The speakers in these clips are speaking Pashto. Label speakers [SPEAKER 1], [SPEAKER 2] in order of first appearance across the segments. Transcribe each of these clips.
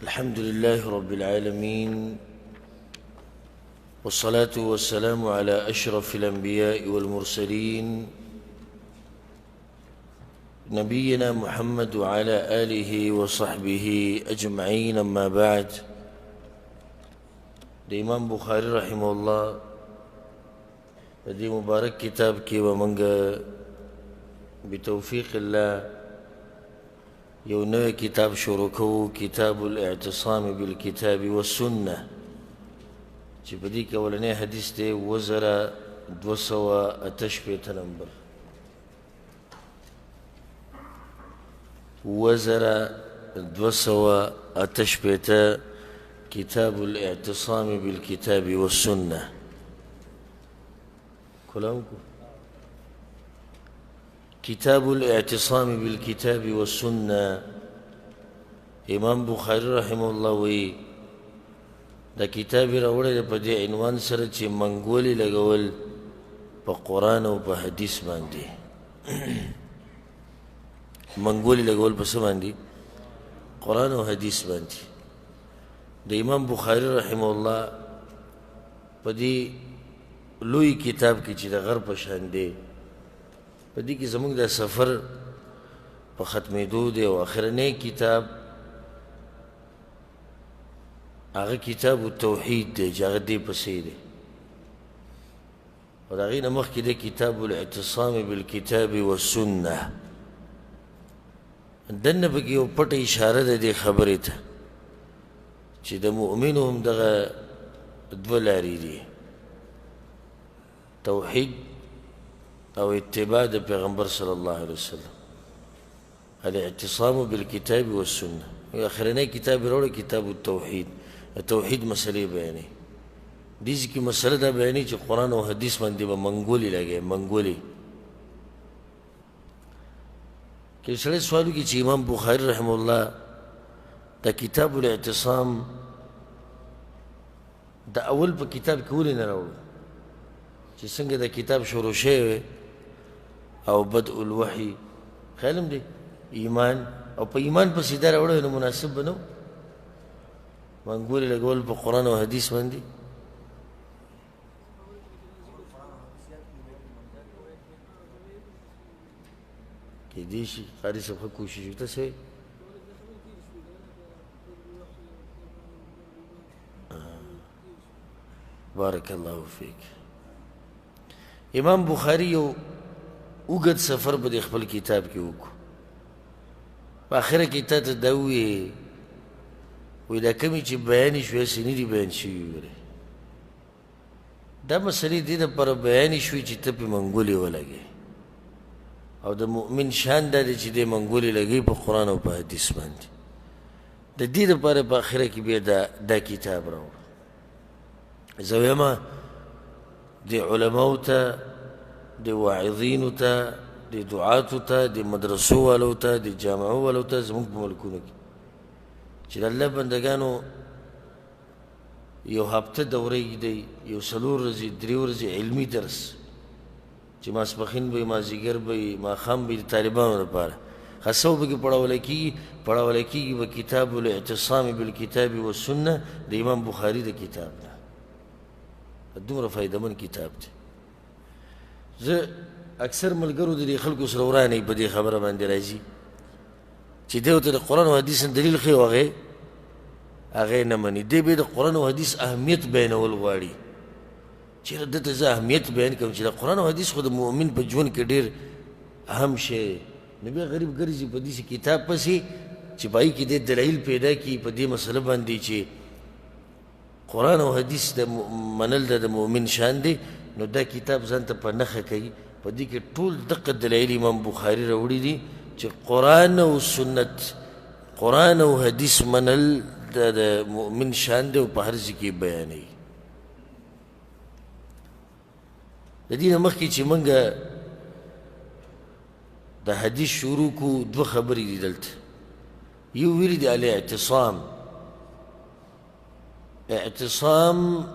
[SPEAKER 1] الحمد لله رب العالمين، والصلاة والسلام على أشرف الأنبياء والمرسلين، نبينا محمد وعلى آله وصحبه أجمعين، أما بعد. د امام بخاري رحمه الله په دې مبارک کتاب کې به موږ بتوفیق الله یو نوی کتاب شروع کوو، کتاب الاعتصام بالکتاب والسنة، چې په دې کې اولنی حدیث دی 7268 نمبر، 7268، کتاب الاعتصام بالکتاب والسنة. کلام کو کتاب الاعتصام بالکتاب والسنة. امام بخاری رحمه الله وی دا کتاب یې راوړی دی په دې عنوان سره چې منګولې لګول په قرآن او په حدیث باندې. منګولې لګول په څه باندې؟ قرآن او حدیث باندې. د امام بخاری رحمه الله په دې لوی کتاب کې چې د غر په شان دی، په دې کې زموږ د سفر په ختمېدو دی او اخرنی کتاب هغه کتاب التوحید دی چې هغه دې پسې دی، او د هغې نه مخکې دی کتاب الاعتصام بالکتاب والسنة. دننه پکې یو پټه اشاره ده دې خبرې ته چې د مؤمنو هم دغه دوه لارې دي، توحید او اتباع د پیغمبر صلی الله علیه وسلم، الاعتصام بالکتاب والسنة. اخرنی کتاب یې راوړی کتاب التوحید، د توحید مسلې بیانوي. دې ځای کې مسله دا بیانوي چې قرآن او حدیث باندې به منګولې لګوي. منګولې که سړی سوال وکړي چې امام بخاري رحمه الله د کتاب الاعتصام د اول په کتاب کې ولې نه راوړو، چې څنګه د کتاب شروع شوی وی او بدء الوحي، خیال هم دی ایمان، او په ایمان پسې دا راوړی نو مناسب به نه و منګولې لګول په قرآن او حدیث باندې. کېدی شي قاري صاحب ښه کوشش وکړي. ته څه بارک الله فیک. امام بخاری یو اوږد سفر په دې خپل کتاب کې وکړو. په آخره کې تا ته دا ووایي، وایي دا کومې چې بیانې شوې هسې نه دي بیان شوي ورې، دا مسلې دې دپاره بیانې شوې چې ته پې منګولې ولګې، او د مؤمن شان دا دی چې دی منګولې لګوي په قرآن او په حدیث باندې. د دې دپاره په آخره کې بیا دا کتاب راوړو. زه وایم د علماو ته، د واعظینو ته، د دعاتو ته، د مدرسو والو ته، د جامعو والو ته، زموږ په ملکونو کې چې د الله بندګانو یو هفته دوره دی، یو 4 ورځې 3 ورځې علمي درس چې ماسپښین به وي، مازدیګر به وي، ماښام به وي، د طالبانو لپاره ښه به پکې پړولی کېږي. پړولی کېږي به کتاب الاعتصام بالکتاب والسنة د امام بخاري د کتاب نه. دومره فایدهمن کتاب دی. زه اکثر ملګرو د دې خلکو سره ورانه په دې خبره باندې راځي چې دی ورته د قرآن او حدیث نه دلیل ښیي او هغې نه مني. دی به د قرآن او حدیث اهمیت بیانول غواړي، چېرې ده ته زه اهمیت بیان کړم چې د قرآن او حدیث خو د مؤمن په ژوند کې ډېر اهم شی دی. نو بیا غریب ګرځي په داسې کتاب پسې چې په هغې کې دی دلایل پیدا کړي په دې مسله باندې چې قرآن او حدیث د منل د مؤمن شان دی. نو دا کتاب ځان ته په نښه کوي. په دې کې ټول دقه دلایل امام بخاري راوړي دي چې قرآن او سنت، قرآن او حدیث منل د مؤمن شان دی او په هر ځای کې بیانوي. د دې نه مخکې چې موږ د حدیث شروع کړو، دوه خبرې دي دلته. یو ویلي دي الاعتصام. اعتصام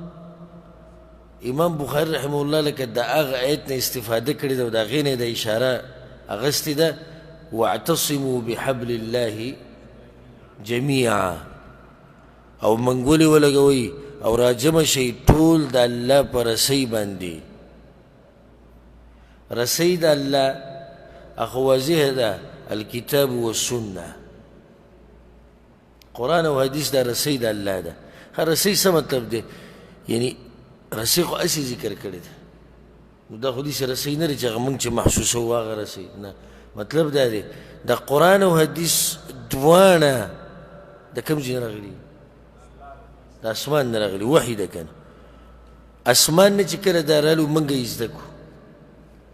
[SPEAKER 1] امام بخاري رحمه الله لکه د هغه آیت نه استفاده کړې ده او د هغې نه یې د اشاره اخیستې ده، واعتصموا بحبل الله جميعا. او منګولې ولګوئ او راجمع شئ ټول د الله په رسۍ باندې. رسۍ د الله اخو واضح ده، الکتاب والسنه، قرآن او حدیث دا رسۍ د الله ده. ښه رسۍ څه مطلب دی؟ یعنی رسۍ خو هسې ذکر کړې ده، نو دا خو داسې رسۍ نه ده چې هغه موږ چې محسوسوو هغه رسۍ نه، مطلب دا دی د قرآن او حدیث دواړه د کوم ځای نه راغلي؟ د اسمان نه راغلي، وحي ده که نه. اسمان نه چې کله دا رالو موږ یې زده کړو،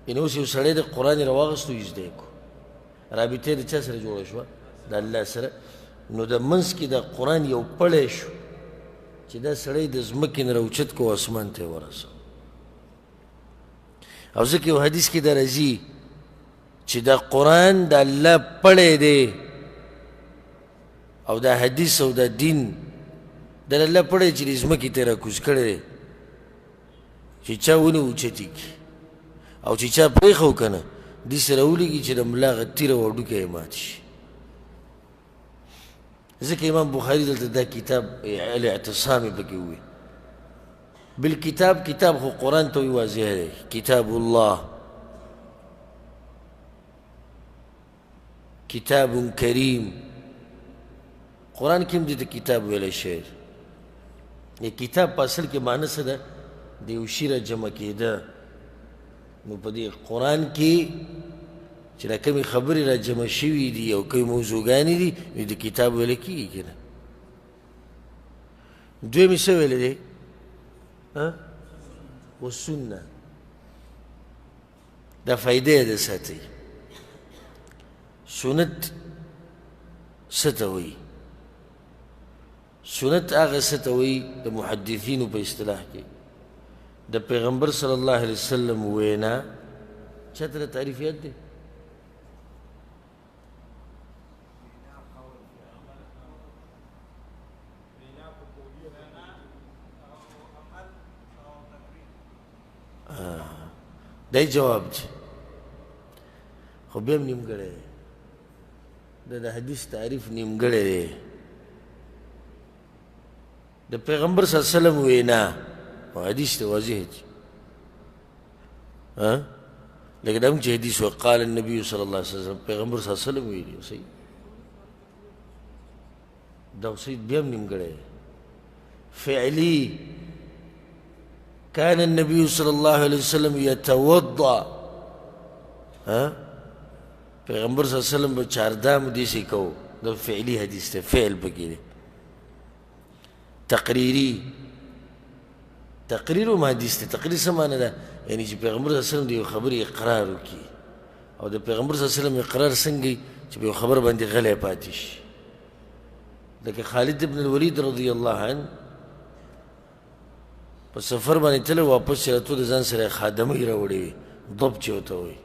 [SPEAKER 1] یعنې اوس یو سړی د قرآن یې راواخیستو یې زده یې کړو، رابطه د چا سره جوړه شوه؟ د الله سره. نو د منځ کې د قرآن یو پړی شو چې دا سړی د ځمکې نه راوچت کړو اسمان ته یې ورسوه. او ځکه یو حدیث کې دا راځي چې دا قرآن د الله پړی دی، او دا حدیث او دا دین د الله پړی چې د ځمکې ته راکوز کړی دی، چې چا ونه اوچتې کړي او چې چا پرېښو که نه داسې راولېږي چې د ملا هغه تیره او هډوکی یې مات شي. ځکه امام بخاري دلته دا کتاب الاعتصام یې پکې وویل. بالکتاب، کتاب خو قرآن ته وایي واضح دی، کتاب الله، کتاب کریم، قرآن کې هم دې ته کتاب ویلی شوی دی. کتاب په اصل کې معنی څه ده؟ د یو شي را جمع کېده. نو په دې قرآن کې چې دا کومې خبرې را جمع شوي دي او کومې موضوعګانې دي، نو د کتاب ویل کېږي که نه. دویم یې څه ویلی دی؟ والسنه، دا فایده یې ده ساتي. سنت څه ته وایي؟ سنت هغه څه ته وایي د محدثینو په اصطلاح کې د پیغمبر صلی الله علیه وسلم وینا. چا ته د تعریف یاد دی؟ دا جواب دی، خو بیا هم نیمګړی دی. دا د حدیث تعریف نیمګړی دی. د پیغمبر صلی الله علیه وسلم وینا او حدیث ته واضح دی، لکه دا موږ چې حدیث وایو قال النبي صلی الله علیه وسلم، پیغمبر صلی الله علیه وسلم ویلي، صحیح دا صحیح بیا هم نیمګړی دی. فعلی، كان النبي صلى الله عليه وسلم يتوضأ، پیغمبر صلی الله علیه وسلم به چاردام داسې کوو، دا فعلی حدیث دی، فعل پکې دی. تقریري، تقریر هم حدیث دی. تقریر څه معنی ده؟ یعنې چې پیغمبر صلی الله علیه وسلم د یو خبرې اقرار وکړي، او د پیغمبر صلی الله علیه وسلم اقرار څنګه وي؟ چې په یو خبره باندې غلی پاتې شي. لکه خالد بن الولید رضی الله عنه په سفر باندې تللی، واپس چې راتلو د ځان سره یې خادمۍ راوړې وې، ضب چې ورته وایي،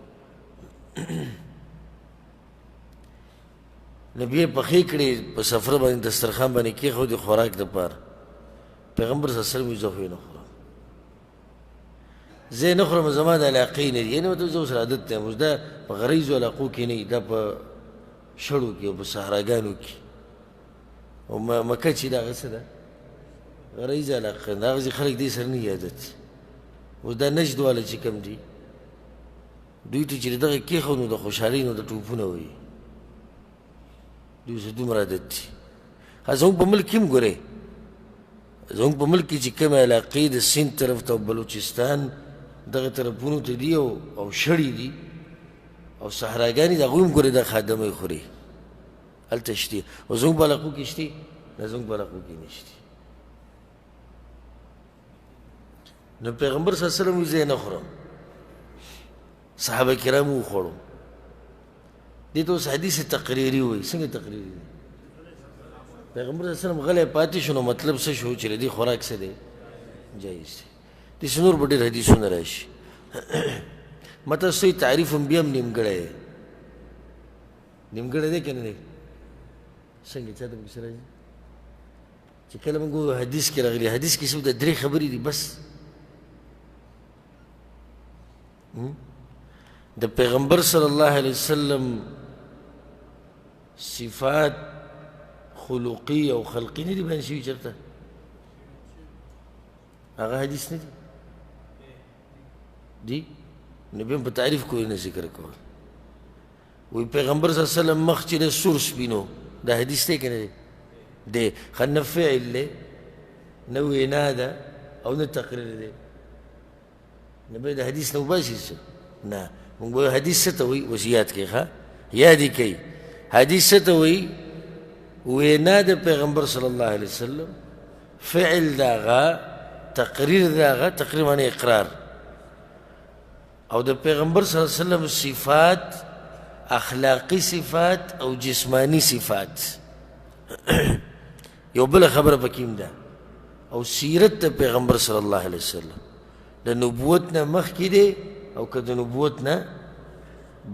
[SPEAKER 1] نو بیا یې پخې کړې، په سفر باندې دسترخوان باندې کېښودې خوراک دپاره. پیغمبر صلی الله علیه وسلم وایي زه خو یې نه خورم، زه یې نه خورم، زما د علاقې نه دي. یعنې مطلب زه اوس عادت نه یم، اوس دا په غریزو علاقو کې نه، دا په شړو کې او په صحراګانو کې، او مکه چې د هغه څه ده غریزه علاقه ده، هغسې خلک دې سره نه دي عادت. اوس دا نجد والا چې کوم دي، دوی ته چې دغه کېښود نو د خوشحالۍ نو د ټوپونه وایي، دوی څه دومره عادت دي. ښه زموږ په ملک کې هم ګورئ، زموږ په ملک کې چې کومې علاقې د سیند طرف ته او بلوچستان دغه طرفونو ته دي او شړې دي او صحراګانې دي، هغوی هم ګورئ دا خادمۍ خوري، هلته شته. او زموږ په علاقو کې شته؟ نه، زموږ په علاقو کې نشته. نو پیغمبر صلی الله علیه وسلم وایي زه یې نه خورم، صحابه کرام وخوړو. دې ته اوس حدیث تقریري وایي. څنګه تقریري دی؟ پیغمبر صلی الله علیه وسلم غلی پاتې شو، نو مطلب څه شو؟ چې له دې خوراک څه دی؟ جایز دی. داسې نور به ډېر حدیثونه راشي. ما تاسو ته تعریف هم بیا هم نیمګړی دی. نیمګړی دی که نه دی؟ څنګه چا ته پکې څه راځي؟ چې کله موږ وایو حدیث کې راغلي، حدیث کې صرف د درې خبرې دي بس. د پیغمبر صلی الله علیه وسلم صفات، خلقي او خلقي نه دي بیان شوي چېرته؟ هغه حدیث نه دی دي؟ نو بیا په تعریف کوی نه ذکر کول. وی پیغمبر صلی الله علیه وسلم مخ چې د سور سپینو، دا حدیث دی که نه دی؟ دی. ښه نه فعل دی، نه وینا ده، او نه تقریر دی. نو بیا د حدیث نه وباسي څه؟ نه، موږ به حدیث څه ته وایي؟ اوس یاد کړئ، ښه یاد یې کړئ. حدیث څه ته وایي؟ وینا د پیغمبر صلی الله علیه وسلم، فعل د هغه، تقریر د هغه، تقریر معنی اقرار، او د پیغمبر صلی الله علیه وسلم صفات، اخلاقی صفات او جسمانی صفات. یو بله خبره پکې هم ده، او سیرت د پیغمبر صلی الله علیه وسلم د نبوت نه مخکې دی او که د نبوت نه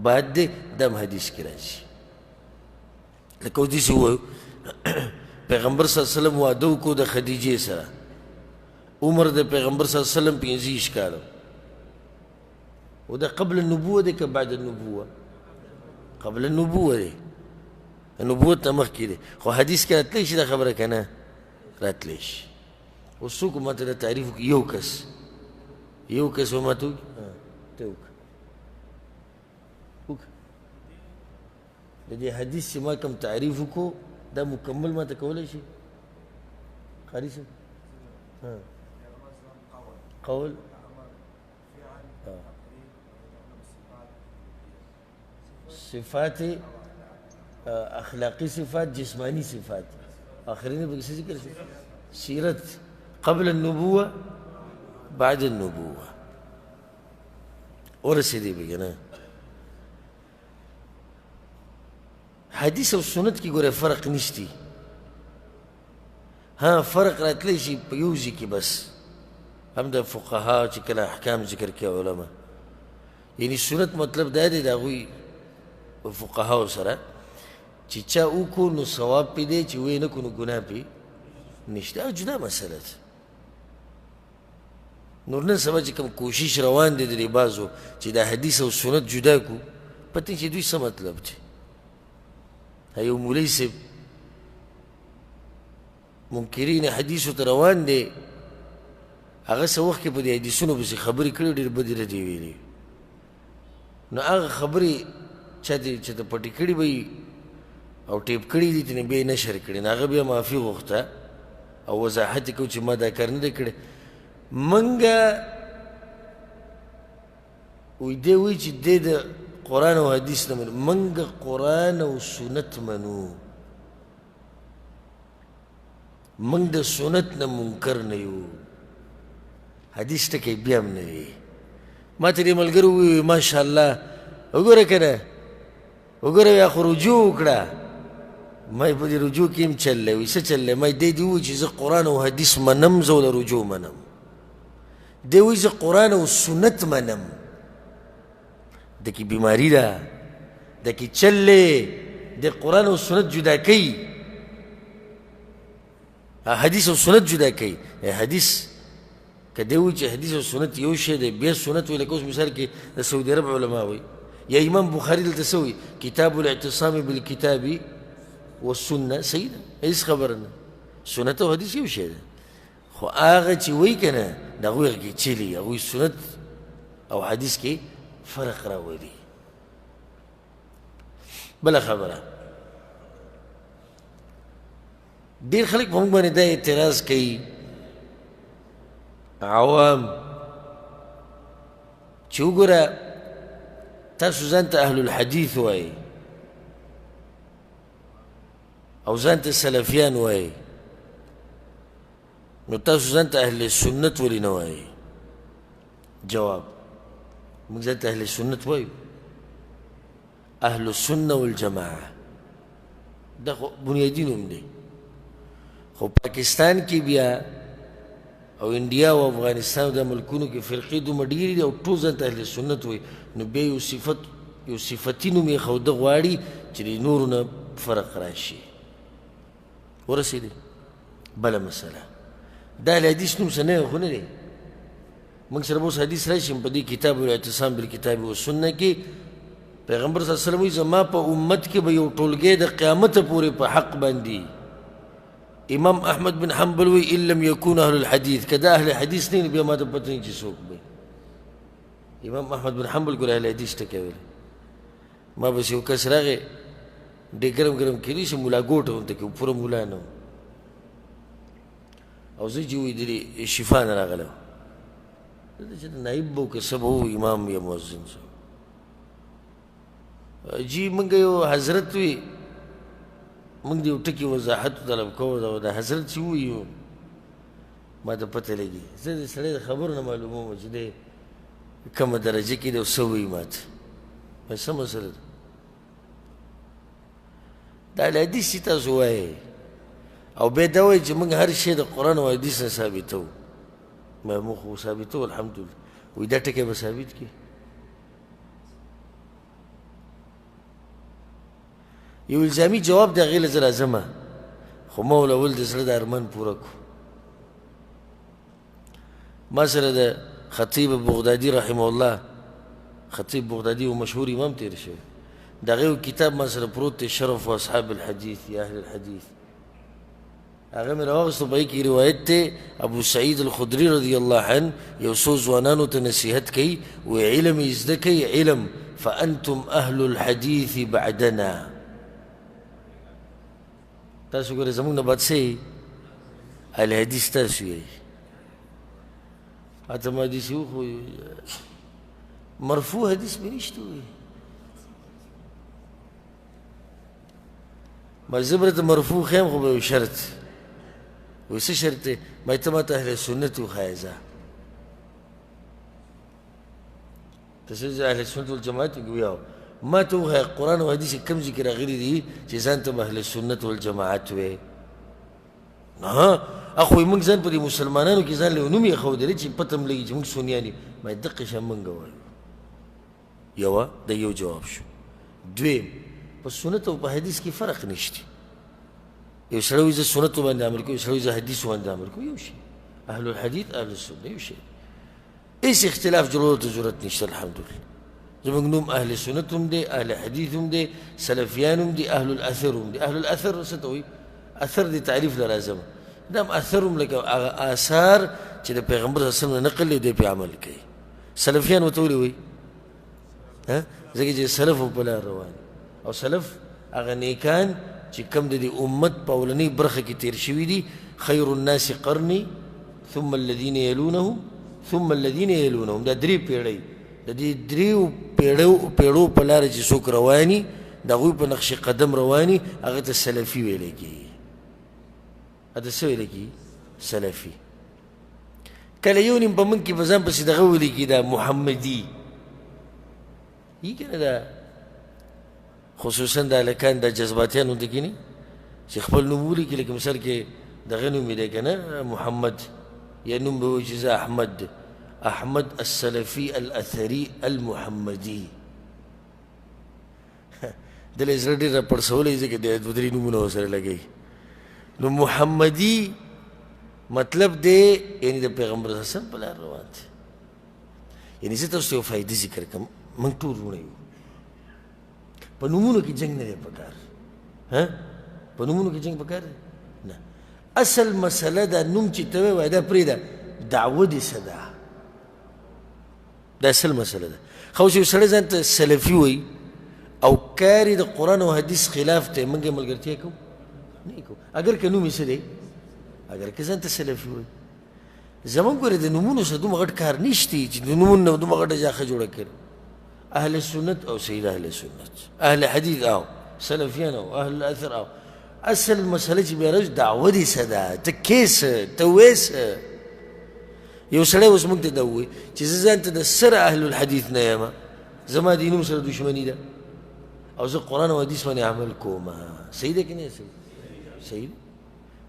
[SPEAKER 1] بعد دی، دا هم حدیث کې راځي. لکه اوس داسې ووایو، پیغمبر صلی الله علیه وسلم واده وکړو د خدیجې سره، عمر د پیغمبر صلی الله علیه وسلم 25 کاله و. دا قبل النبوه دی که بعد النبوه؟ قبل النبوه دی، نبوت نه مخکې دی. خو حدیث کې راتلی شي دا خبره که نه راتلی شي؟ اوس څوک ماته دا تعریف وکړي؟ یو کس، یو کس به ماته وکړي. ته وکړه، وکړه. د دې حدیث چې ما کوم تعریف وکړو دا مکمل ماته کولی شي قاري صاحب؟ قول، صفات، اخلاقی صفات، جسمانی صفات، آخرین به څه ذکر شي؟ سیرت قبل النبوه بعد النبوه. ورسېدې به که نه؟ حدیث او سنت کې ګوره فرق نشتی. ها، فرق راتلی شي په یو ځای کې بس، هم د فقها چې کله احکام ذکر کوي علما، یعنی سنت مطلب دا دی د هغوی فقهاو سره چې چا وکړو نو ثواب پې دی، چې ویې نه کړو نو ګناه پې نشته. هغه جدا مسله ده. نور نن سبا چې کوم کوشش روان دی د دې بعضو چې دا حدیث او سنت جدا کړو، پته چې دوی څه مطلب دی. یو مولوي صاحب منکرین حدیثو ته روان دی، هغه څه وخت کې په دې حدیثونو پسې خبرې کړې، ډېرې بدې ردې ویلې. نو هغه خبرې چا دې چې ته پټې کړې به وي او ټیپ کړې دي، ترې بیا یې نشر کړې. نو هغه بیا معافي غوښته او وضاحت یې کړو چې ما دا کار نه دی کړی. موږ وایي دی وایي چې دی د قرآن او حدیث نه منو، موږ قرآن او سنت منو، موږ د سنت نه منکر نه یو. حدیث ټکی بیا هم نه وي. ما ته دې ملګرو وویل ماشاءالله وګوره که نه وګوره، بیا خو رجوع وکړه. ما یې په دې رجوع کې هم چل دی. وایي څه چل دی؟ ما یې دی دې وویل چې زه قرآن او حدیث منم، زه له رجوع منم. دی وایي زه قرآن او سنت منم. د کې بیماري ده، د کې چل دی، د قرآن او سنت جدا کوي، حدیث او سنت جدا کوي. حدیث که دی وایي چې حدیث او سنت یو شی دی، بیا سنت وایي. لکه اوس مثال کې د سعودي عرب علما وایي، یا امام بخاري دلته څه وایي؟ کتاب الاعتصام بالکتاب والسنه. صحیح ده، هېڅ خبره نه، سنت او حدیث یو شی دی. خو هغه چې وایي که نه، د هغوی هغه کې چلي، هغوی سنت او حدیث کې فرق راولي. بله خبره، ډېر خلک په موږ باندې دا اعتراض کوي عوام چې وګوره تاسو ځان ته اهل الحدیث وایئ او ځان ته سلفیان وایئ، نو تاسو ځان ته اهل سنت ولې نه وایئ؟ جواب، موږ ځان ته اهل سنت وایو، اهل السنة والجماعة دا خو بنیادي نوم دی. خو پاکستان کې بیا او انډیا او افغانستان د ملکونو کې فرقې دومره ډېرې دي او ټول ځان ته اهل سنت وایي، نو بیا یو صفت، یو صفتي نوم یې ښوده غواړي چې د نورو نه فرق راشي. ورسېدې؟ بله مسله، دا اهل حدیث نوم څه نوی خو نه دی. موږ سره به اوس حدیث راشي په دې کتاب الاعتصام بالکتاب والسنه کې پیغمبر صلی الله علیه وسلم وایي زما په امت کې به یو ټولګی د قیامته پورې په حق باندې. امام احمد بن حنبل وی ان لم یکون اهل الحدیث، که دا اهل حدیث نه بیا ما ته پته نه چې څوک وي. امام احمد بن حنبل ګوره اهل حدیث ټکی ویلی. ما بس یو کس راغی ډېر ګرم ګرم کېدی چې ملا ګوټه ورته کې پوره ملا نه، او زه چې وایي د دې شفا نه راغلی وم، دلته چې نایب به و که څه به و، امام یا مؤذن څه جی. موږ یو حضرت وي، موږ د یو ټکي وضاحت طلب کوو، دا حضرت چې ووایي ما ته پته لګي. زه د سړی د خبرو نه معلوموم چې دی کومه درجه کې دی او څه وایي. ما ته وایي څه مسله ده؟ دا اهل حدیث چې تاسو وایئ او بیا دا وایي چې موږ هر شی د قرآن او حدیث نه ثابتوو، ما موږ خو ثابتوو الحمدلله. وایي دا ټکی به ثابت کړي. یو الزامي جواب د هغې له زه راځم، خو ما ول اول د زړه د ارمان پوره کړو. ما سره د خطیب بغدادي رحمه الله، خطیب بغدادي یو مشهور امام تېر شوی، د هغې یو کتاب ما سره پروت دی، شرف اصحاب الحدیث یا اهل الحدیث. هغه مې راواخیستو، په هغې کې روایت دی ابو سعید الخدري رضی الله عنه یو څو ځوانانو ته نصیحت کوي، وایي علم یې زده کوي، علم فانتم اهل الحدیث بعدنا. تاسو ګورئ زموږ نه بعد څه یئ؟ اهل حدیث تاسو یئ. اته ما داسې وخو مرفوع حدیث مې نشته وایي. ما زه به درته مرفوع ښیم، خو به یو شرط. وایي څه شرط دی؟ ما ته ماته اهل سنت وښایه. ځه ته څه اهل سنت والجماعت وګویا، ما ته وښایه قرآن او حدیث کوم ځای کې راغلي دي چې ځان ته به اهل سنت والجماعت وې. نه اخو موږ ځان په دې مسلمانانو کې ځان له نوم یې ښودلی چې پته هم لګي چې موږ سنیان یو. ما دقه شان موږ وایو. یوه د یو جواب شو. دویم، په سنت او په حدیث کې فرق نشته. یو سړی وایي زه سنتو باندې عمل کوم، یو سړی وایي زه حدیثو باندې عمل کوم، یو شی. اهل الحدیث اهل السنه یو شی، هیڅ اختلاف جوړولو ته ضرورت نشته الحمدلله. زموږ نوم اهل سنت هم دی، اهل حدیث هم دی، سلفیان هم دي، اهل الاثر هم دي. اهل الاثر څه ته وایي؟ اثر د تعریف له راځم. دا هم اثر هم لکه هغه آثار چې د پیغمبر صلی الله علیه وسلم نقل دی، دی پرې عمل کوي. سلفیان ورته ولې وایي؟ ځکه چې سلف په لار روان، او سلف هغه نیکان چې کوم د دې امت په اولنۍ برخه کې تېر شوي دي. خیر الناس قرني ثم الذين يلونهم ثم الذين يلونهم. دا درې پیړۍ، د دې دریو پیړو په لاره چې څوک رواني، د هغوی په نقش قدم رواني، هغه ته سلفي ویلی کېږي. هغه ته څه ویلی کېږي؟ سلفي. کله یو نیم په موږ کې په ځان پسې دغه ولیکي، دا محمدي یي که نه، دا خصوصا د هلکان د جذباتیانو ته کښېني چې خپل نوم ولیکي، لکه مثال کې دغه نوم یې دی که نه محمد، یا نوم به وایي چې زه احمد دی، احمد السلفي الاثري المحمدي. دله یې زړه ډېر راپړسولی ځکه دی دوه درې نومونه ورسره لګوي. نو محمدي مطلب دی یعنی د پیغمبر صلی الله علیه وسلم په لار روان دی. یعنی زه تاسو ته یو فایده ذکر کوم، موږ ټول وروڼه یو، په نومونو کې جنګ نه دی پکار. په نومونو کې جنګ پکار دی نه. اصل مسله دا نوم چې ته وایې دا پرېږده، دعوه دې څه ده، دا اصل مسله ده. خو اوس یو سړی ځان ته سلفي وایي او کار یې د قرآن او حدیث خلاف دی، موږ یې ملګرتیا کوو؟ نه کوو. اګر که نوم یې څه دی، اګر که ځان ته سلفي وایي. زموږ ګورې د نومونو سره دومره غټ کار نشته چې د نومونو نه دومره غټه ځاخه جوړه کړي. اهل سنت او سید اهل سنت، اهل حدیث او سلفیان او اهل الاثر او اصل مسله چې بیا راځي دعوه دې څه ده، ته کې څه، ته وې څه. یو سړی اوس موږ ته دا ووایي چې زه ځان ته د سره اهل الحدیث نه یم، زما د نوم سره دښمني ده او زه قرآن او حدیث باندې عمل کوم، صحیح ده که نه صحیح؟ صحیح ده.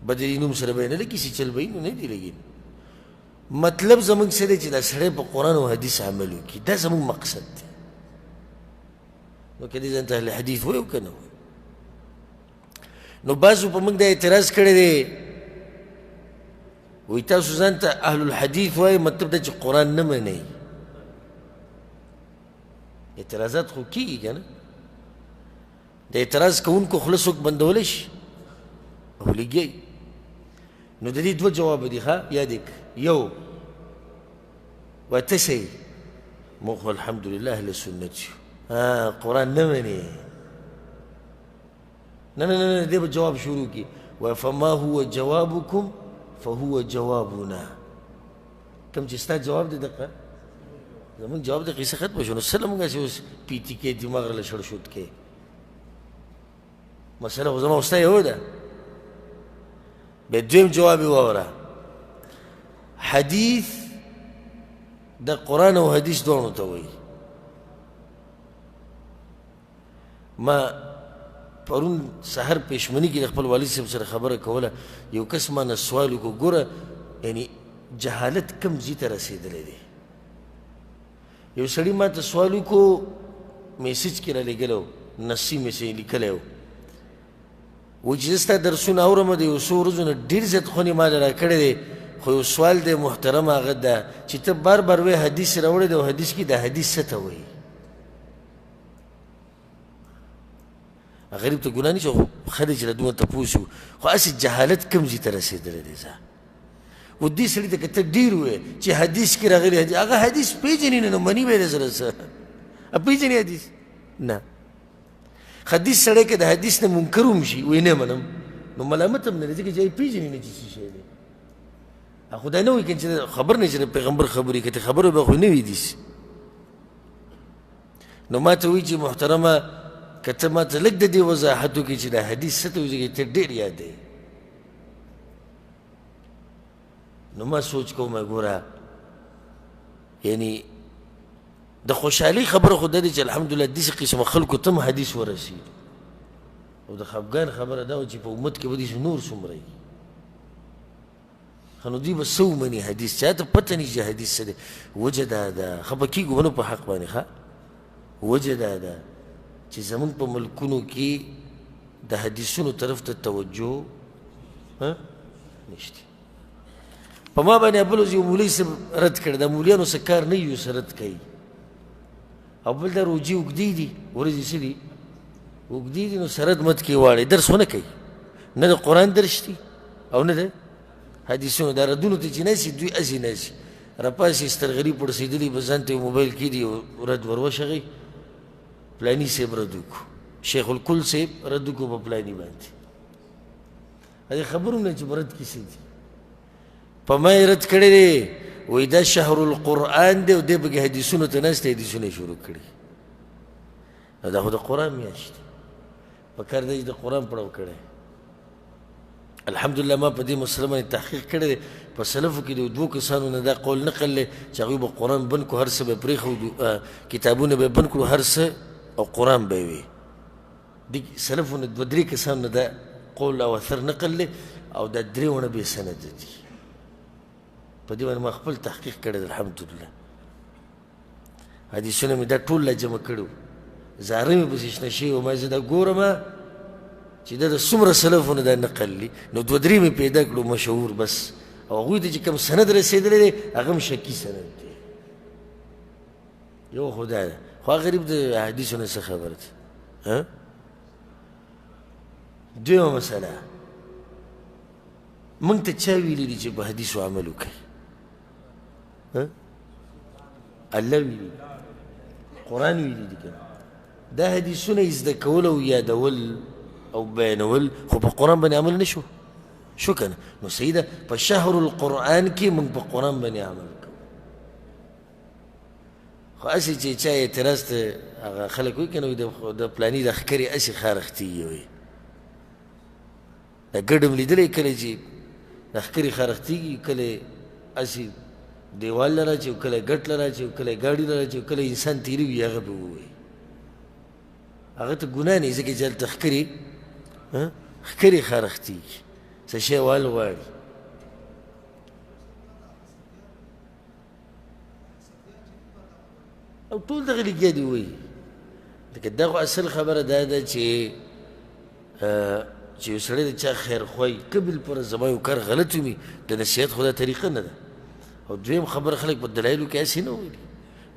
[SPEAKER 1] بدلي نوم سره به یې نه لګي، چې چل به یې نو نه دی لګي. مطلب زموږ څه دی چې دا سړی په قرآن او حدیث عمل وکړي، دا زموږ مقصد دی. نو که دې ځان ته اهل حدیث وایي او که نه وایي. نو بعضو په موږ دا اعتراض کړی دی، وایي تاسو ځان ته اهل الحدیث وایي، مطلب دا چې قرآن نه منئ. اعتراضات خو کېږي که نه؟ د اعتراض کوونکو خوله څوک بندولی شي؟ او لګیایي. نو د دې دوه جوابه دي، ښه یاد یې کړه. یو وایه ته څه یې؟ موږ خو الحمدلله اهل سنت یو، قرآن نه منې. نه نه نه، دې به جواب شروع کړي. وایه فما هو جوابکم فهو جوابنا. کوم چې ستا جواب دی دقه زموږ جواب دی، قصه ختمه شوه. نو څه له موږ هسې اوس پیتي کې دماغ راله شړشوت کې؟ مسله خو زما او ستا یوه ده. بیا دویم جواب یې واوره. حدیث د قرآن او حدیث دواړو ته وایي. ما پرون سحر پېشمني کې د خپل والد صاحب سره خبره کوله، یو کس ما نه سوال وکړو، ګوره یعنی جهالت کم ځای ته رسېدلی دی. یو سړي ما ته سوال وکړو، میسج کې رالیږلی و، نصي میسج لیکلی و، وایي چې زه ستا درسونه اورم، د یو څو ورځو نه ډېر زیات خوند یې ما له راکړی دی، خو یو سوال دی محترم، هغه ده چې ته بار بار وایې حدیث راوړی دی او حدیث کې د حدیث څه ته وایي؟ غریب ته ګناه نشته، خو ښه دی چې له دومره تپوس وکړو، خو هسې جهالت کوم ځای ته رسېدلی دی. ځه و دې سړي ته که ته ډېر ووایې چې حدیث کې راغلی حدیث، هغه حدیث پېژني نه، نو مني به یې در سره څه؟ پېژني حدیث نه. حدیث سړی که د حدیث نه منکر هم شي، وایي نه منم، نو ملامت هم نه دی، ځکه چې یې پېژني نه چې څه شی دی. خو دا نه وایي که چې خبر نه چې د پیغمبر خبرې که ته خبره به خو نه وي داسې. نو ما ته وایي چې محترمه که ته ما ته لږ د دې وضاحت وکړې چې دا حدیث څه ته وایي، ځکه ته ډېر یادوې. نو ما سوچ کوم، ګوره یعنی د خوشحالۍ خبره خو دا ده چې الحمدلله داسې قسمه خلکو ته هم حدیث ورسېدو، او د خفګان خبره دا وه چې په امت کې به داسې نور څومره وي. ښه نو دوی به څه ومني حدیث؟ چا ته پته نشي چې حدیث څه دی. وجه دا ده، خفه کېږو به نه په حق باندې، ښه وجه دا ده چې زموږ په ملکونو کې د حدیثونو طرف ته توجه نشته. په ما باندې بل ورځ یو مولوي صاحب رد کړ، د مولیانو څه کار نه یو څه رد کوي، او بل دا روژې اوږدې دي، ورځې څه دي اوږدې دي، نو څه رد مد کې واړی درس خو نه کوي، نه د قرآن درس دي او نه د حدیثونو. دا ردونو ته چې ناسي دوی هسې ناسي، راپاسي سترغلي پړسېدلي، په ځان ته یو موبایل کې دي، رد ور وشغوي، پلاني صاحب رد وکړو، شیخ الکل صاحب رد وکړو په پلاني باندې. دې خبرونه چې په رد کې څه دي، په ما یې رد کړی دی، وایي دا شهر القرآن دی او دی پکې حدیثونو ته ناست دی، حدیثونه یې شروع کړي. نو دا خو د قرآن میاشت دی، په کار دی چې د قرآن پړاو کړی. الحمدلله ما په دې مسله باندې تحقیق کړی دی. په سلفو کې د دوو کسانو نه دا قول نقل دی چې هغوی به قرآن بند کړو، هر څه به یې پرېښودو، کتابونه به یې بند کړو، هر څه او قرآن به یې وي. دې سلفو نه دوه درې کسانو نه دا قول او اثر نقل دی او دا درې واړه بې سنده دي. په دې باندې ما خپل تحقیق کړی دی الحمدلله. حدیثونه مې دا ټول لا جمع کړي وو، زاره مې پسې شنه شوي وو، ما زه دا ګورم چې دا د څومره سلفو نه دا نقل دي، نو دوه درې مې پیدا کړو مشهور بس، او هغوی ته چې کوم سند رسېدلی دی هغه هم شکي سند دی. یو خو دا ده، خو هغه غریب د حدیثو نه څه خبر دی. دویمه مسله، موږ ته چا ویلي دي چې په حدیثو عمل وکړئ؟ الله ویلي، قرآن ویلي دي که دا حدیثونه یې زده کول او یادول او بیانول، خو په قرآن باندې عمل نه شو، شو که نه؟ نو صحیح ده، په شهر القرآن کې موږ په قرآن باندې عمل کوو. خو هسې چې چا اعتراض ته هغه خلک وایي که نه، د پلاني د ښکرې هسې خارښتېږي، وایي دا ګډ هم لیدلی کله چې د ښکرې خارښتېږي، کله هسې دیوال له راچي، کله ګټ له راچي، کله ګاډي له راچي، کله انسان تېري وي، هغه به ووایي. هغه ته ګناه نه، ځکه چې هلته ښکرې خارښتېږي، څه شی وال غواړي. او ټول دغه لګیا دي وایي. لکه دا خو اصل خبره دا ده چې چې یو سړی د چا خیرخواه وي، قبل پر زما یو کار غلط وي، د نصیحت خو دا طریقه نه ده. او دویم خبره خلک په دلایلو کې هسې نه وایي.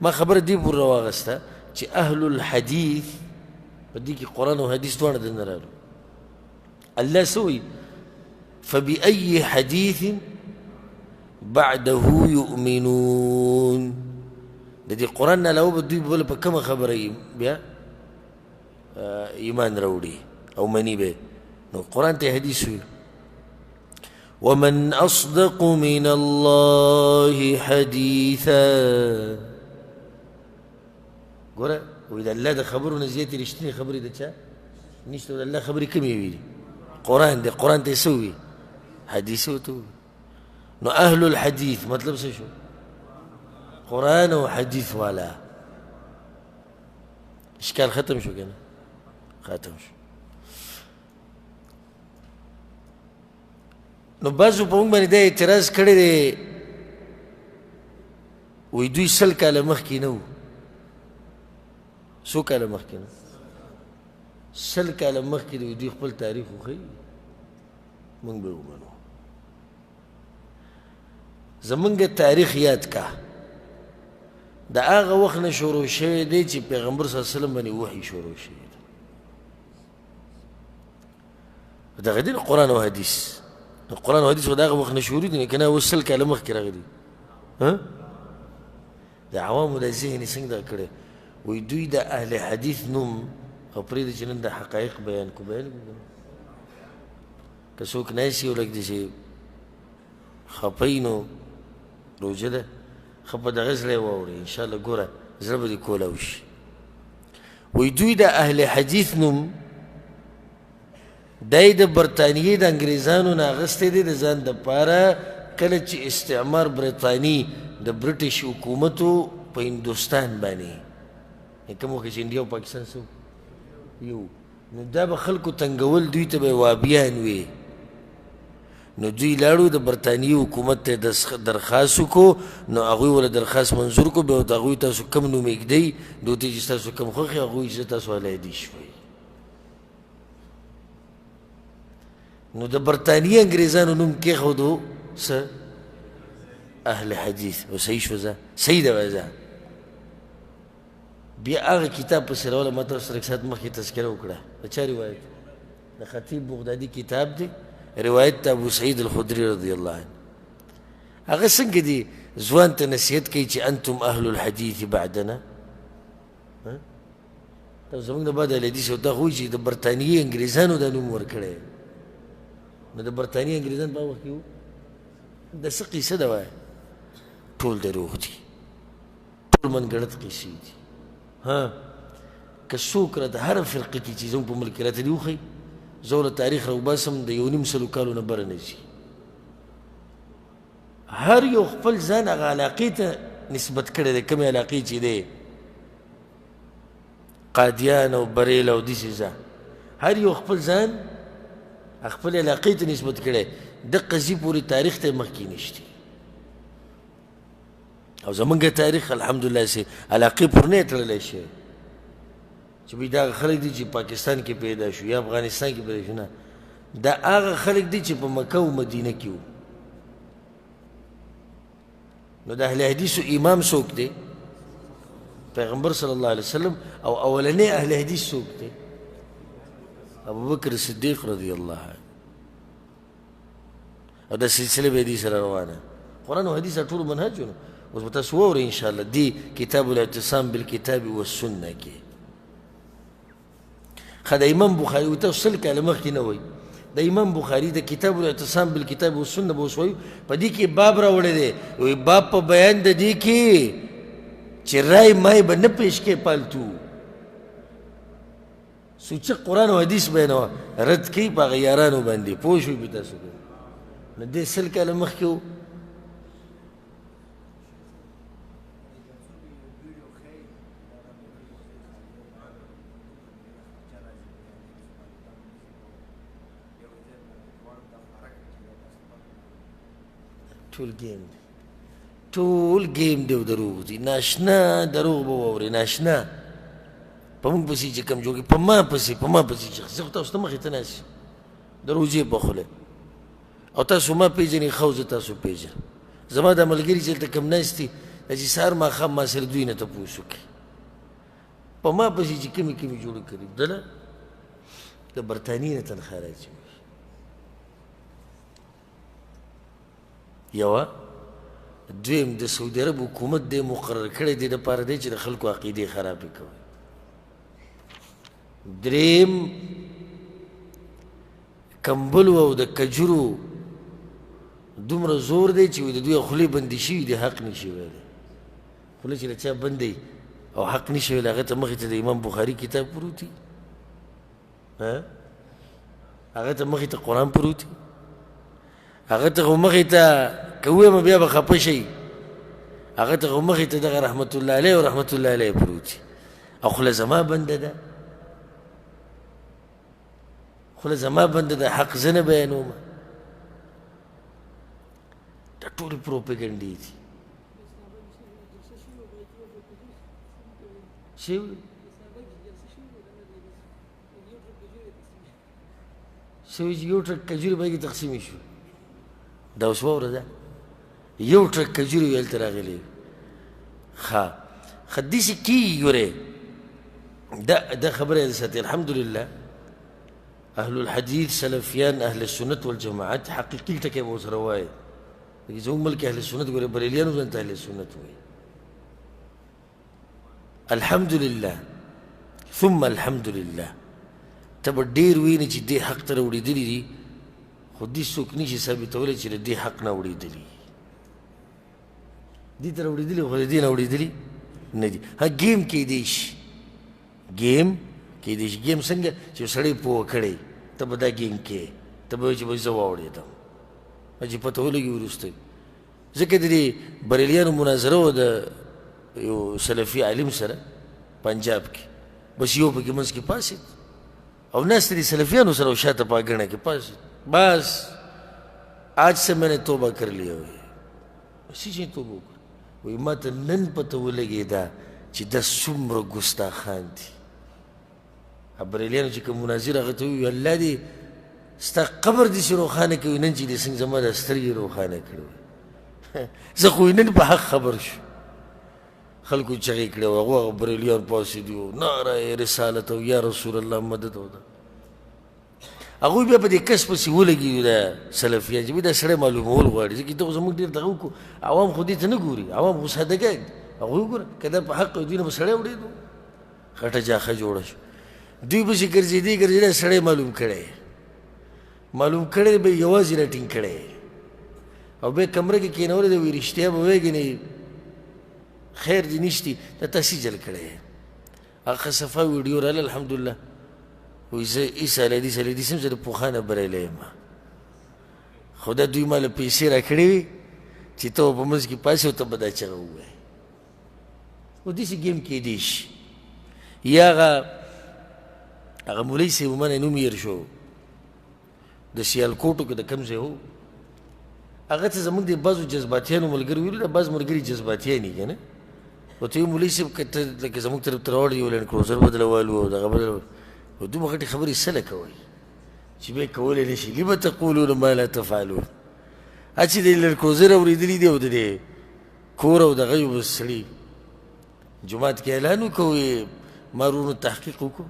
[SPEAKER 1] ما خبره دې پورې راواخیسته چې اهل الحدیث په دې کې قرآن او حدیث دواړه دننه رالو. الله څه وایي؟ فبأي حديث بعده يؤمنون. د دې قرآن نه علاوه به دوی بله په کومه خبره بیا ایمان راوړي او مني به؟ نو قرآن ته حدیث وي. ومن أصدق من الله حديثا. ګوره وایي د الله د خبرو نه زیاتې رښتینې خبرې د چا نشته. د الله خبرې کومې وي؟ قرآن دی. قرآن ته یې څه ووي؟ حدیث ورته ووي. نو اهل الحدیث مطلب څه شو؟ قرآن او حدیث والا. اشکال ختم شو که نه؟ ختم شو. نو بعضو په موږ باندې دا اعتراض کړی دی، وایي دوی 100 کاله مخکې نه وو. څو کاله مخکې نه؟ 100 کاله مخکې دی. دوی خپل تاریخ وښیي، موږ به یې ومنو. زمونږ تاریخ یاد کا، د هغه وخت نه شروع شوی دی چې پیغمبر صلی الله علیه وسلم باندې وحي شروع شوی دی. دغه دی قرآن او حدیث. قرآن او حدیث خو د هغه وخت نه شروع دي، که نه اوس 100 کاله مخکې راغلي. د عوامو د ذهن یې څنګه دغه کړی؟ وایي دوی د اهل حدیث نوم او پرېږده چې نن د حقایق بیان کړو، بیان کړو که څوک ناست یو لږ داسې خفه وي نو روژه ده، ښه په دغه زړه یې واورئ انشاءالله، ګوره زړه به دې کولاو شي. وایي دوی د اهل حدیث نوم دی د برتانیې د انګریزانو نه اخیستی دی د ځان دپاره. کله چې استعمار برتانی د برټش حکومت په هندوستان باندې، کوم وخت چې انډیا او پاکستان څه یو، نو دا به خلکو تنګول، دوی ته به وابیان وي. نو دوی لاړو د برتانیې حکومت ته درخواست وکړو، نو هغوی وله درخواست منظور کړو، بیا ورته هغوی تاسو کوم نوم ږدئ، دوی ته چې ستاسو کوم خوښ وي هغوی چې تاسو اهل حدیث شوئ. نو د برتانیې انګریزانو نوم کېښودو څه؟ اهل حدیث. او صحیح شو، ځه صحیح ده ځه. بیا هغه کتاب پسې راوله، ما تاسو سره لږ ساعت مخکې تذکره وکړه. د چا روایت؟ د خطیب بغدادي کتاب دی، روایت د ابو سعید الخدري رضی الله عنه. هغه څنګه دی ځوان ته نصیحت کوي چې انتم اهل الحدیث بعدنا. تاسو زموږ د بعد اهل حدیث، او دا خو چې د برتانیې انګریزانو دا نوم ورکړی. نو د برتانیې انګریزان په هغه وخت کې وو، د څه قصه ده وایه؟ ټول دروغ دي، ټول منګړت قصې دي. ها که څوک راته هره فرقه کې چې زموږ په ملک کې راته دي وښیي، زه ورله تاریخ راوباسم د 1.5 کالو نه بره نه ځي. هر یو خپل ځان هغه علاقې ته نسبت کړی دی، کومې علاقې چې دی، قادیان او بریل او داسې ځه، هر یو خپل ځان خپلې علاقې ته نسبت کړی. د قضیې پورې تاریخ ته مخکې نشته. او زمونږ تاریخ الحمدلله سي علاقې پورې نه تړلی شي چې دوی دا خلک دي چې پاکستان کې پیدا شو یا افغانستان کې پیدا شو، نه، دا هغه خلک دي چې په مکه او مدینه کې وو. نو د اهل حدیثو امام څوک دی؟ پیغمبر صلی الله علیه وسلم. او اولنی اهل حدیث څوک دی؟ ابوبکر صدیق رضی الله عنه. او دا سلسله به دې سره روانه. قرآن او حدیث ټول منهجونه اوس به تاسو واورئ انشاءالله دې کتاب الاعتصام بالکتاب والسنه کې. ښه د امام بخاري و تاسو 100 کاله مخکې نه وایي، د امام بخاري د کتاب الاعتصام بالکتاب والسنه به اوس وایو. په دې کې باب راوړی دی، وایي باب په بیان د دې کې چې رای مای به نه پیش کوې پالتو، سوچه قرآن او حدیث بیانوه، رد کوي په هغه یارانو باندې. پوه شوئ په تاسو کې؟ نو دې 100 کاله مخکې و. ټول ګیم دی، ټول ګیم دی او دروغ دي. ناشنا دروغ به واورې، ناشنا په موږ پسې چې کوم جوړ کړي، په ما پسې، په ما پسې چې زه خو تاسو ته مخې ته ناست یم د روژې په خوله، او تاسو ما پېژنئ، ښه زه تاسو پېژنم. زما دا ملګري چې دلته کوم ناست دي، دا چې سهار ماښام ما سره دوی نه تپوس وکړي، په ما پسې چې کومې کومې جوړې کړي، دله د برتانیې نه تنخوا راځي. یوه. دویم، د سعودي عرب حکومت دی مقرر کړی دی دپاره دی چې د خلکو عقیدې خرابې کوي. دریم، کمبلو او د کجورو دومره زور دی چې د دوی خولې بندې شوي دي، حق نشي ویلی. خوله چې له چا بندې او حق نشي ویلی، هغه ته مخې ته د امام بخاري کتاب پروت وي، هغه ته مخې ته قرآن پروت وي، هغه ته خو مخې ته که ووایم بیا به خفه شي، هغه ته خو مخې ته دغه رحمت الله علیه او رحمت الله علیه پروت وي. او خوله زما بنده ده، خوله زما بنده ده، حق زه نه بیانوم. دا ټولې پروپیګنډې دي. څه وي چې یو ټرک کجورې به یې تقسیمې شو؟ دا اوس واوره ده، یو ټرک کجورې ویل ته راغلي. ښه ښه داسې کېږي. ګورې دا خبره یې ساتي. الحمدلله اهل الحدیث سلفیان اهل السنت والجماعت حقیقي ټکی به ورسره وایي. لکه زموږ ملک اهل سنت ګورې بریلیانو ځان ته اهل سنت وایي. الحمدلله ثم الحمدلله ته به ډېر وینې چې دې حق ته راوړېدلي دي، خو دې څوک نه شي ثابتولی چې د دې حق نه اوړېدلي دي. ته راوړېدلي خو د دې نه اوړېدلي نه دي. ها ګیم کېدی شي، ګیم کېدی شي. ګیم څنګه چې سړی پوه کړی ته به دا ګیم کې، ته به وایې چې بس زه واوړېدم، چې پته ولګي وروسته. ځکه د دې بریلیانو مناظره وه د یو سلفي عالم سره پنجاب کې، بس یو پکې منځ کې پاڅېد او ناست دي سلفیانو سره او شاته په اګڼه کې پاڅېد، بس آج سے میں نے توبه کر لیا. وایي څه چې توبه وکړه؟ وایي ما ته نن پته ولګېده چې دا څومره ګستاخان دي. بریلیانو چې کوم مناظر هغه ته وویل الله دې ستا قبر داسې روښانه کوي نن چې دې څنګه زما دا سترګې روښانه کړې. زه خو یې نن په حق خبر شو. خلکو چغې کړې وې، هغو هغه بریلیان پاڅېدي وو، نعره رسالت او یا رسول الله مدد او دا. هغوی بیا په دې کس پسې ولګېدو دا سلفیان چې دا سړی معلومول غواړي، ځکه ته خو زموږ ډېر دغه وکړو. عوام خو دې ته نه ګوري، عوام خو سادهګان دي. هغوی وګوره که دا په حق دوی نه به سړی وړېدو، غټه جاخه جوړه شوه. دوی پسې ګرځېدې ګرځېدې سړی معلوم کړی، معلوم کړی به یې یوازې راټینګ کړی او بیا کمره کې کېنولی دی، وایي رښتیا به وایې که نه خیر دې نشتي، دا تاسې جل کړی. هغه ښه صفا ویډیو راغله الحمدلله. وایي زه هېڅ اهل حدیث اهل حدیث یم، زه د پخوا نه بریلی یم، خو دا دوی ما له پیسې راکړې وې چې ته به په منځ کې پاڅې او ته به دا چغه ووایې. خو داسې ګیم کېدی شي. یا هغه مولوي صاحب ما نه نوم هېر شو، د سیالکوټو کې د کوم ځای و، هغه ته زموږ د بعضو جذباتیانو ملګري ویلي، دا بعض ملګري جذباتیان دي که نه، ورته ویل مولوي صاحب که ته لکه زموږ طرف ته راوړې یو لنډ کروزر به درله والو او دغه به درله والو، دومره غټې خبرې څه له کوئ چې بیا کولی نه شي. لم تقولون ما لا تفعلون. هسې د لنډ کروزر اورېدلي دي او د دې کور او دغه یو بس سړي جومات کې اعلان وکړو، ما وروڼو تحقیق وکړو.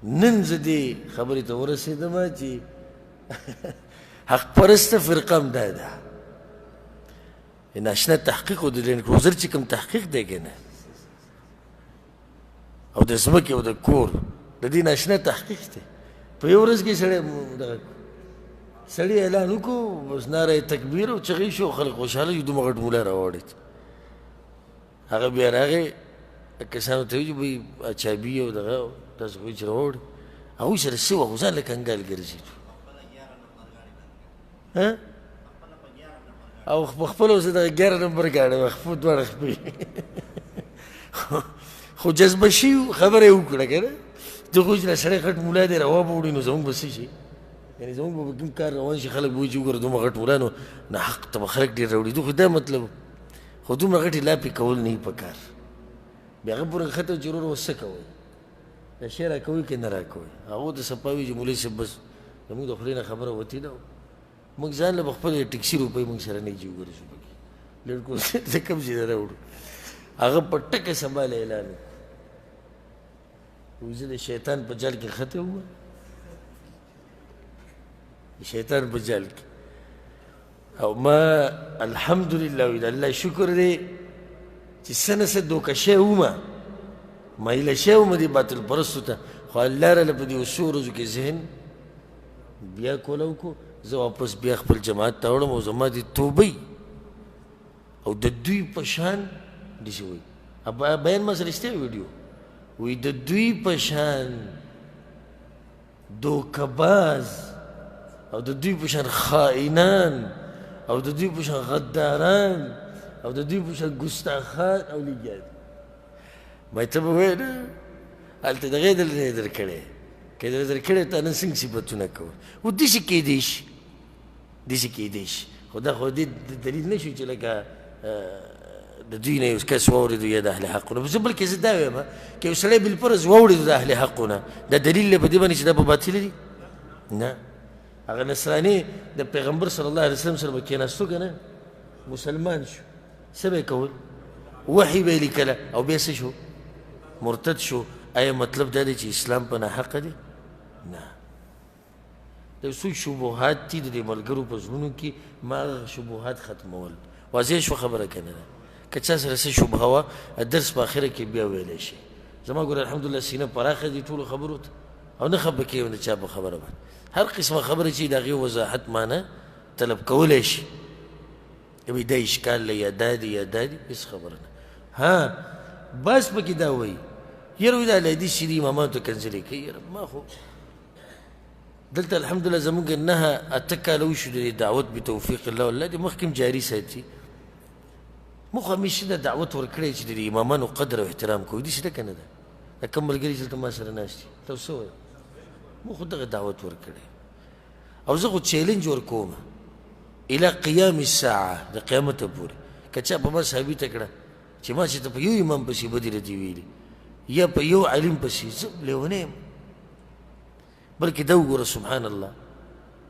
[SPEAKER 1] نن زه دې خبرې ته ورسېدم چې حق پرسته فرقه هم دا ده. ناشنا تحقیق او د لینډ کروزر چې کوم تحقیق دی که نه، او د ځمکې او د کور د دې ناشنا تحقیق دی. په یو ورځ کې سړی دغه سړي اعلان وکړو، بس ناره تکبیر او چغې شو، خلک خوشحاله شو، دومره غټ مولا راوړېد. هغه بیا راغی کسانو ته ویل چې بھئی چابي او دغه تاسو خو یې چې راوړې، هغوی سره څه وه، خو ځان له کنګال ګرځېدو. او په خپله اوس دغه 11 نمبر ګاډی وه، خپل دواړه خپې خو جذبه شي خبره یې وکړه که نه. ته خو چې دا سړی غټ مولا دی راوبه وړي نو زموږ به څه شي، یعنې زموږ به کوم کار روان شي خلک به وایي چې وګوره دومره غټ مولا نو نه حق ته به خلک ډېر راوړي. خو دا مطلب خو دومره غټې لاپې کول نه په کار. بیا هغه پورې ښه ته چې وروره اوس څه کوئ، دا شی راکوئ که نه راکوئ؟ هغو ته صفا وي چې مولوي صاحب بس زموږ د خولې نه خبره وتې ده، موږ ځان له به خپلې ټیکسي روپۍ موږ سره نه چې وګرځو پکې لږ څه کوم ځای نه راوړو. هغه په ټکه سبا له اعلان وکړو، وایي زه د شیطان په جال کې ختی وم، د شیطان په جال کې. او ما الحمدلله وی د الله شکر دی چې څه نه څه دوکه شوی ومه، مایله شوی ومه دې باطل پرستو ته، خو الله راله په دې څو ورځو کې ذهن بیا کولاو کو، زه واپس بیا خپل جماعت ته وړم او زما دې توبه او د دوی په شان داسې وایي. بیان ما سره شته ویډیو، وایي د دوی په شان دوکهباز او د دوی په شان خائنان او د دوی په شان غداران او د دوی په شان ګستاخان او لګیا دي. ما ته به وایې نه هلته دغې دل نه درکړی، که دې درکړی تا نن څنګه صفتونه کول؟ و داسې کېدی شي، داسې کېدی شي، خو دا خو دې دلیل نه شو چې لکه د دوی نه یو کس واورېدو یا د اهل حقونه. زه بلکې زه دا وایم که یو سړی بالفرض واورېدو د اهل حقونه، دا دلیل دی په دې باندې چې دا په باطل دي؟ نه. هغه نصراني د پیغمبر صلی الله علیه وسلم سره به کېناستو که نه، مسلمان شو، څه به یې کول؟ وحي به یې لیکله او بیا څه شو؟ مرتد شو. آیا مطلب دا دی چې اسلام په ناحقه دی؟ نه. د څو شبهات دي د دې ملګرو په زړونو کې، ما هغه شبهات ختمول. واضح شو خبره که نه ده؟ که چا سره څه شبهه وه درس په اخره کې بیا ویلی شي. زما ګوره الحمدلله سینه پراخه دي ټولو خبرو ته او نه خفه کېږم د چا په خبره باندې. هر قسمه خبره چې د هغې وضاحت مانه طلب کولی شي، وایي دا اشکال دی یا دا دی یا دا دی، هېڅ خبره نه. ها بس پکې دا وایي یاره وایي دا اهل حدیث چې دي امامانو ته کنځلې کوي. یاره ما خو دلته الحمدلله زموږ 9-8 کاله وشو د دې دعوت بتوفیق الله، الله دې مخکې هم جاري ساتي. موږ خو همېشه دا دعوت ورکړی چې د دې امامانو قدر او احترام کوو، داسې ده که نه ده؟ دا کوم ملګري چې دلته ما سره ناست دي تاسو څه وایئ؟ موږ خو دغه دعوت ورکړی او زه خو چیلنج ورکوم الی قیام الساعه، د قیامته پورې که چا په ما ثابته کړه چې ما چې ته په یو امام پسې بدې ردې ویلي یا په یو عالم پسې، زه لېونی یم. بلکې دا وګوره سبحان الله،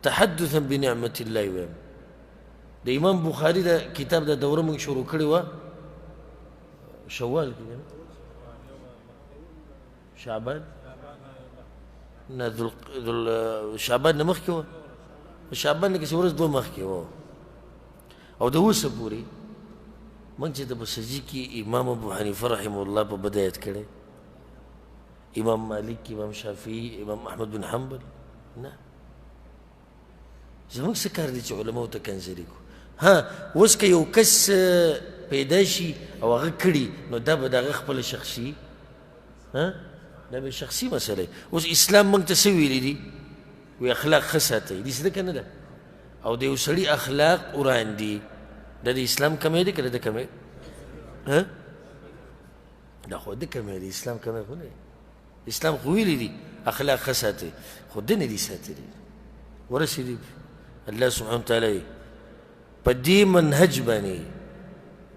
[SPEAKER 1] تحدثا بنعمت الله وایم. د امام بخاري د کتاب د دوره موږ شروع کړې وه شوال کې، شعبان نه شعبان نه مخکې وه، شعبان نه کسې ورځ دوه مخکې وه. او د اوسه پورې موږ چې د په سجي کې امام ابو حنیفه رحمه الله په بدایت کړی، امام مالک، امام شافعي، امام احمد بن حنبل، نه زموږ څه کار دی چې علماو ته کنځلې کړو؟ ها اوس که یو کس پیدا شي او هغه کړي نو دا به د هغه خپله شخصي، ها دا به شخصي مسله. اوس اسلام موږ ته څه ویلي دي؟ وایي اخلاق ښه ساتئ، داسې ده که نه ده؟ او د یو سړي اخلاق وران دي، دا د اسلام کمی دی که د ده کمی؟ ها دا خو د کمی دی، اسلام کمی خو نه دی. اسلام خو ویلي دي اخلاق ښه ساتئ، خو ده نه دي ساتلي. ورسېدي الله سبحانه وتعالی په دې منهج باندې،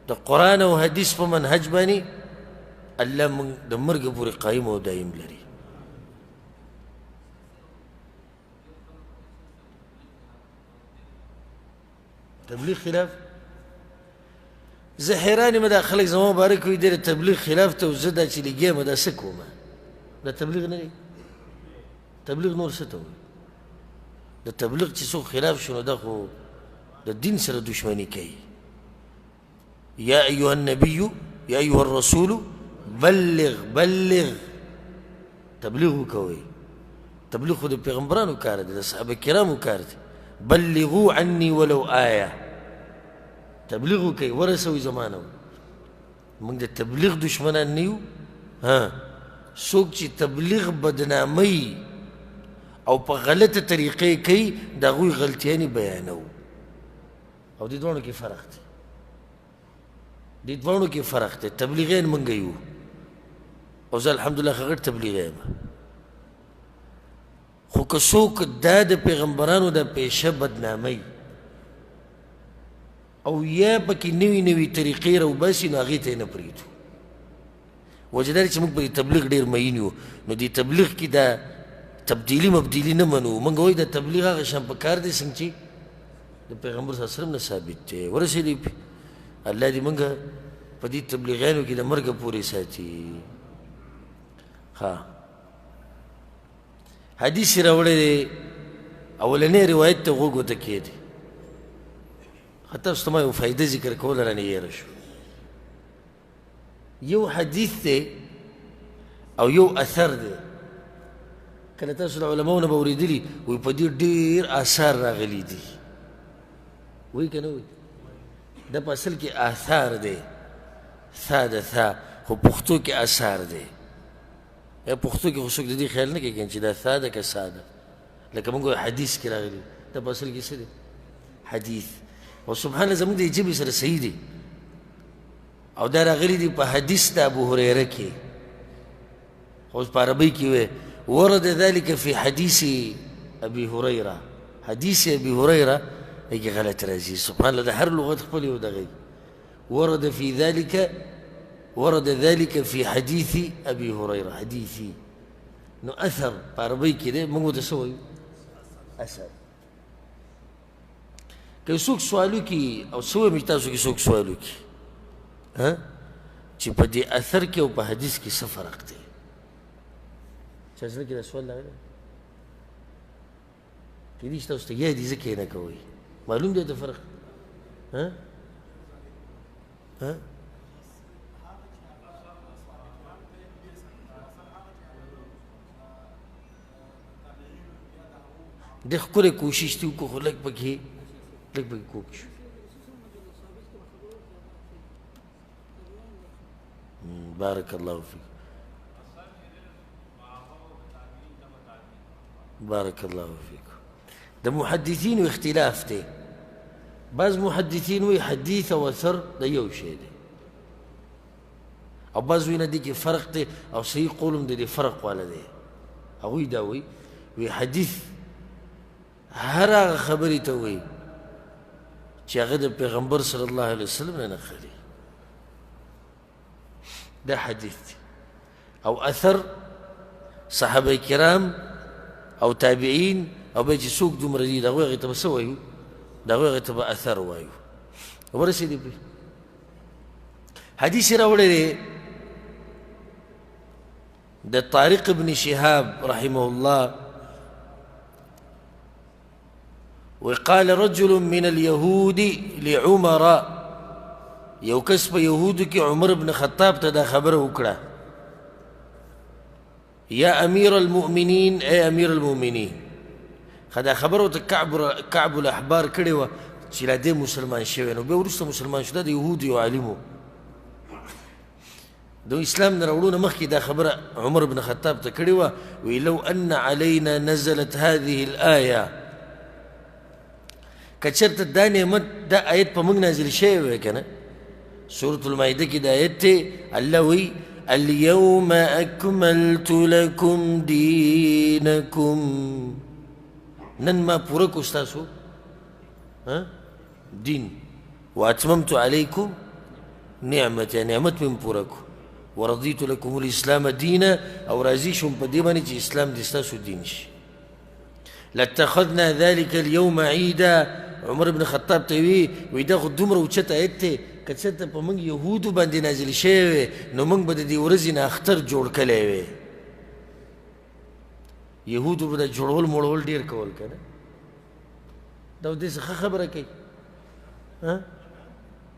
[SPEAKER 1] د قرآن او حدیث په منهج باندې الله موږ د مرګ پورې قایم او دایم لري. تبلیغ خلاف زه حیران یم، دا خلک زما مبارک وي د تبلیغ خلاف ته، زه دا چې لګیا یم دا څه کوم؟ دا تبلیغ نه دی، تبلیغ نور څه ته وایي؟ د تبلیغ چې څوک خلاف شو نو دا خو د دین سره دښمني کوي. یا ایها النبی یا ایها الرسول بلغ بلغ، تبلیغ وکوئ. تبلیغ خو د پیغمبرانو کار دی، د صحابه کرامو کار دی. بلغوا عني ولو آیه، تبلیغ وکړئ، ورسوئ زمانه. موږ د تبلیغ دښمنان نه یو. ها څوک چې تبلیغ بدناموي او په غلطه طریقې کوي، د هغوی غلطیانې بیانوو. او دې دواړو کې فرق دی، دې دواړو کې فرق دی. تبلیغیان موږ یو، او زه الحمدلله ښه غټ تبلیغی یم، خو که څوک دا د پیغمبرانو د پیشه بدناموي او یا پکې نوي نوي طریقې راوباسي، نو هغې ته یې نه پرېږدو. وجه دا ده چې موږ په دې تبلیغ ډېر مین یو، نو دې تبلیغ کې دا تبدیلي مبدیلي نه منو. موږ وایو دا تبلیغ هغه شان په کار دی څنګه چې د پیغمبر صلی الله علیه وسلم نه ثابت دی. ورسېدی پرې، الله دې موږ په دې تبلیغیانو کې د مرګه پورې ساتي. ښه حدیث یې راوړی دی، اولنی روایت ته غوږ ورته کښېږدئ. خو تاسو ته ما یو فایده ذکر کوله رانه هېره شو. یو حدیث دی او یو اثر دی. کله تاسو د علماو نه به اورېدلي وایي په دې ډېر آثار راغلي دي، وایي که نه وایي؟ دا په اصل کې آثار دی، ثا د ثا، خو پښتو کې آثار دی. یا پښتو کې خو څوک د دې خیال نه کوي چې دا ثا ده که سا ده، لکه موږ حدیث کې راغلي، دا په اصل کې څه دی؟ حدیث. او سبحان الله زموږ د ژبې سره صحیح دی، او دا راغلي دي په حدیث د ابو هریره کې، خو اوس په عربۍ کې وایي ورد ذلك في حدیث ابي هریره، حدیث ابي هریره کې غلط راځي. سبحان الله د هر لغت خپل یو دغه ورد في ذلك، ورد ذلك في حديث ابي هريره، حديثي. نو اثر په عربۍ کې دی، موږ ورته څه وایو؟ اثر. که څوک سوال وکړي او څه وایم چې تاسو کې څوک سوال وکړي چې په دې اثر کې او په حدیث کې څه فرق دی، چا زړه کې دا سوال راغلی؟ کېدای شي تاسو ته یاد وي ځکه یې نه کوئ. معلوم دی د فرق؟ ها ها د ښکلی کوشش دې وکړو، خو لږ پکې لږ پکې کوک شو. بارک الله فیک، بارک الله فیک. د محدثینو اختلاف دی. بعض محدثین وایي حدیث او اثر د یو شی دی، او بعض وایي نه دې کې فرق دی، او صحیح قول هم د دې فرق والا دی. هغوی دا وایي، وایي حدیث هر هغه خبرې ته وایي چې هغه د پیغمبر صلی الله علیه وسلم نه نقلوي، دا حدیث دی. او اثر صحابه کرام او تابعین او بیا چې څوک دومره دي د هغوی هغې ته به څه وایو؟ د هغوی هغې ته به اثر وایو. ورسېدې پرې حدیث یې راوړی دی د طارق ابن شهاب رحمه الله، وقال رجل من اليهود لعمر، یو کس په یهودو کې عمر بن خطاب ته دا خبره وکړه، یا امیر المؤمنین، ای امیر المؤمنین. ښه دا خبره ورته کعب الاحبار کړې وه چې لا دی مسلمان شوی، نو بیا وروسته مسلمان شو. دا د یهودو یو عالم و، د اسلام نه راوړو نه مخکې دا خبره عمر بن خطاب ته کړې وه، وی لو ان علینا نزلت هذه الآیه، که چېرته دا نعمت دا آیت په موږ نازل شوی وی که نه، سورة المائده کې دا آیت دی، الله وایي اليوم اکملت لکم دینکم، نن ما پوره کړو ستاسو دین، واتممت علیکم نعمتي، نعمت مې پوره کړو، ورضیت لکم الاسلام دینا، او راضي شوم په دې باندې چې اسلام دې ستاسو دین شي. لاتخذنا ذلك اليوم عیدا، عمر بن خطاب ته وی، وی دا خو دومره اوچت آیت دی، که چېرته په موږ یهودو باندې نازل شوی وی نو موږ به د دې ورځې نه اختر جوړ کړی وی. یهودو به دا جوړول موړول ډېر کول که نه، دا داسې ښه خبره کوي،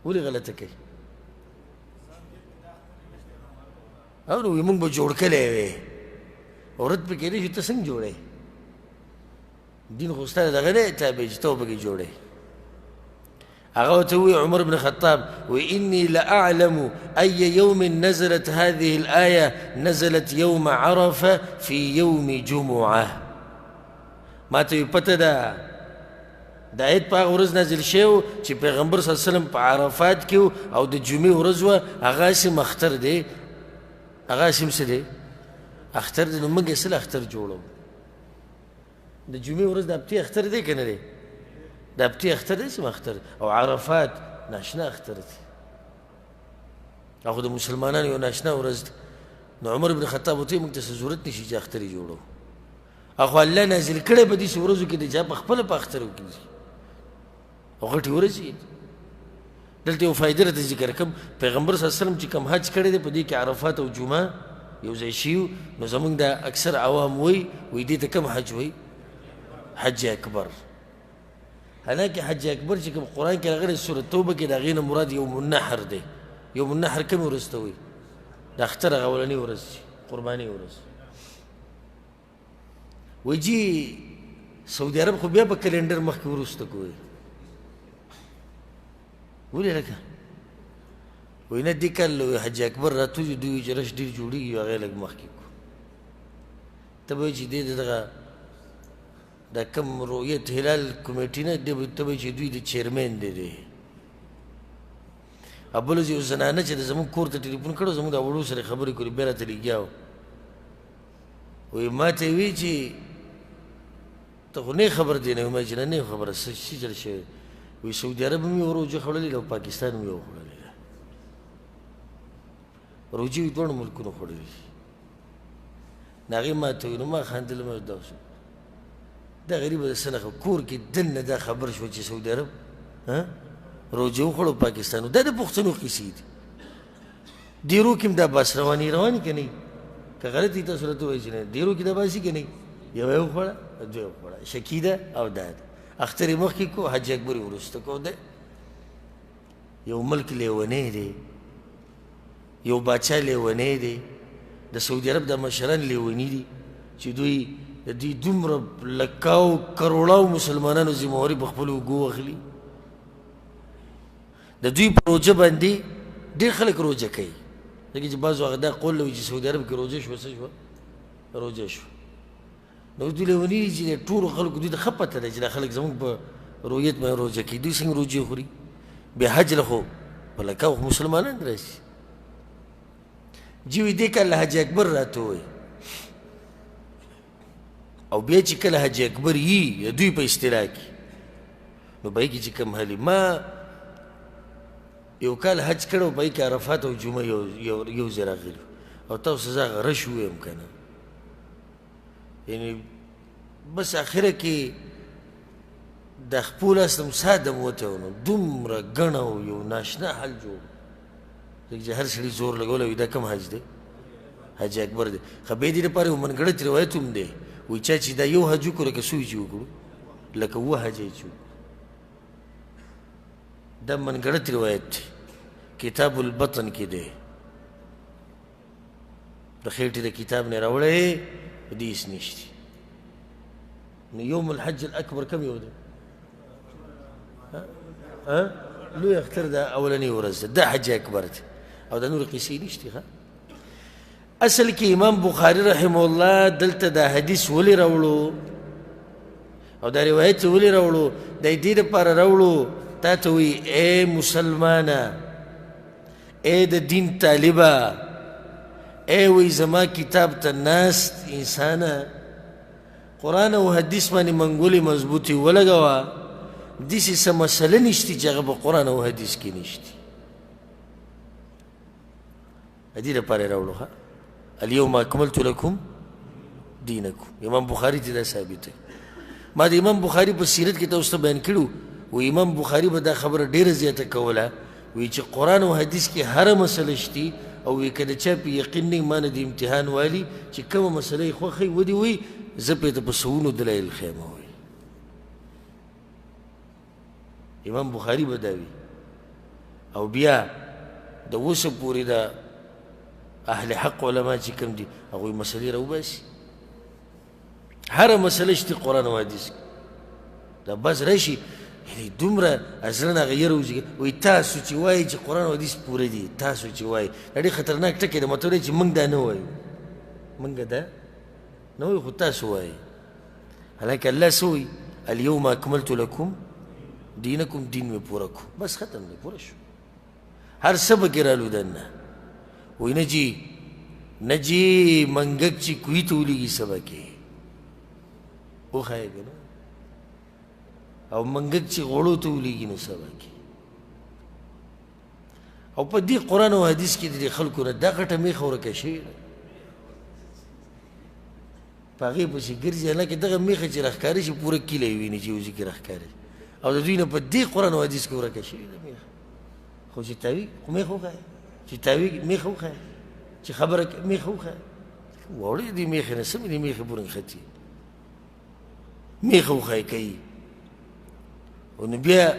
[SPEAKER 1] ولې غلطه کوي؟ او نو موږ به جوړ کړی وی، عورت پکې کېدای شي ته څنګه جوړې؟ دین خو ستا دغه دی تابع چې ته پکې جوړې. هغه ورته وویل عمر بن خطاب، وی انی لاعلم ای یوم نزلت هذه الآیه، نزلت یوم عرفه فی یوم جمعه. ما ته پته ده دا آیت په هغه ورځ نازل شوی و چې پیغمبر صلی الله علیه وسلم په عرفات کې او د جمعې ورځ وه، هغه هسې هم اختر دی، هغه هسې هم څه دی؟ اختر دی. نو موږ یې څه له اختر جوړوو؟ د جمعې ورځ د هفتې اختر دی که نه دی؟ د هفتې اختر دی، څه اختر؟ او عرفات ناشنا اختر دی، هغه خو د مسلمانانو یو ناشنا ورځ ده. نو عمر بن خطاب ورته وایي موږ ته څه ضرورت نشي چې اختر یې جوړوو، هغه الله نازل کړی په داسې ورځو کې دی چې په خپله په اخترو کې دي او غټې ورځې دي. دلته یو فایده راته ذکر کوم، پیغمبر صلی الله علیه وسلم چې کوم حج کړی دی په دې کې عرفات او جمعه یو ځای شوي، نو زموږ دا اکثر عوام وایي، وایي دې ته کوم حج وایي؟ حج اکبر. حالانکه حج اکبر چې کوم قرآن کې راغلی سورة توبه کې، د هغې نه مراد یوم النحر دی. یوم النحر کومې ورځ ته وایي؟ د اختر هغه اولنۍ ورځ چې قربانۍ ورځ. وایي جي سعودي عرب خو بیا په کلینډر مخکې وروسته کوي. ولې لکه وایي نه دې کال له حج اکبر راتلو چې دوی چې رش ډېر جوړېږي، هغه یې لږ مخکې کړو. ته به وایې چې دې د دغه دا کوم رؤیت هلال کمیټې نه دی، ته به چې دوی د چیرمین دی دی. او بل ورځ یو زنانه چې د زموږ کور ته ټلیفون کړو، زموږ د وړو سره خبرې کولې، بیا راته لګیا و. وایي ما ته یې ویې چې ته خو نه خبر دی؟ نه، ما چې نه خبره، څه څه چل شوی؟ وایي سعودي عرب هم یوه روژه خوړلې ده او پاکستان هم یوه خوړلې ده. روژې یې دواړو ملکونو خوړلې دي. نو هغې ما ته وویل، نو ما خندل، ما دا څه دا غریبه د څه نه کور کې دننه دا خبر شوه چې سعودي عرب روژه وخوړه او پاکستان. دا د پښتنو قیصې دي. دیرو کې هم دا باس رواني رواني که نه؟ که غلط وي تاسو راته ووایئ چې نه، دیرو کې دا باسي که نه؟ یوه یې وخوړه، دوه یې وخوړه، شکي ده او دا ده. اختر یې مخکې کو، حج اکبر یې وروسته کو. دی یو ملک لیونی دی، یو باچا لیونی دی، د سعودي عرب د مشران لیوني دي چې دوی د دوی دومره لکاو کروړاو مسلمانانو ذمهواري په خپلو اوږو اخلي. د دوی په روژه باندې ډېر خلک روژه کوي، ځکه چې بعضو هغه دا قول لوي چې سعودي عرب کې روژه شوه، څه شوه؟ روژه شوه. نو دوی لیوني دي چې د ټولو خلکو دوی ته ښه پته ده چې دا خلک زموږ په رویت باندې روژه کوي، دوی څنګه روژې خوري؟ بیا حج له خو په لکاو خو مسلمانان راشي. جی وی دې کال حج اکبر راته ووایي، او بیا چې کله حج اکبر یي د دوی په اصطلاح کې، نو به یې کې چې کوم هلي ما یو کال حج کړی و، په هغې کې عرفات او جمعه یو ځای راغلي، او تاسو زه هغه رش ووایم که نه، یعنې بس اخره کې د خپل لاس نه ساه دم وتی و، نو دومره ګڼه و، یو ناشنا حال جوړ، ځکه چې هر سړي زور لګولی وي دا کوم حج دی؟ حج اکبر دی. ښه بیا دې لپاره یو منګړت روایت هم دی، وایي چا چې دا یو حج وکړو لکه څو یې چې وکړو، لکه اووه حجه یې چې وکړو. دا منګړت روایت دی، کتاب البطن کې دی، د خېټې د کتاب نه راوړی، په دې هېڅ نشته. نو یوم الحج الاکبر کوم یو دی؟ لوی اختر دا اولنۍ ورځ ده، دا حج اکبر دی، او دا نورې قیصې نشته. ښه اصل کې امام بخاري رحمه الله دلته دا حدیث ولې راوړو او دا روایت ولې راوړو؟ د دې لپاره راوړو تا ته وایي ای مسلمانه، ای د دین طالبه، ای وایي زما کتاب ته ناست انسانه، قرآن او حدیث باندې منګولې مضبوطې ولګوه، داسې څه مسله نشته چې هغه په قرآن او حدیث کې نشته. د دې لپاره یې راوړو. ښه الیوم اکملت لکم دینکم، امام بخاري ته دا ثابته. ما د امام بخاري په سیرت کې تاسو ته بیان کړو، و امام بخاري به دا خبره ډېره زیاته کوله، وایي چې قرآن او حدیث کې هره مسله شتي، او وایي که د چا په یقین نه ما نه د امتحان والي چې کومه مسله یې خوښه وي ودې وایي، زه پرې ته په سوونو دلایل ښیم. وایي امام بخاري به دا وي. او بیا د اوسه پورې د اهل حق علما چې کوم دي هغوی مسلې راوباسي، هره مسله شته قرآن او حدیث کې. دا بس راشي یعنې دومره زړه نه هغه یره وځي، وایي تاسو چې وایئ چې قرآن او حدیث پوره دي، تاسو چې وایئ، دا ډېر خطرناک ټکی دی. مطلب دی چې موږ دا نه وایو، موږ دا نه وایو، خو تاسو وایئ. حالانکه الله څه وایي؟ الیوم اکملت لکم دینکم، دین مې پوره کړو، بس ختم دی، پوره شو، هر څه پکې رالو دننه. وایي نه جي، نه جي، منګک چې کوهي ته ولېږي څه به کوې؟ وښایه که نه، او منګک چې غوړو ته ولېږي نو څه به کوې؟ او په دې قرآن او حدیث کې د دې خلکو نه دا غټه میخه ورکه شوې ده، په هغې پسې ګرځي، حالانکه دغه میخه چې راښکاره شي پوره کیله یې ویني چې یو ځای کې راښکاره شي، او د دوی نه په دې قرآن او حدیث کې ورکه شوې ده میخه. خو چې تاوي خو میخه وښایه، چې تاوي میخه وښایه، چې خبره کوي میخه وښایه. وړې دې میخې نه سمې دې میخې پورې نښتې، میخه وښایه کوي. او نو بیا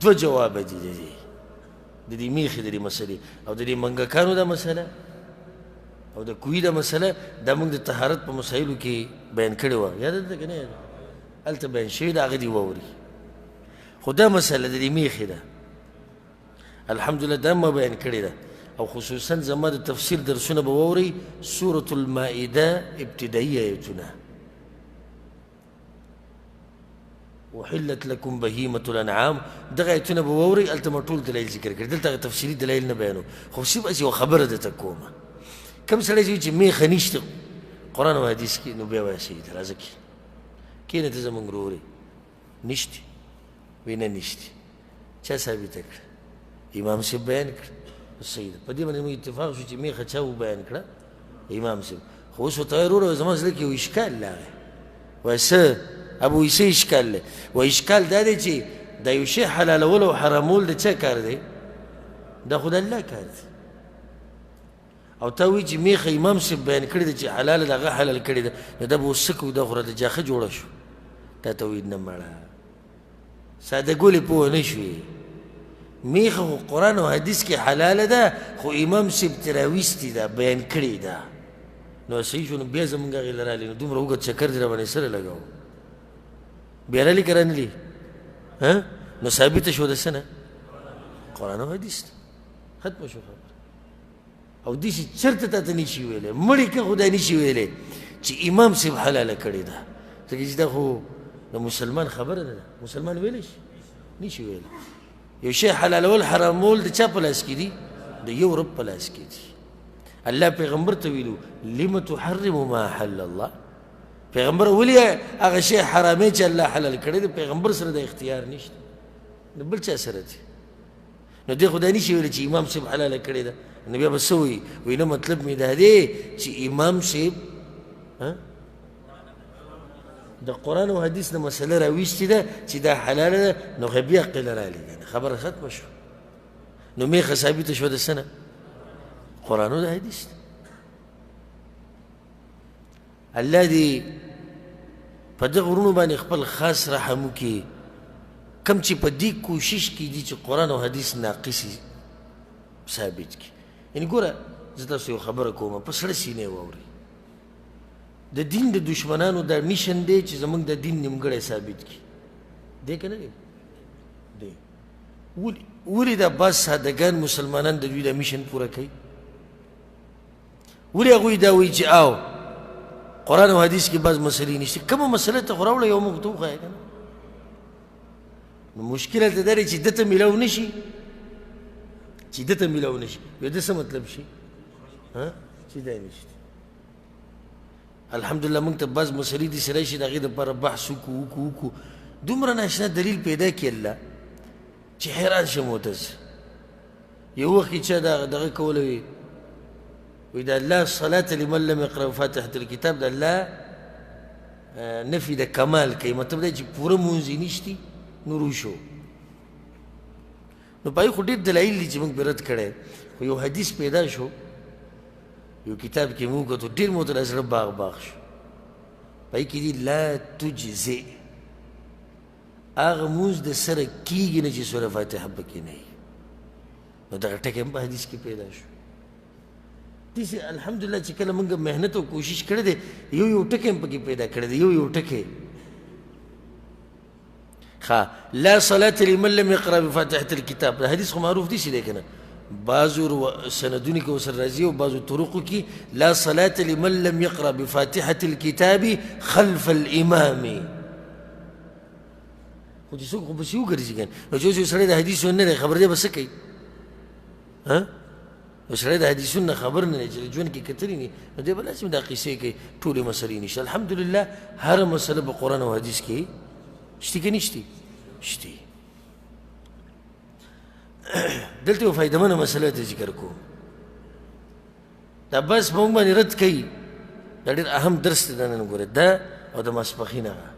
[SPEAKER 1] دوه جوابه دي د دې، د دې میخې د دې مسلې او د دې منګکانو دا مسله او د کوی دا مسله، دا موږ د طهارت په مسایلو کې بیان کړې وه، یاده ده که نه یاده؟ هلته بیان شوې ده، هغه دې واوري. خو دا مسله د دې میخې ده، الحمدلله دا ما بیان کړې ده، او خصوصا زما د تفسیر درسونه به واورئ، سورة المائده ابتدایي آیتونه. احلت لکم بهیمة الانعام، دغه آیتونه به واورئ، هلته ما ټول دلایل ذکر کړي، دلته هغه تفصیلي دلایل نه بیانوم، خو صرف هسې یوه خبره درته کومه. کوم سړی چې میخه نشته قرآن او حدیث کې، نو بیا وایه صحیح ده، راځه کښېنه، کښېنه ته زموږ ورور یې، نشته وایي نه نشته، چا ثابته کړه؟ امام صاحب بیان کړه، صحیح ده. په دې باندې موږ اتفاق شو چې میخه چا وبیان کړه؟ امام صاحب. خو اوس ورته وایي وروره زما زړه کې یو اشکال راغی. وایي څه؟ ابو وایي څه اشکال دی؟ وایي اشکال دا دی چې دا یو شی حلالول او حرامول د چا کار دی؟ دا خو د الله کار دی. او تا وایي چې میخه امام صاحب بیان کړې ده چې حلاله ده، هغه حلال کړې ده، نو دا به اوس څه کوو؟ دا خو راته جاخه جوړه شو. تا ته وایي نه مړه، ساده ګولې پوه نه شوې، میخه خو قرآن او حدیث کې حلاله ده، خو امام صاحب ترې راویستې ده، بیان کړې ده. نو صحیح شو، نو بیا زمونږ هغې له راغلې، نو دومره اوږد چکر دې راباندې سره لګاوه، بیا راغلي که رانلي؟ نو ثابته شوه د څه نه؟ قرآن او حدیث ده، ختمه شوه خبره. او داسې چېرته تا ته نشي ویلی، مړی که خدای نشي ویلی چې امام صاحب حلاله کړې ده، ځکه چې دا خو د مسلمان خبره نه ده، مسلمان ویلی شي؟ نشي ویلی. یو شی حلالول حرامول د چا په لاس کې دي؟ د یو رب په لاس کې دي. الله پیغمبر ته ویلو لم تحرم ما حل الله، پیغمبر ولې هغه شی حرامې چې الله حلال کړی دی؟ پیغمبر سره د اختیار نشته، نو بل چا سره دی. نو دې خدای نشي ویلی چې امام صاحب حلاله کړې ده، نو بیا به څه وایي؟ وایي نه، مطلب مې دا دی چې امام صاحب د قرآن او حدیث نه مسله راویستې ده چې دا حلاله ده، نو خو بیا قیله رالیږي، خبره ختمه شوه. نو میخه ثابته شوه د څه نه؟ قرآن او د حدیث ده. الله دې په دغه وروڼو باندې خپل خاص رحم وکړي، کوم چې په دې کوشش کې دي چې قرآن او حدیث ناقص ثابت کړي. یعنې ګوره، زه تاسو یو خبره کوم، په سړه سینه یې واورئ. د دین د دشمنانو دا میشن دی چې زموږ د دین نیمګړی ثابت کړي، دی که نه دی؟ دی. ولې دا بعض سادهګان مسلمانان د دوی دا میشن پوره کوي؟ ولې هغوی دا وایي چې آو قرآن او حدیث کې بعض مسلې نشته؟ کومه مسله ته خو راوړه یو موږ ته وښایه که نه. نو مشکل هلته دا دی چې ده ته میلاو نه شي، چې ده ته میلاو نه شي، بیا د څه مطلب شي؟ چې دا نشته. الحمدلله موږ ته بعض مسلې داسې راشي د هغې دپاره بحث وکړو وکړو وکړو، دومره ناشنا دلیل پیدا کړي الله چې حیران شم ورته زه. یو وخت کې چا دغه کوله وي، وایي د الله صلاة لمن لم یقرأ فاتحة الکتاب، د الله نفي د کمال کوي، مطلب دا چې پوره مونځ یې نشتي نور وشو. نو په هغې خو ډېر دلایل دي چې موږ پرې رد کړی، خو یو حدیث پیدا شو یو کتاب کې مې وکتو، ډېر مې ورته زړه باغ باغ شو. په هغې کې دي لا تجزئ، هغه مونځ د سره کېږي نه چې سوره فاتحه پکې نه وي. نو دغه ټکی هم په حدیث کې پیدا شو. داسې الحمدلله چې کله موږ محنت او کوشش کړی دی، یو یو ټکی هم پکې پیدا کړی دی، یو یو ټکی. لا صلاة لمن لم يقرأ بفاتحة الكتاب، دا حدیث خو معروف دی چې دی که نه، بعضو سندونو کې ورسره راځي او بعضو طرقو کې لا صلاة لمن لم يقرأ بفاتحة الكتاب خلف الإمام. خو چې څوک خو پسې وګرځي که نه، نو چې اوس یو سړی د حدیثو نه دی خبر دی به څه کوي؟ یو سړی د حدیثونو نه خبر نه دی چې د ژوند کې کتلي نه، نو دی به لازم دا قصې کوي، ټولې مسلې نشته. الحمدلله هره مسله په قرآن او حدیث کې شته که نشته؟ شته. دلته یو فایدهمنه مسله ته ذکر کوم، دا بس په موږ باندې رد کوي، دا ډېر اهم درس دی نن ګوره، دا او د ماسپښین هغه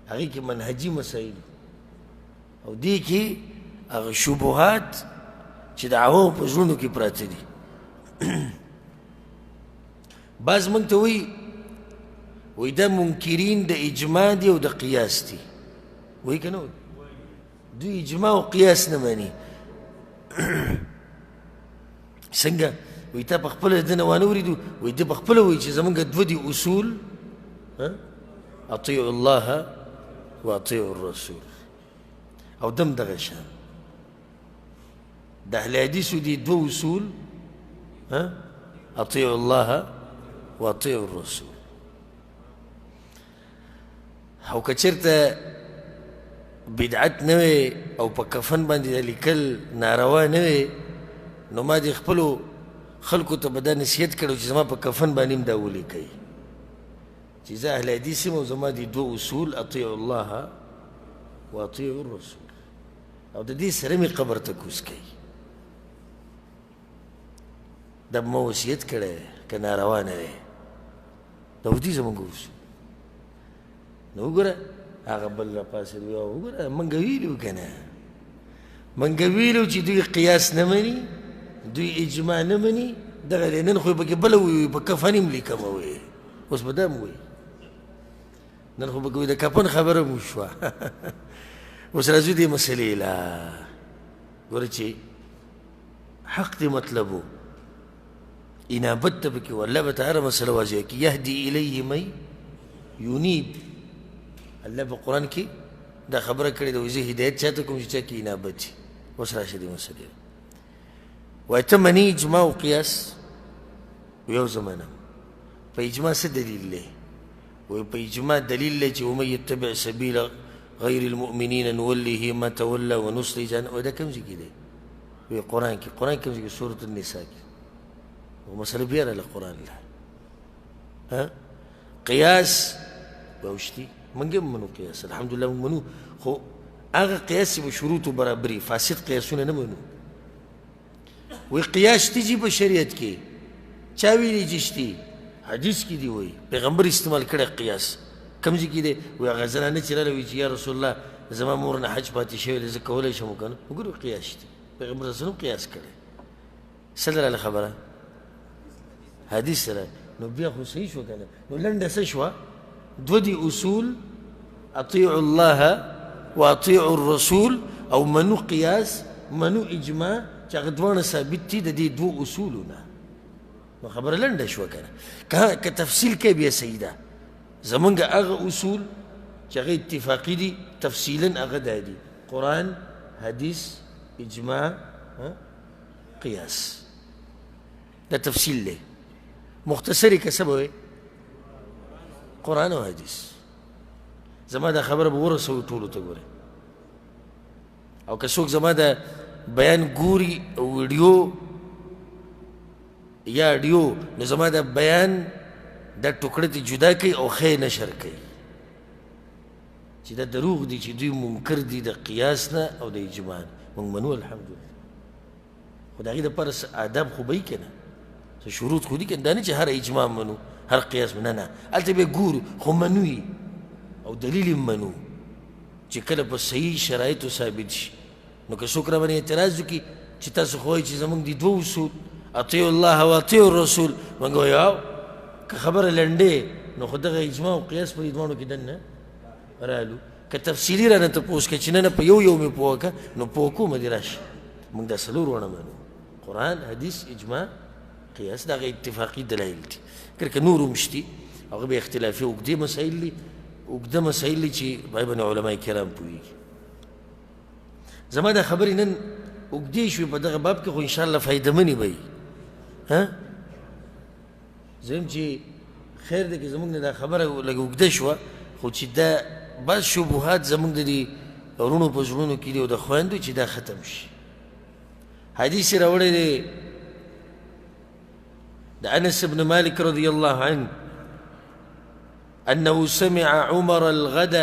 [SPEAKER 1] هغې کې منهجي مسایل او دې کې هغه شبهات چې د عوامو په زړونو کې پراته دي. بعض موږ ته وایي، وایي دا منکرین د اجماع دي او د قیاس دي. وایي که نه وایي؟ دوی اجماع او قیاس نه مني. څنګه؟ وایي تا په خپله د ده نه وانه ورېدو؟ وایي ده په خپله وایي چې زمونږ دوه دي اصول، اطیعوا الله و اطیعوا الرسول، او دم دغه شان د اهل حدیثو دي دوه اصول، اطیعوا الله و اطیعوا الرسول. او که چېرته بدعت نه وي او په کفن باندې د لیکل ناروا نه وي، نو ما دې خپلو خلکو ته به دا نصیحت کړی چې زما په کفن باندې هم دا ولیکئ چې زه اهل حدیث یم او زما دې دوه اصول، اطیعوا الله و اطیعوا الرسول، او د دې سره مې قبر ته کوز کوي. دا به ما وصیت کړی که ناروا نه وي. دا خو دي زموږ اصول. نو وګوره هغه بل راپاڅېد، وایي وګوره موږ ویلي که نه، موږ ویلو چې دوی قیاس نه مني، دوی اجماع نه مني، دغه دی نن خو یې پکې بله ووایي، په کفن هم لیکم وایي، اوس به دا هم وایي، نن خو پکې د کفن خبره هم وشوه. اوس راځو دې مسلې له، ګوره چې حق دې مطلب و، انابت ته پکې و، الله به ته هره مسله واضح کړي. یهدي الیه من یونیب، الله په قرآن کې دا خبره کړې ده، وایي زه هدایت چا ته کوم چې چا کې انابت شي. اوس راشه دې مسلې وایي ته منې اجماع او قیاس؟ یو زه منم. په اجماع څه دلیل دی؟ وایي په اجماع دلیل دی چې ومن یتبع سبیل غیر المؤمنین نوله ما تولی ونصله جهنم. وایي دا کوم ځای کې دی؟ وایي قرآن کې. قرآن کوم ځای کې؟ سورة النساء کې. مسله بیا راله قرآن له. ها قیاس وشتي موږ هم منو قیاس، الحمدلله موږ منو، خو هغه قیاس چې په شروطو برابري، فاسد قیاسونه نه منو. وایي قیاس شته چې په شریعت کې، چا ویلي چې شتي؟ حدیث کې دی، وایي پیغمبر استعمال کړی قیاس. کوم ځای کې دی؟ وایي هغه زنانه چې راله وایي چې یا رسول الله زما مور نه حج پاتې شوی دی، زه کولی شم که نه؟ وګورو قیاس شته، پیغمبر صلی الله علیه وسلم قیاس کړی. څه لرله خبره؟ حدیث سره. نو بیا خو صحیح شو که نه؟ نو لنډه څه شوه؟ دوه دي اصول، اطیعوا الله و اطیعوا الرسول، او منو قیاس منو اجماع، چې هغه دواړه ثابت دي د دې دوو اصولو نه. نو خبره لنډه شوه که نه؟ که تفصیل کوې بیا صحیح ده. زمونږ هغه اصول چې هغه اتفاقي دي تفصیلا هغه دا دي: قرآن، حدیث، اجماع، قیاس. دا تفصیل دی. مختصر یې که څه به وایې؟ قرآن او حدیث. زما دا خبره به ورسوو ټولو ته ګورئ، او که څوک زما د بیان ګوري ویډیو یا اډیو، نو زما د بیان دا ټوکړه ترې جدا کوي او ښه یې نشر کوي چې دا دروغ دي چې دوی منکر دي د قیاس نه او د اجماع نه. موږ منو الحمدلله، خو د هغې دپاره څه آداب خو به وي که نه، څه شروط خو دي که نه. دا نه چې هر اجماع منو هر قیاس منو، نه نه، هلته بیا ګورو، خو منو یې او دلیل یې منو چې کله په صحیح شرایطو ثابت شي. نو که څوک راباندې اعتراض وکړي چې تاسو خو وایئ چې زموږ دي دوه اصول، اطیعوا الله و اطیعوا الرسول، موږ وایو که خبره لنډې نو خو دغه اجماع او قیاس په دې دواړو کې دننه رالو. که تفصیلي رانه تپوس کوي چې نه نه په یو یو مې پوه کړه، نو پوه کومه دې راشي. موږ دا څلور واړه منو: قرآن، حدیث، اجماع، قیاس. دغه اتفاقي دلایل دي. که نور هم شتي، هغه بیا اختلافي اوږدې مسایل دي، اوږده مسایل دي چې پای باندې علما کرام پوهېږي. زما دا خبرې نن اوږدې شوې په دغه باب کې، خو انشاءالله فایدهمنې به وي. ها زه وایم چې خیر دی که زموږ نه دا خبره لږ اوږده شوه، خو چې دا بعض شبهات زموږ د دې وروڼو په زړونو کې دي او د خویندو، چې دا ختم شي. حدیث یې راوړی دی د انس بن مالک رضی الله عنه أنه سمع عمر الغد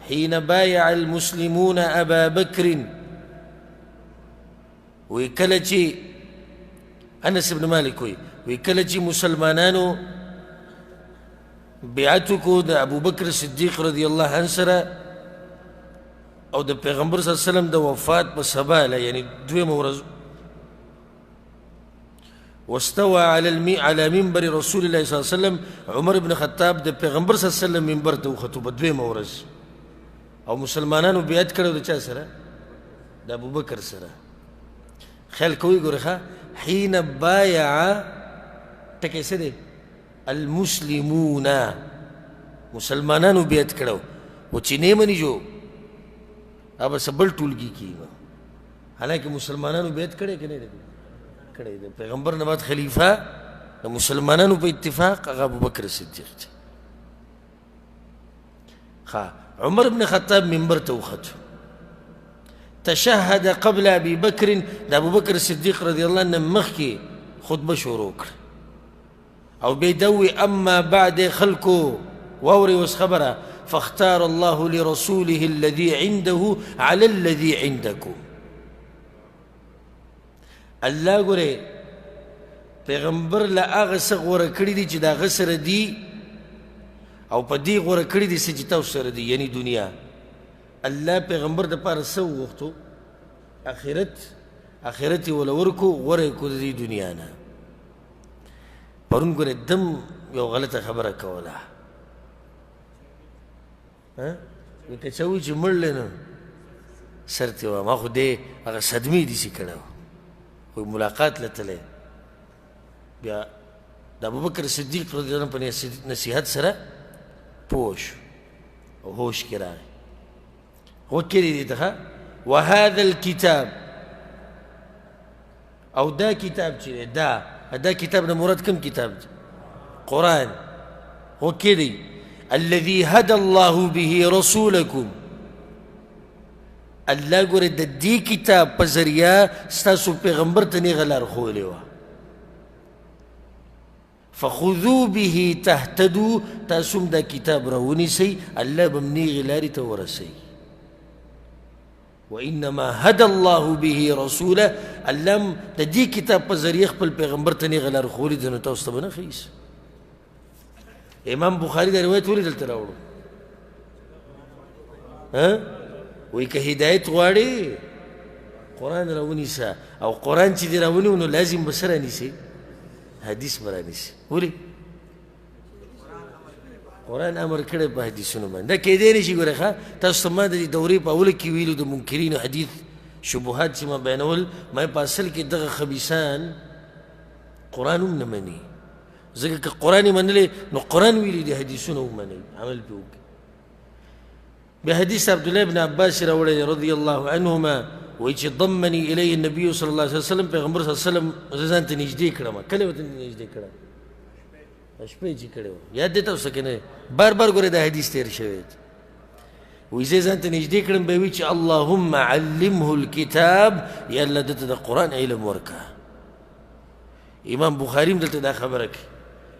[SPEAKER 1] حين بايع المسلمون أبا بكر. وکله چې انس بن مالک وی، وکله چې مسلمانانو بیعت وکړو د ابوبکر صدیق رضی الله عنه سره او د پیغمبر صلی الله علیه وسلم د وفات په سبا له، یعنی دویمه ورځ، واستوى على منبر رسول الله صلی الله علیه وسلم، عمر بن خطاب د پیغمبر صلی الله علیه وسلم منبر ته وختو په دویمه ورځ. او مسلمانانو بیعت کړو د چا سره؟ د ابوبکر سره. خیال کوئ ګوره ښه، حین بایع ټکی څه دی؟ المسلمون، مسلمانانو بیعت کړو. خو چې نه مني جو هغه به څه بل ټولګي کېږي. حالانکه مسلمانانو بیعت کړی که نه دی کړی؟ د پیغمبر نه بعد خلیفه د مسلمانانو په اتفاق هغه ابوبکر صدیق دی. ښه، عمر بن خطاب منبر ته وختو، تشهد قبل ابي بکر، د ابوبکر صدیق رضی الله عنه مخکې خطبه شروع کړه او بیا دا ووایي اما بعد خلکو واورئ اوس خبره، فاختار الله لرسوله الذي عنده على الذي عندكم. الله ګوره پیغمبر له هغه څه غوره کړي دي چې د هغه سره دي، او په دې غوره کړي دي څه چې تاسو سره دي، یعنی دنیا. الله پیغمبر دپاره څه وغوښتو؟ آخرت. آخرت یې وله ورکړو، غوره یې کړو د دې دنیا نه. پرون ګورې دم یو غلطه خبره کوله، وایي که چا ووایي چې مړ دی نو سر ترې وه، ما خو دی هغه صدمې داسې کړی وه، خو ملاقات له تللی. بیا د ابوبکر صدیق رضی الله عنه په نصیحت سره پوه شو او هوش کې راغی. غوږ کړی دې ته ښه، وهذا الكتاب، او دا کتاب چې دی، دا کتاب نه مراد کوم کتاب دی؟ قرآن. غوږ کړی، الذي هدى الله به رسولكم، الله ګوره د دې کتاب په ذریعه ستاسو پیغمبر ته نېغه لار ښوولې وه. فخذو به تهتدو، تاسو هم دا کتاب راونیسئ، الله به هم نېغې لارې ته ورسوي. وانما هدى الله به رسوله، الله هم د دې کتاب په ذریعه خپل پیغمبر ته نېغه لار ښوولې ده، نو تاسو ته به نه ښیي. امام بخاري دا روایت ولې دلته راوړو؟ وایي که هدایت غواړې قرآن راونیسه، او قرآن چې دې راونیو نو لازم به څه رانیسې؟ حدیث به رانیسې. ولې؟ قرآن امر کړی په حدیثونو باندې. دا کېدی نه شي ګوره ښه، تاسو ته ما د دې دورې په اوله کې ویلو د منکرینو حدیث شبهات چې ما بیانول، ما په اصل کې دغه خبیثان قرآن هم نه مني، ځکه که قرآن یې منلی نو قرآن ویلي دي حدیثونه ومنئ، عمل پرې وکړئ. بیا حدیث عبدالله بن عباس راوړی دی رضی الله عنهما، وایي چې ضمني الیه النبي صلی الله علیه وسلم، پیغمبر صلی الله علیه وسلم زه ځان ته نږدې کړم. کله ورته نږدې کړم؟ شپې چې کړی وه، یاد دی تاسو که نه؟ بار بار ګورئ دا حدیث تېر شوی دی. وایي زه ځان ته نږدې کړم، بیا وایي چې اللهم علمه الکتاب، یا الله ده ته د قرآن علم ورکړه. امام بخاري هم دلته دا خبره کوي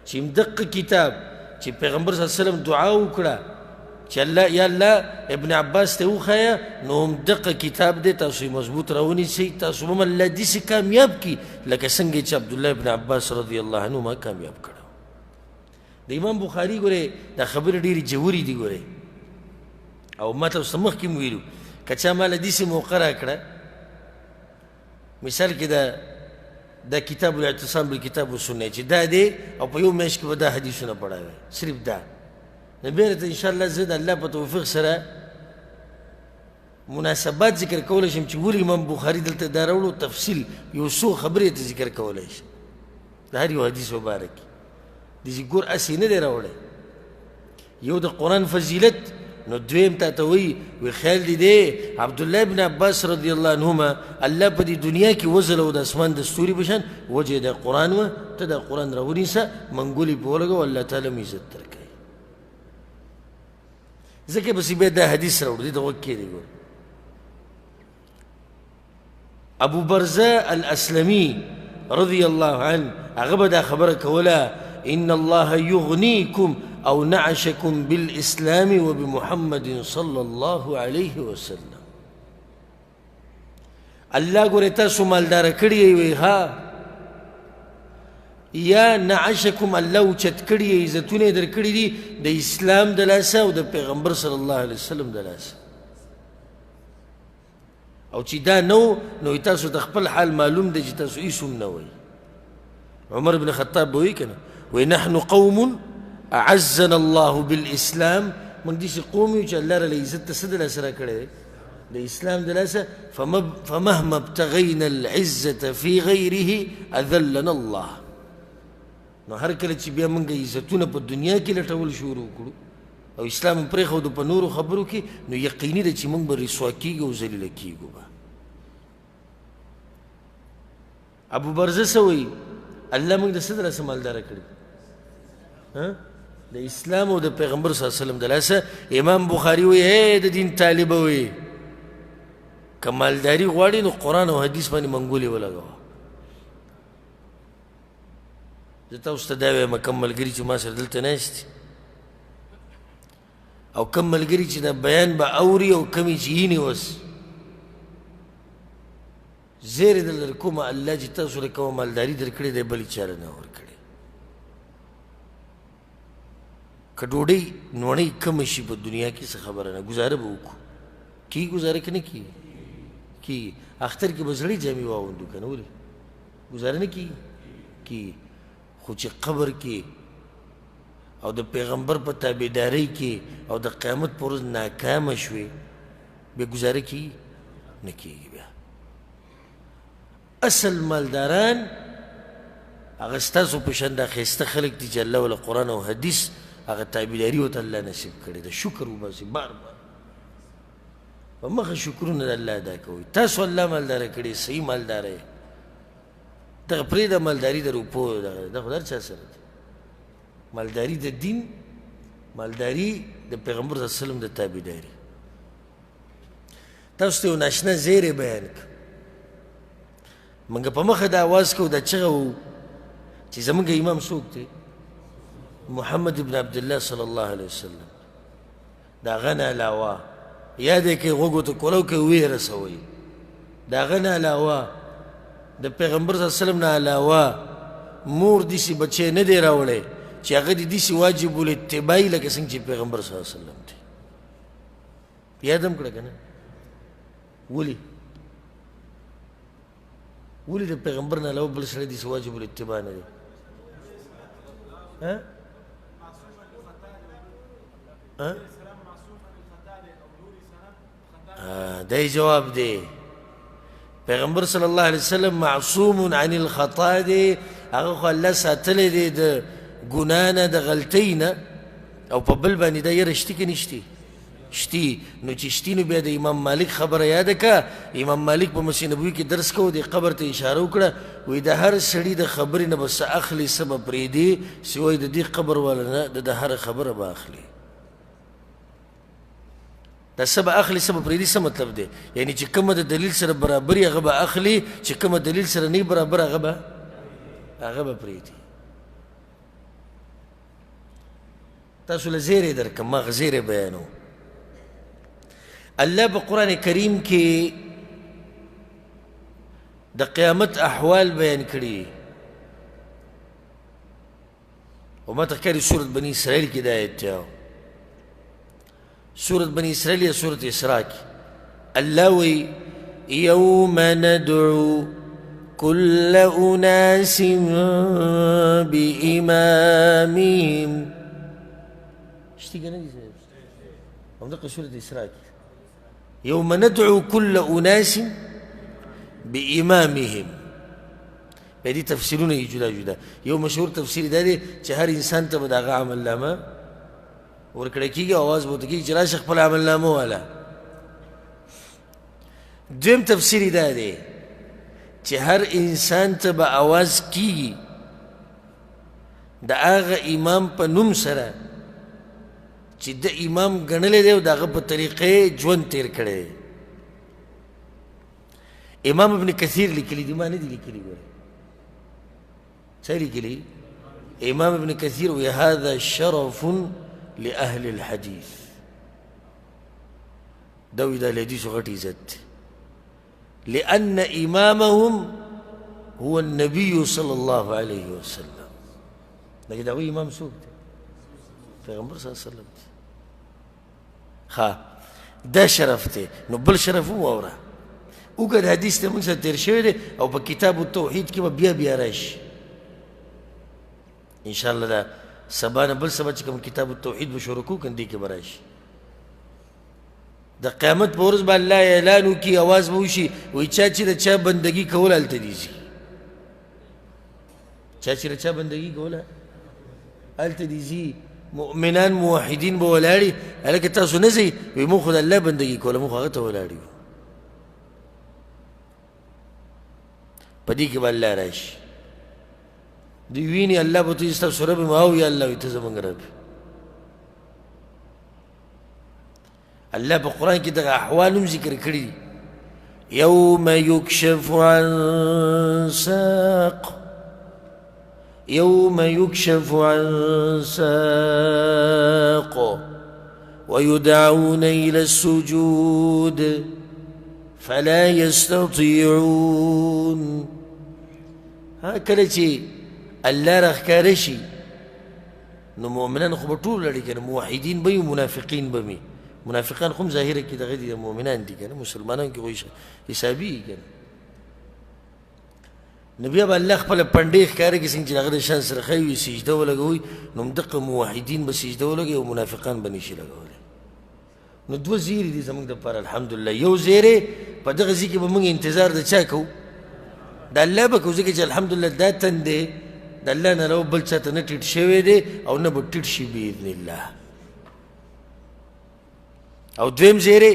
[SPEAKER 1] چې همدقه کتاب چې پیغمبر صلی الله علیه وسلم دعا وکړه چې الله یا الله ابن عباس ته وښیه، نو همدقه کتاب دی، تاسو یې مضبوط راونیسئ، تاسو به هم الله داسې کامیاب کړي لکه څنګه چې عبدالله ابن عباس رضی الله عنه ما کامیاب کړو. د امام بخاري ګورئ دا خبرې ډېرې ژورې دي ګورئ، او ما تاسو ته مخکې هم ویلو که چا ما له داسې موقع راکړه، مثال کې دا کتاب الاعتصام بالکتاب والسنه چې دا دی، او په یو میاشت کې به دا حدیثونه پړاوی صرف دا، نو بیا راته انشاءالله زه د الله په توفیق سره مناسبات ذکر کولی شم چې ولې امام بخاري دلته دا راوړو، تفصیل یو څو خبرې ته ذکر کولی شم د هر یو حدیث مبارک. داسې ګور هسې نه دی راوړی. یو د قرآن فضیلت، نو دویم تا ته وایي وی خیال دې دی عبدالله ابن عباس رضی الله عنهما الله په دې دنیا کې وځلو د اسمان د ستوري په شان، وجه د قرآن وه، ته د قرآن راونیسه، منګولې پرې ولګوه، الله تعالی مو عزت درکوي. ځکه پسې بیا دا حدیث راوړو، دې ته غوږ کښېږدئ ګوره. ابو برزه الاسلمي رضی الله عنه هغه به دا خبره کوله ان الله یغنیکم او نعشکم بالاسلام وبمحمد صلی الله علیه وسلم. الله ګوره تاسو مالداره کړي یئ، وایي ها، یا نعشکم الله اوچت کړي یئ، عزتونه یې درکړي دي د اسلام د لاسه او د پیغمبر صلی الله علیه وسلم د لاسه. او چې دا نه نو تاسو ته خپل حال معلوم دی چې تاسو هیڅ هم نه وئ. عمر بن خطاب به وایي که نه، وایي نحن قوم اعزنا الله بالاسلام موږ داسې قوم یو چې الله راله عزت ته څه د لاسه راکړی دی؟ د اسلام د لاسه. فمهما ابتغینا العزة فی غیره اذلنا الله. نو هر کله چې بیا موږ عزتونه په دنیا کې لټول شروع کړو او اسلام هم پرېښودو په نورو خبرو کې، نو یقیني ده چې موږ به رسوا کېږو او ذلیله کېږو به. ابو برزه څه وایي؟ الله موږ د څه د لاسه مالداره کړي؟ د اسلام او د پیغمبر صلی الله علیه وسلم د لاسه. امام بخاري وایي ای د دین طالبه وایي که مالداري غواړي نو قرآن او حدیث باندې منګولې ولګوه. زه تاسو ته دا وایم کوم ملګري چې ما سره دلته ناست دي او کوم ملګري چې دا بیان به اوري او کوم یې چې ویني اوس، زیری در درکوم الله چې تاسو له کومه مالداري درکړې دی بلې چا له نه ورکړې. که ډوډۍ نوڼۍ کمه شي په دنیا کې څه خبره نه، ګزاره به وکړو. کېږي ګزاره که نه کېږي؟ کېږي. اختر کې به زړې جامې واغوندو که نه؟ ولې ګزاره نه کېږي؟ کېږي. خو چې قبر کې او د پیغمبر په تابعدارۍ کې او د قیامت پر ورځ ناکامه شوې، بیا ګزاره کېږي؟ نه کېږي. بیا اصل مالداران هغه ستاسو په شان دا ښایسته خلک دي چې الله وله قرآن او حدیث هغه تابعداري ورته الله نصیب کړې ده. شکر وباسي بار بار په مخه شکرونه د الله ادا کوئ. تاسو الله مالداره کړي، صحیح مالداره یې. دغه پرېږده مالداري د روپو، دغه دا خو د هر چا سره ده. مالداري د دین، مالداري د پیغمبر صلی الله علیه وسلم د تابعداري. تاسو ته یو ناشنا زیری بیان کړ. موږ په مخه دا اواز کوو، دا چغه وو چې زموږ امام څوک دی؟ محمد ابن عبدالله صلی الله علیه وسلم. د هغه نه علاوه یاد یې کړئ، غوږو ته کولو کې ویې رسوئ. د هغه نه علاوه د پیغمبر صلی الله علیه وسلم نه علاوه مور داسې بچی نه دی راوړی چې هغه دې داسې واجب الاتباع لکه څنګه چې پیغمبر صلی الله علیه وسلم دی. یاد هم کړه که نه؟ ولې؟ ولې د پیغمبر نه علاوه بل سړی داسې واجب الاتباع نه دی؟ ها؟ دا جواب دی. پیغمبر صلی الله علیه وسلم معصوم عن الخطا دی، هغه خو الله ساتلی دی د ګناه نه، د غلطۍ نه، او په بل باندې دا یره شتي که نشتي؟ شتي. نو چې شتي نو بیا د امام مالک خبره یاده که. امام مالک په مسجد نبوي کې درس کوو، د قبر ته اشاره وکړه، وایي د هر سړي د خبرې نه به څه اخلي څه به پرېږدي، سوای د دې قبر والا نه، د هره خبره به اخلي. دا څه به اخلي څه به پرېږدي څه مطلب دی؟ یعنی چې کومه د دلیل سره برابري هغه به اخلي، چې کومه دلیل سره نه برابر هغه به پرېږدي. تاسو له زیری درکم، ما زیری بیانو. الله په قرآن کریم کې د قیامت احوال بیان کړي. او ما ته ښکاري سورت بني اسرائیل کې دا آیت دی، سورت بني اسرائیل یا سورت اسراء کې الله وایي یوم ندعو كل أناس بإمامهم. شتي که نه دي صاحب؟ همدغه سورت اسراء کې یوم ندعو كل أناس بإمامهم. په دې تفسیرونه یې جدا جدا. یو مشهور تفسیر دا دی چې هر انسان ته به د هغه عملنامه ورکړی کېږي، اواز به ورته کېږي چې راشه خپل عملنامه واله. دویم تفسیر دا دی چې هر انسان ته به اواز کېږي د هغه امام په نوم سره چې د امام ګڼلی دی او د هغه په طریقې ژوند تېر کړی دی. امام ابن کثیر لیکلي دي، ما نه دي لیکلي، ګورئ څه لیکلي؟ امام ابن کثیر وایي هذا شرف لأهل الحدیث. دا وایي دا له حدیثو غټ عزت دی، لأن إمامهم هو النبي صلى الله عليه وسلم. لکه د هغوی امام څوک دی؟ پیغمبر صلی الله علیه وسلم دی. ښه دا شرف دی. نو بل شرف هم واوره، اوږد حدیث دی، موږ سره تېر شوی دی او په کتاب التوحید کې به بیا بیا راشي انشاءالله. دا سبا نه بل سبا چې کوم کتاب التوحید به شروع کوو، که دې کې به راشي. د قیامت په ورځ به الله اعلان وکړي، اواز به وشي، وایي چا چې د چا بندګي کوله هلته دي ځي، چا چې د چا بندګي کوله هلته دي ځي. مؤمنان موحدین به ولاړي، هلکه تاسو نه ځئ؟ وایي موږ خو د الله بندګي کوله، موږ خو هغه ته ولاړ یو. په دې کې به الله راشي، دوی ویني الله به ته ستاسو رب یم، او یا الله وایي ته زموږ رب. الله په قرآن کې دغه احوال هم ذکر کړي دي. یوم یکشف عن ساق، یوم یکشف عن ساق ويدعون إلى السجود فلا يستطيعون. ها کله چې الله راښکاره شي نو مؤمنان خو به ټول لړي که نه، موحدین به وي، منافقین به وي. منافقان خو هم ظاهره کې دغه دي، مؤمنان دي که نه، مسلمانان کې خو حسابي که نه. نو بیا به الله خپله پنډې ښکاره کړي، څنګه چې د هغه د شان سره ښه وي، سجده ولګوي، نو همدقه موحدین به سجده ولګوي او منافقان به نشي لګولی. نو دوه زیرې دي زموږ دپاره الحمدلله. یو زیری په دغه ځای کې به موږ انتظار د چا کوو؟ د الله به کوو، ځکه چې الحمدلله دا تن دی د الله نه علاوه بل چا ته نه ټیټ شوی دی او نه به ټیټ شي باذن الله. او دویم زیری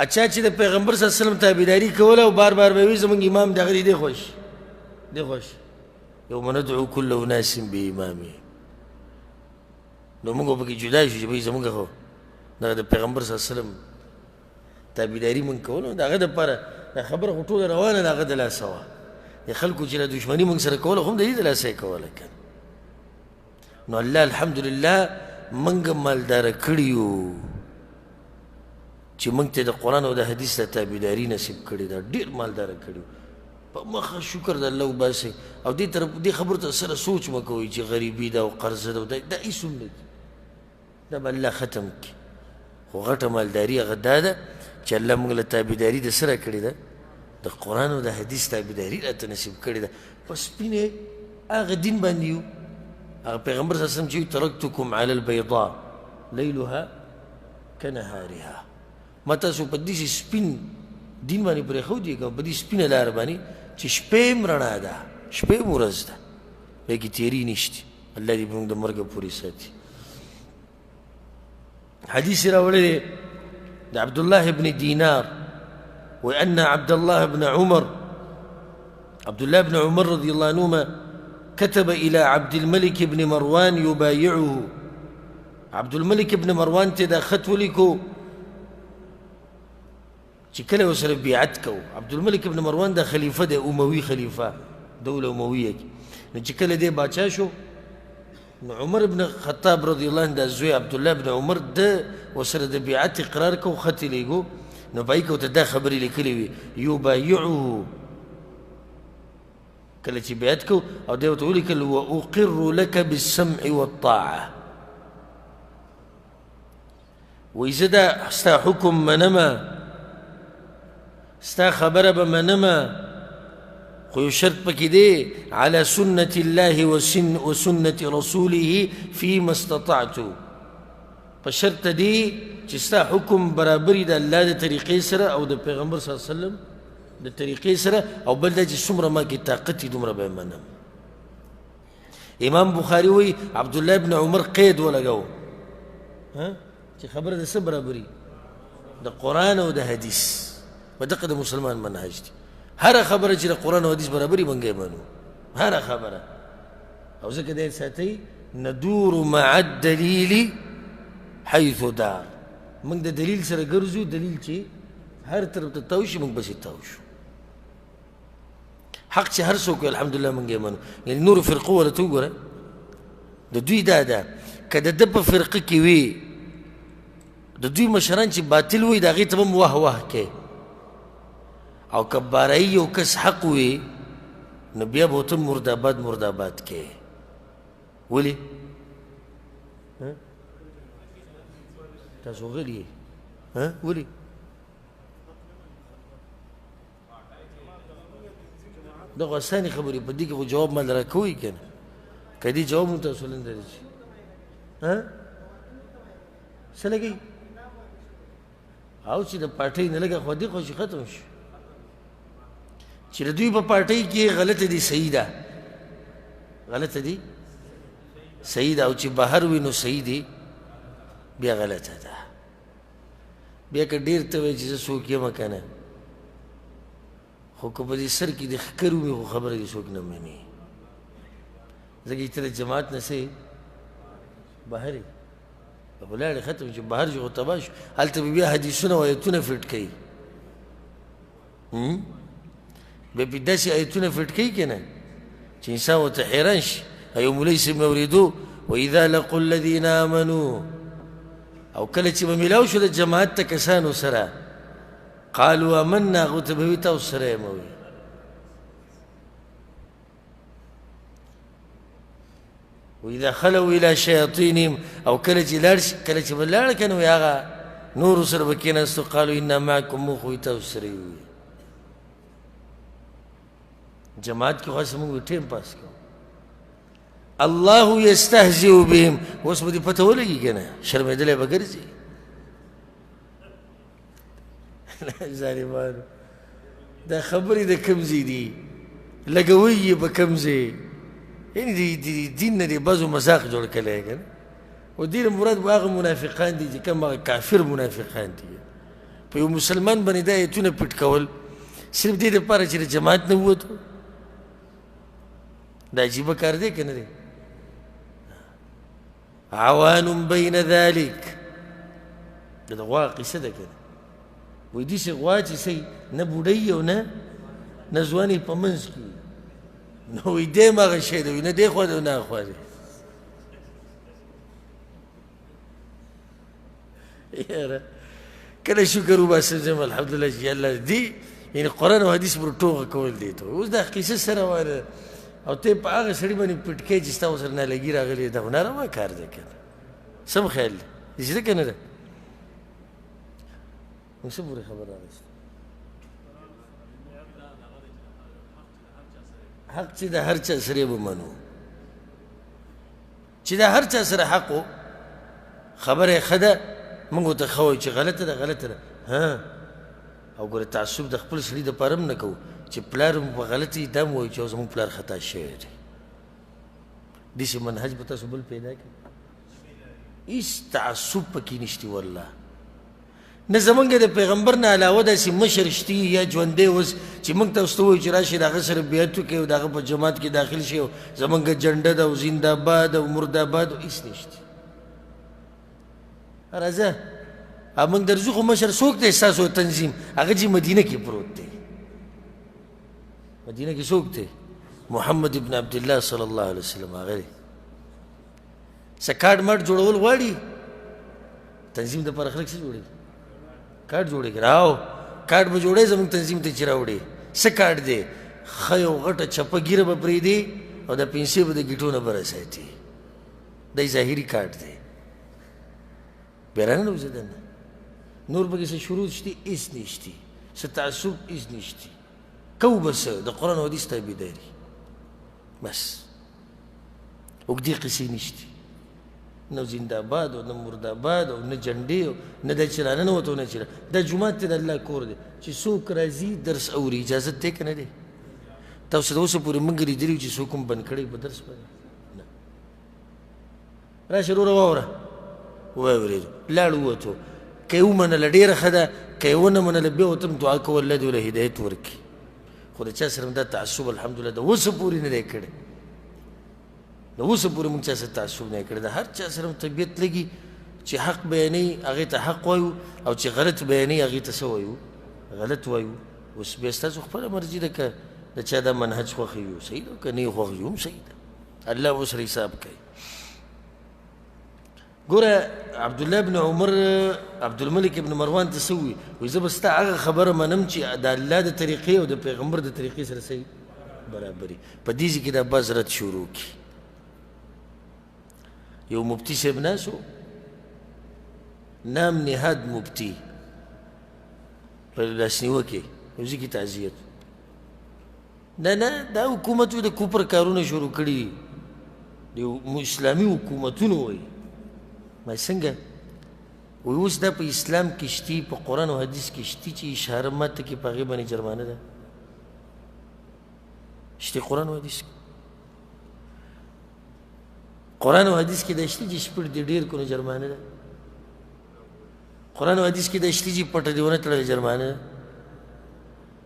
[SPEAKER 1] اچھا چې د پیغمبر صلی الله علیه وسلم تابعداري کوله او بار بار به وي زموږ امام د هغه دی خوښ دی خوښ، یوم ندعو کل اناس بامامه. نو موږ پکې جدا شو چې بھئی زموږ خو دغه د پیغمبر صلی الله علیه وسلم تابعداري موږ کوله، د هغه دپاره دا خبره خو ټوله روانه د هغه د لاسه وه. د خلکو چې دا دښمني موږ سره کوله خو هم د دې د لاسه یې کوله که نه. نو الله الحمدلله موږ مالداره کړي یو چې موږ ته د قرآن او د حدیث د تابعداري نصیب کړې ده، ډېر مالداره کړي یو. په مخه شکر د الله وباسئ. او دې طرف دې خبرو ته سره سوچ مه کوئ چې غریبي ده او قرضه ده او دا هېڅ هم نه دي، دا به الله ختم کړي. خو غټه مالداري هغه دا ده چې الله موږ له تابعداري د سره کړې ده، د قرآن او د حدیث تابعداري راته نصیب کړې ده. په سپینې هغه دین باندې یو، هغه پیغمبر صلی الله علیه وسلم چې ترکتکم علی البیضاء لیلها کنهارها، ما تاسو په داسې سپین دین باندې پرېښودي که په دې سپینه لار باندې چې شپې هم رڼا ده، شپې هم ورځ ده، په کې تیري نشته. الله دې موږ د مرګه پورې ساتي. حدیث راوړی دی د عبدالله بن دینار، وأن عبد الله بن عمر، عبد الله بن عمر رضي الله عنهما كتب إلى عبد الملك بن مروان يبايعه. عبد الملك بن مروان ته دا خط ولیکو چې کله ورسره بیعت کو. عبد الملک بن مروان دا خلیفه دی، اموي خلیفه، دوله امویه کې. نو چې کله دی باچا شو، نو عمر بن خطاب رضی الله عنه دا زوی عبد الله بن عمر د ورسره د بیعت اقرار کو، خط یې لېږو. نو په هغې کې ورته دا خبرې لیکلې وي، یبایعه، کله چې بیعت کو او دی ورته ولیکل واقر لک بالسمع والطاعه، وایي زه دا ستا حکم منمه، ستا خبره به منمه، خو یو شرط پکې دی، علی سنت الله وسنت رسوله فيما استطعت. په شرط دی چې ستا حکم برابري د الله د طریقې سره او د پیغمبر صلی الله علیه وسلم د طریقې سره، او بل دا چې څومره ما کې طاقت وي دومره به یې منم. امام بخاري وایي عبدالله بن عمر قید ولګاو چې خبره د څه برابري؟ د قرآن او د حدیث. په دقه د مسلمان منهج دی، هره خبره چې د قرآن او حدیث برابري موږ یې منو، هره خبره. او ځکه دی ساتي ندور مع الدلیل حیث دار، موږ د دلیل سره ګرځو، دلیل چې هر طرف ته تاو شي موږ پسې تاو شو. حق چې هر څوک وي الحمدلله موږ یې منو. یعنې نورو فرقو ورته وګوره، د دوی دا ده که د ده په فرقه کې وي، د دوی مشران چې باطل وي د هغې ته به هم واه واه کوي، او که بارایي یو کس حق وي نو بیا به ورته مرداباد مرداباد کوي. ولې؟ تاسو غلي یئ؟ ولې؟ دا خو اسانې خبرې، په دې کې خو جواب مال راکوئ که نه؟ که دې جواب هم تاسو نه درځي څه لګوي؟ او چې د پارټۍ نه لږه خو دې خو چې ختم شو، چې د دوی په پارټۍ کې غلطه دي صحیح ده، غلطه دي صحیح ده، او چې بهر وي نو صحیح دي بیا غلطه ده. بیا که ډېر ته وایې چې زه څوک یم که نه، خو که په دې سر کې دې ښکر وي خو خبره دې څوک نه مني، ځکه چې ته د جماعت نه څه یې؟ بهر یې. خو لاړې ختم چې بهر شي خو تباه شو، هلته به بیا حدیثونه او ایتونه فټ کوي، بیا پرې داسې ایتونه فټ کوي که نه چې انسان ورته حیران شي. یو مولوي صاحب مې اورېدو، واذا لقوا الذین آمنو، او کله چې به میلاو شو د جماعت ته کسانو سره، قالوا آمنا، هغو ته به وي تاسو سره یم وي. واذا خلو الى شیاطینهم، او کله چې لاړ شي، کله چې به لاړ که نه وي هغه نورو سره به کښېناستو، قالو انا معکم، موږ خو تاسو سره یو. جماعت کې خو هسې موږ ټایم پاس کوو. الله یستهزئ بهم، اوس به دې پته ولګي که نه، شرمېدلی به ګرځي. ظالمانو دا خبرې د کوم ځای دي، لګوي یې په کوم ځای، یعنې د دین نه دې بعضو مذاق جوړ کړی که نه. او دې نه مراد به هغه منافقان دي چې کوم هغه کافر منافقان دي، په یو مسلمان باندې دا ایتونه پټ کول صرف دې دپاره چې د جماعت نه ووتو، دا عجیبه کار دی که نه دی؟ عوان بین ذلک، دا د غوا قصه ده که نه، وایي داسې غوا چې څه نه بوډۍ او نه نه ځواني په منځ کې، نو وایي دی هم هغه شی دی، نه دی خوا دی نه هاخوا دی. یاره کله شکر وباسم زه الحمدلله چې الله دې یعنې قرآن او حدیث پر ټوغه کول دی ته. اوس دا قصه څه روانه ده، او ته په هغه سړي باندې پټ کوې چې ستا ورسره نالګي راغلې، دا خو ناروا کار دی که نه؟ سم خیال دی داسې ده که نه ده؟ موږ څه پورې خبره راغېسته؟ حق چې د هر چا سره به منو، چې د هر چا سره حق و، خبره یې ښه ده، موږ ورته ښه وایو، چې غلطه ده غلطه ده. ها او ګوره تعصب د خپل سړي دپاره هم نه کوو، چې پلار مو په غلطه وي دا هم وایو چې زموږ پلار خطا شوی دی. داسې منهج به تاسو بل پیدا کړئ، هېڅ تعصب پکې نشته والله. نه زمونږ د پیغمبر نه علاوه داسې مشر شتي یا ژوندی اوس چې موږ تاسو ته ووایو چې راشئ د هغه سره بیعت وکړئ او د هغه په جماعت کې داخل شئ او زمونږ جنډه ده او زنده آباد او مرده آباد، هېڅ نشته. راځه موږ درځو، خو مشر څوک دی ستاسو تنظیم؟ هغه چې مدینه کې پروت دی. مدینه کې څوک دی؟ محمد ابن عبدالله صلی الله علیه وسلم هغه دی. څه کارډ ماډ جوړول غواړي؟ تنظیم دپاره خلک څه جوړوي؟ کارډ جوړوي که نه؟ او کارډ به جوړوي زموږ تنظیم ته چې راوړي. څه کارډ دی؟ ښه یو غټه چپه ږیره به پرېږدي او د پنسې به د ګیټو نه بره ساتي. دا یې ظاهري کارډ دی. بیا راننوځي دننه، نور پکې څه شروط شتي؟ هېڅ نشتي، څه تعصب هېڅ نشتي. کوو به څه؟ د قرآن او حدیث تابعداري بس، اوږدې قصې نشتي. نه زنده آباد او نه مرده آباد او نه جنډې او نه دا چې راننوتو نه چې دا جومات دی، د الله کور دی، چې څوک راځي درس اوري. اجازت دی که نه دی؟ تاسو تر اوسه پورې موږ لیدلي چې څوک هم بند کړی په درس باندې؟ نه. راشه وروره واوره، واورېدو لاړ ووتو. که یې ومنله ډېره ښه ده، که یې ونه منله بیا ورته هم دعا کوه الله دې ورله هدایت ورکړي. خو د چا سره هم دا تعصب الحمدلله د اوسه پورې نه دی کړی. د اوسه پورې موږ چا سره تعصب نه دی کړی. د هر چا سره هم طبیعت لګي چې حق بیانوي هغې ته حق وایو، او چې غلط بیانوي هغې ته څه وایو؟ غلط وایو. اوس بیا ستاسو خپله مرضي ده، که د چا دا منهج خوښوي صحیح ده، که نه یې خوښوي هم صحیح ده، الله به سره حساب کوي. ګوره عبدالله بن عمر عبدالملک ابن مروان ته څه ووایي؟ وایي زه به ستا هغه خبره منم چې د الله د طریقې او د پیغمبر د طریقې سره صحیح برابري. په دې ځای کې دا باز رد شروع کړي. یو مفتي صاحب ناست و، نام نهاد مفتي، په لاسنیوه کې یو ځای کې تعزیت. نه نه، دا حکومت د کوپر کارونه شروع کړي دي، د اسلامي حکومتونو وایي. ما څنګه؟ وایي اوس دا په اسلام کې شتي، په قرآن او حدیث کې شتي چې اشاره ماته کې په هغې باندې جرمانه ده؟ شته قرآن او حدیث کې؟ قرآن او حدیث کې دا شته چې شپږ دې ډېر کړو جرمانه ده؟ قرآن او حدیث کې دا شته چې پټه دې ونه تړله جرمانه ده؟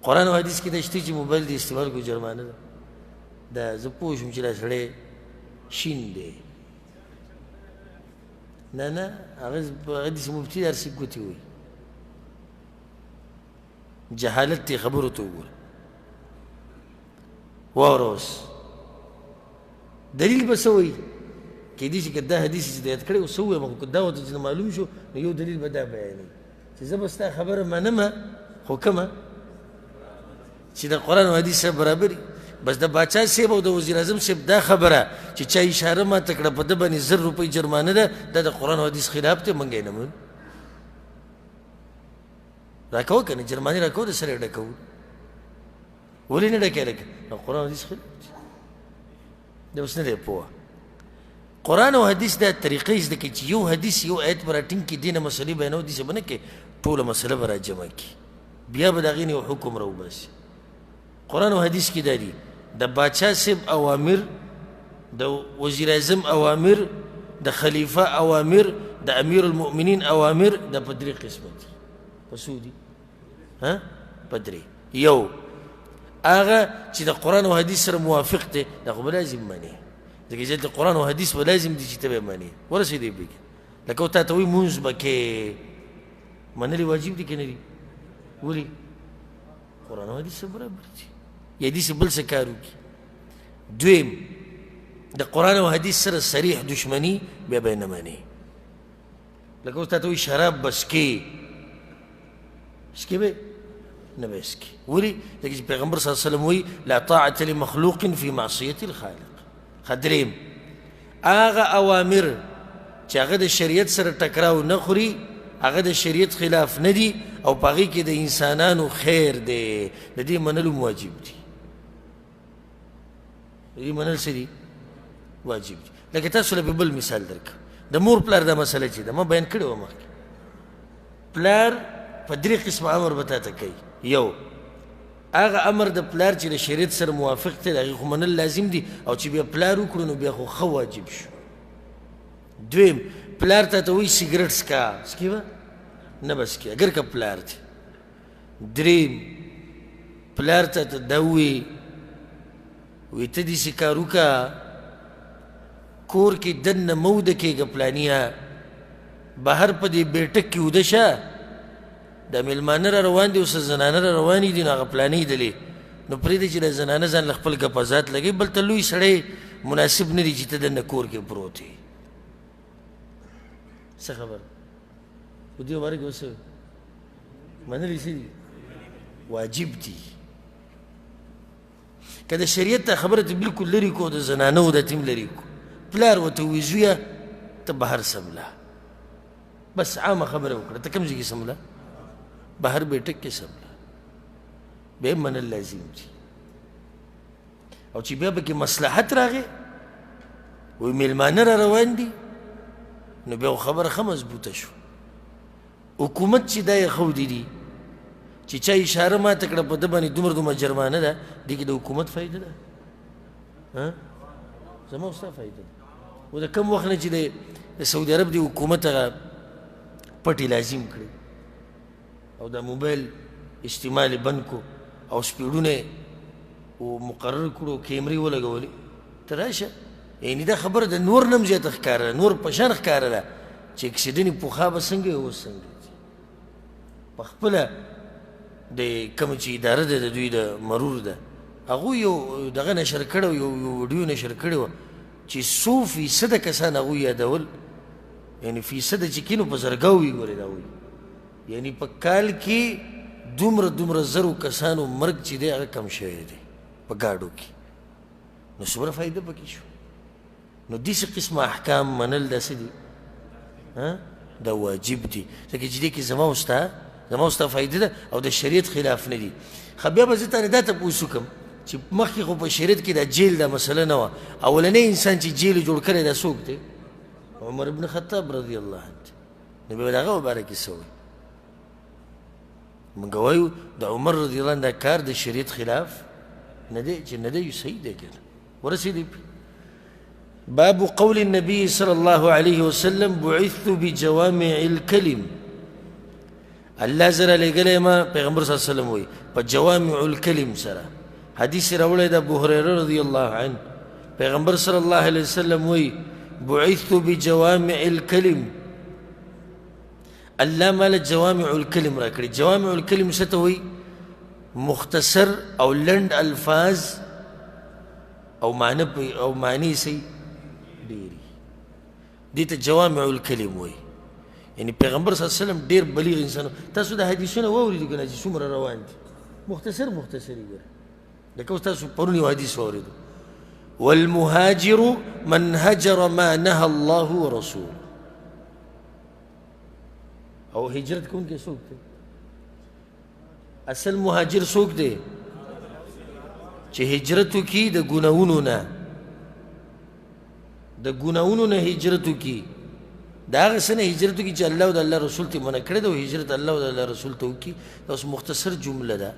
[SPEAKER 1] قرآن او حدیث کې دا شته چې موبایل دې استعمال کړو جرمانه ده؟ دا زه پوه شوم چې دا سړی شین دی. نه نه، هغه داسې مفتي هر څه ګوتې وایي. جهالت دی، خبرو ته وګوره. واوره اوس دلیل به څه وایي؟ کېدای شي که دا حدیث چې یاد کړی اوس ووایم، خو که دا ورته چې معلوم شو نو یو دلیل به دا بیانوي چې زه به ستا خبره منم، خو کومه چې د قرآن او حدیث سره برابر. بس د باچا صاحب او د وزیر اعظم صاحب دا خبره چې چا اشاره ماته کړه په ده باندې 1000 روپۍ جرمانه ده، دا د قرآن او حدیث خلاف دی، موږ یې نه منو. راکوه که نه جرمانې راکوه، د سره یې ډکوو. ولې نه ډکې؟ لکه د قرآن او حدیث خلاف دی. دا اوس نه دی پوه. قرآن او حدیث دا طریقې زده کوي چې یو حدیث یو آیت به راټینګ کړي، دې نه مسلې بیانوو، داسې به نه کوي، ټوله مسله به راجمع کړي، بیا به د هغې نه یو حکم راوباسي. قرآن او حدیث کې دا دي د باچا صاحب اوامر، د وزیر اعظم اوامر، د خلیفه اوامر، د امیر المؤمنین اوامر، دا په درې قسمه دي. په څو دي؟ ها، په درې. یو هغه چې د قرآن او حدیث سره موافق دی، دا خو به لازم منې، ځکه چې د قرآن او حدیث به لازم دي چې ته به یې منې. ورسېدې به کې لکه تا ته وایي مونځ به کې، منل یې واجب دي که نه دي؟ ولې؟ قرآن او حدیث سره برابر دي، یا داسې بل څه کار وکړي. دویم د قرآن او حدیث سره صریح دښمني، بیا به یې نه منې. لکه اوس تا ته وایي شراب به څکې، څکې به نه به څکې. ولې؟ ځکه چې پیغمبر صلی الله علیه وسلم وایي لا طاعة لمخلوق فی معصیة الخالق. ښه، دریم هغه اوامر چې هغه د شریعت سره ټکراو نه خوري، هغه د شریعت خلاف نه دي او په هغې کې د انسانانو خیر دی، د دې منل هم واجب دي. د دې منل څه دي؟ واجب دي. لکه تاسو له بل مثال درکړم، د مور پلار دا مسله چې ده ما بیان کړې وه مخکې. پلار په درې قسمه امر به تا ته کوي. یو هغه امر د پلار چې د شریعت سره موافق دی، د هغې خو منل لازم دي، او چې بیا پلار وکړو نو بیا خو ښه واجب شو. دویم پلار ته ته وایي سګرټ څکه، څکې به نه به څکې اګر که پلار دی. دریم پلار ته ته دا ووایي، وایي ته داسې کار وکړه، کور کې دننه مه وده کېږه پلانیه، بهر په دې بیټک کې وده شه، دا مېلمانه را روان دي او څه زنانه را روانې دي، نو هغه پلانې دلې، نو پرېږده چې دا زنانه ځان له خپل ګپزات لګوي، بل ته لوی سړی مناسب نه دی چې ته دننه کور کې پروت یې. څه خبر په دې باره کې اوس منلي څه دي؟ واجب دي. که د شریعت دا خبره ته بالکل لرې کړو، د زنانو د تیم لرې کړو، پلار ورته ووایي زویه ته بهر سمله، بس عامه خبره وکړه، ته کوم ځای کې سمله؟ بهر بیټک کې سمله، بیا یې منل لازم دي. او چې بیا پکې مصلحت راغی، وایي مېلمانه را روان دي، نو بیا خبره ښه مضبوطه شو. حکومت چې دا یې ښودي دي چې چا اشاره ماته کړه په ده باندې دومره دومره جرمانه ده، دې کې د حکومت فایده ده؟ زما او ستا فایده ده. خو د کم وخت نه چې د سعودي عرب د حکومت هغه پټې لازم کړې او د موبایل استعمال یې بند کړو او سپیډونه یې مقرر کړو، کیمرې ولګولې، ته راشه یعنې دا خبره د نور نه هم زیاته ښکاره ده، نور په شان ښکاره ده چې اکسیډنټ پخوا به څنګه وي اوس څنګه دي. په خپله د کوم چې اداره ده د دوی د مرور ده، هغوی یو دغه نشر کړی یو ویډیو نشر کړې وه چې څو فیصده کسان هغوی یادول، یعنې فیصده چې کینو په زرګاو وي ګورې دا وایي، یعنې په کال کې دومره دومره زرو کسانو مرګ چې دی هغه کم شوی دی په ګاډو کې، نو څومره فایده پکې شو. نو داسې قسمه احکام منل دا څه دي؟ دا واجب دي، ځکه چې دې کې زما او ستا فایده ده او د شریعت خلاف نه دي. ښه بیا به زه تانې دا تپوس وکړم چې مخکې خو په شریعت کې دا جیل دا مسله نه وه، اولنی انسان چې جیل جوړ کړی دا څوک دی؟ عمر ابن خطاب رضی الله عنه. نو بیا به د هغه په باره کې څه وایي؟ موږ وایو د عمر رضی الله عنه دا کار د شریعت خلاف نه دی، چې نه دی صحیح دی که نه ورسېدی. باب قول النبي صلى الله عليه وسلم بعثت بجوامع الكلم. الله زره لېږلی ما، پیغمبر صلی الله علیه وسلم وایي په جوامع الکلم سره. حدیث یې راوړی د ابو هریره رضی الله عنه، پیغمبر صلی الله علیه وسلم وایي بعثت بجوامع الکلم. الله ماله جوامع الکلم راکړي. جوامع الکلم څه ته وایي؟ مختصر او لنډ الفاظ او معنی او معنی سي ډېري، دې ته جوامع الکلم وایي. یعنی پیغمبر صلی الله علیه وسلم ډېر بلیغ انسان. تاسو د حدیثونه واورېدو که نه چې څومره روان دي، مختصر مختصر یې ګوره. لکه اوس تاسو پرون یو حدیث واورېدو، والمهاجر من هجر ما نهى الله ورسوله. او هجرت کوونکی څوک دی؟ اصل مهاجر څوک دی؟ چې هجرت وکړي د ګناهونو نه، د ګناهونو نه هجرت وکړي، د هغه څه نه هجرت وکړي چې الله او د الله رسول ته منع کړی دی، او هجرت الله او د الله رسول ته وکړي. دا اوس مختصر جمله ده،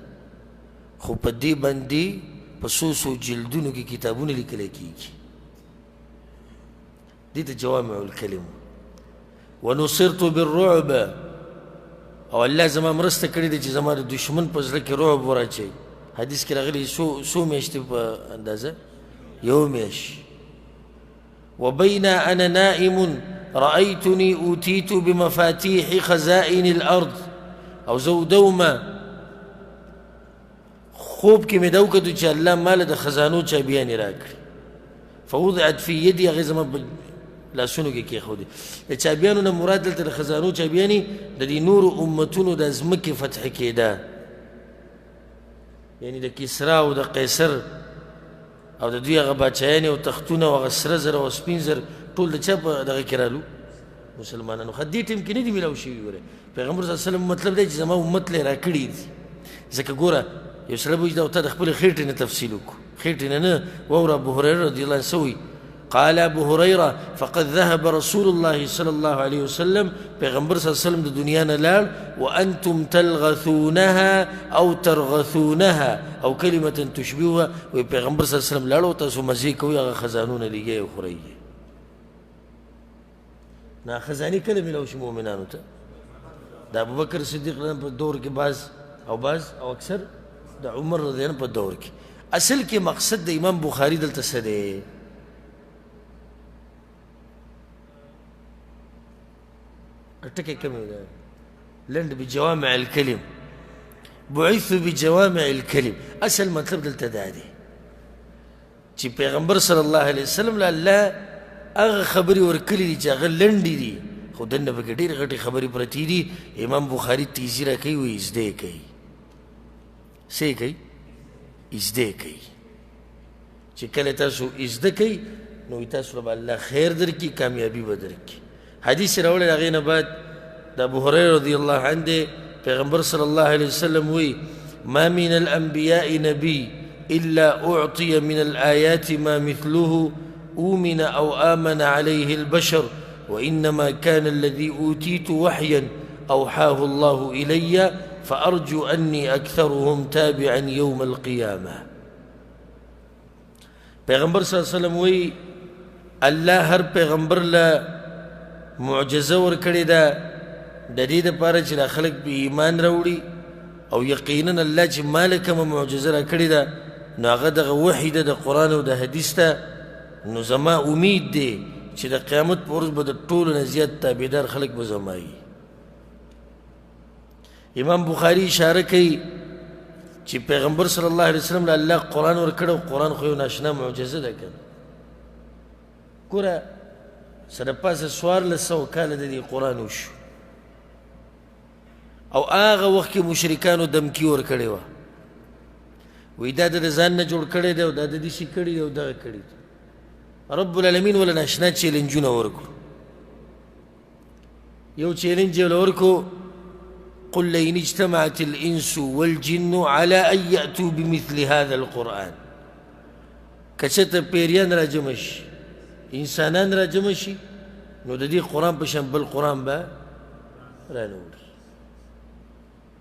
[SPEAKER 1] خو په دې باندې په څو څو جلدونو کې کتابونه لیکل کېږي. دې ته جوامع الکلم. ونصرت بالرعب، او الله زما مرسته کړې ده چې زما د دښمن په زړه کې رعب وراچوي. حدیث کې راغلي څو میاشتې په اندازه، یو میاشت. وبين أنا نائم رأيتني أوتيت بمفاتيح خزائن الأرض. او زه وده وم، خوب کې مې دا وکتو چې الله ماله د خزانو چابیانې راکړي. فوضعت في يدي، هغې زما په لاسونو کې کېښودې. د چابیانو نه مراد دلته د خزانو چابیانې د دې نورو امتونو د ځمکې فتح کېده، یعنی د کسرا او د قیصر او د دوی هغه باچایانې او تختونه او هغه سره زر او سپین زر ټول د چا په دغه کې رالو؟ مسلمانانو. ښه دې ټیم کې نه دي میلاو شوي. ګوره پیغمبر صلی الله علیه وسلم مطلب دی چې زما امت له یې راکړي دي. ځکه ګوره یو سړی به وایي دا ته د خپلې خېټې نه تفصیل وکړو، خېټې نه نه واوره. ابو هریره رضی الله عنه څه وایي؟ قال ابو هريره فقد ذهب رسول الله صلى الله عليه وسلم، پیغمبر صلی الله علیه وسلم د دنیا نه لاړ، وانتم تلغثونها او ترغثونها او کلمه تشبهها. وایي پیغمبر صلی الله علیه وسلم لاړ او تاسو مزې کوئ، هغه خزانونه لګئ او خورئ. نه خزانې کله میلاو شي مؤمنانو ته؟ د ابوبکر صدیق په دور کې بعض او بعض او اکثر د عمر رضی الله په دور کې. اصل کې مقصد د امام بخاري دلته څه دی؟ ټکی کم دی لنډ، بجوامع الکلم، بعث بجوامع الکلم. اصل مطلب دلته دا دی چې پیغمبر صلی الله علیه وسلم له الله هغه خبرې ورکړي دي چې هغه لنډې دي، خو دننه پکې ډېرې غټې خبرې پرتې دي. امام بخاري تیزي راکوي، وایي زده یې کوي. څه یې کوي؟ زده یې کوي. چې کله تاسو زده کوئ نو تاسو له به الله خیر درکړي، کامیابي به درکړي. حدیث یې راوړی، د هغې نه بعد د ابو هریره رضی الله عنه دی، پیغمبر صلی الله علیه وسلم وایي ما من الانبیاء نبی الا اعطي من الآیات ما مثله أومن أو آمن عليه البشر، وإنما كان الذي أوتيت وحيا أوحاه الله إلي فأرجو أني أكثرهم تابعا يوم القيامة. پیغمبر صلی الله علیه وسلم وایي الله هر پیغمبر له معجزه ورکړې ده د دې دپاره چې دا خلک په ایمان راوړي، او یقینا الله چې ما له کومه معجزه راکړې ده نو هغه دغه وحي ده د قرآن او د حدیث ته، نو زما امید دی چې د قیامت په ورځ به د ټولو نه زیات تابعدار خلک به زما وي. امام بخاري اشاره کوي چې پیغمبر صلی الله علیه وسلم له الله قرآن ورکړی، او قرآن خو یو ناشنا معجزه ده که نه. ګوره څه د پاسه 1400 کاله د دې قرآن وشو، او هغه وخت کې مشرکانو دمکي ورکړې وه، وایي دا د ځان نه جوړ کړی دی او دا د داسې کړي دی او دغه کړي دی. رب العالمین وله ناشنا چیلنجونه ورکړو. یو چیلنج یې وله ورکړو، قل لئن اجتمعت الإنس والجن على أن يأتوا بمثل هذا القرآن. که چېرته پیریان راجمع شي، انسانان راجمع شي، نو د دې قرآن په شان بل قرآن به رانه وړي.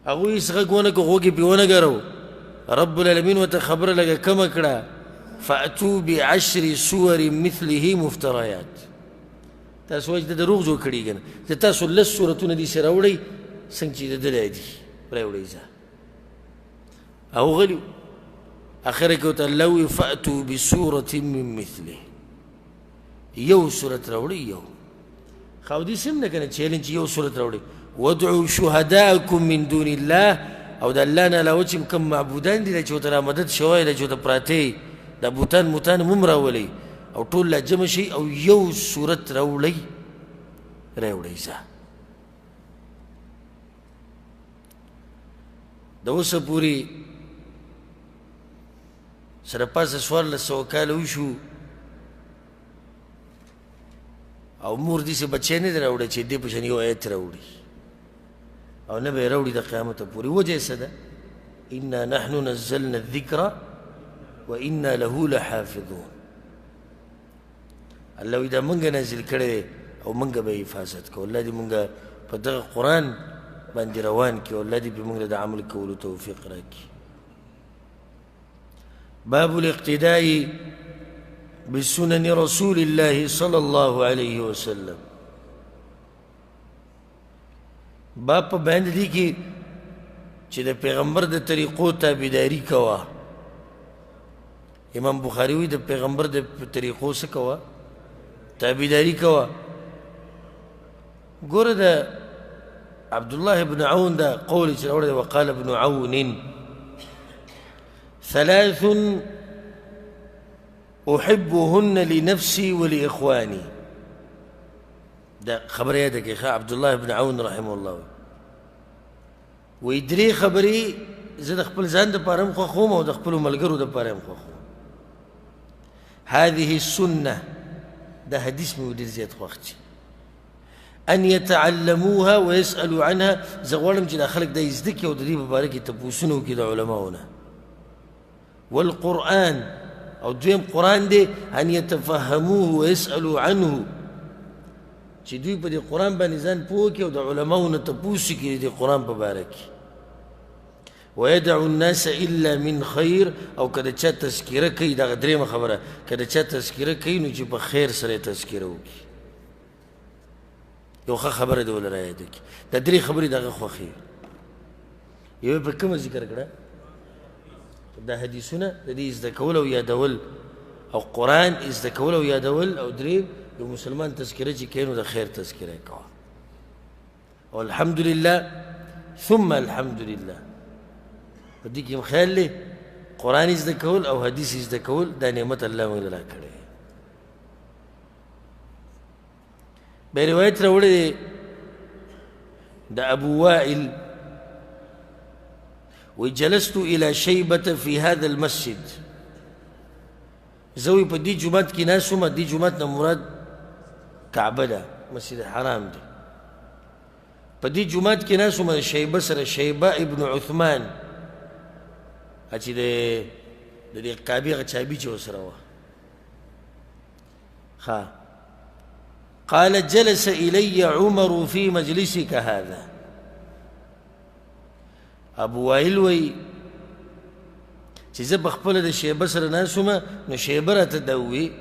[SPEAKER 1] هغوی هېڅ غږ ونه کړ، غوږ یې پرې ونه ګرو. رب العالمین ورته خبره لږه کمه کړه، فأتو بعشر سور مثله مفتریات. تاسو وایئ چې ده دروغ جوړ کړي که نه، زه تاسو لس سورتونه داسې راوړئ څنګه چې د ده دی راوړئ. ځه او غلي وو. اخره کې ورته الله ووایي فأتو بسورة من مثله، یو سورت راوړئ یو. ښه او داسې هم نه که نه چیلنج چې یو سورت راوړئ، وادعو شهداءکم من دون الله، او د الله نه علاوه چې کوم معبودان دي چې ورته را مدد شوی دی چې ورته پراته دي، دا بوتان موتان هم راولئ او ټول لا جمع شي او یو سورت راوړئ راوړئ. ځه د اوسه پورې سره پاسه 1400 کاله وشو او مور داسې بچی نه دی راوړی چې دې په شان یو آیت راوړي، او نه به یې راوړي د قیامته پورې. وجه یې څه ده؟ انا نحن نزلنا الذکر وانا له لحافظون. الله وایي دا مونږ نازل کړی دی او مونږ به یې حفاظت کوو. الله دې مونږ په دغه قرآن باندې روان کړي او الله دې پرې مونږ له د عمل کولو توفیق راکړي. باب الاقتداء بسنن رسول الله صلى الله عليه وسلم. باب په بیان دي کې چې د پیغمبر د طریقو تابعداري کوه. امام بخاري وایي د پیغمبر د طریقو څه کوه؟ تابعداري کوه. ګوره د عبدالله بن عون دا قول چې راوړی دی، وقال ابن عون ثلاث أحبهن لنفسي ولإخواني. دا خبره یاده کړئ ښه، عبدالله بن عون رحمه الله وایي درې خبرې زه د خپل ځان دپاره هم خوښوم او د خپلو ملګرو دپاره هم خوښوم. هذه السنة، دا حدیث مې ډېر زیات خوښ دی، أن يتعلموها ويسألوا عنها. زه غواړم چې دا خلک دا یې زده کړي او د دې په باره کې تپوسونه وکړي د علماو نه. والقرآن، او دویم قرآن دی، أن يتفهموه ويسألوا عنه، چې دوی په دې قرآن باندې ځان پوه کړي او د علماو نه تپوس وکړي د دې قرآن په باره کې. ويدع الناس إلا من خير، او که د چا تذکره کوي، دغه درېیمه خبره، که د چا تذکره کوي نو چې په خیر سره یې تذکره وکړي. یو ښه خبره دې ولره یاده کړي. دا درې خبرې د هغه خوښې. یوه یې په کومه ذکر کړه؟ دا حدیثونه د دې زده کول او یادول، او قرآن زده کول او یادول، او درې یو مسلمان تذکره چې کوي نو د خیر تذکره یې کوه. او الحمدلله ثم الحمدلله په دې کې هم خیال دی، قرآن زده کول او حدیث زده کول دا نعمت الله موږ له راکړی. بیا روایت راوړی دی د ابو وائل، وی جلست الى شیبة فی هذا المسجد. زه وی په دې جومات کې ناست وم. دې جومات نه مراد کعبه ده، مسجد حرام دی. په دې جومات کې ناست وم د شیبه سره، شیبه ابن عثمان، چې د دې کعبې هغه چابي چې ورسره وه. ښه، قال جلس إلي عمر في مجلسك هذا. ابو وائل وایي چې زه په خپله د شیبه سره ناست وم، نو شیبه راته دا وویل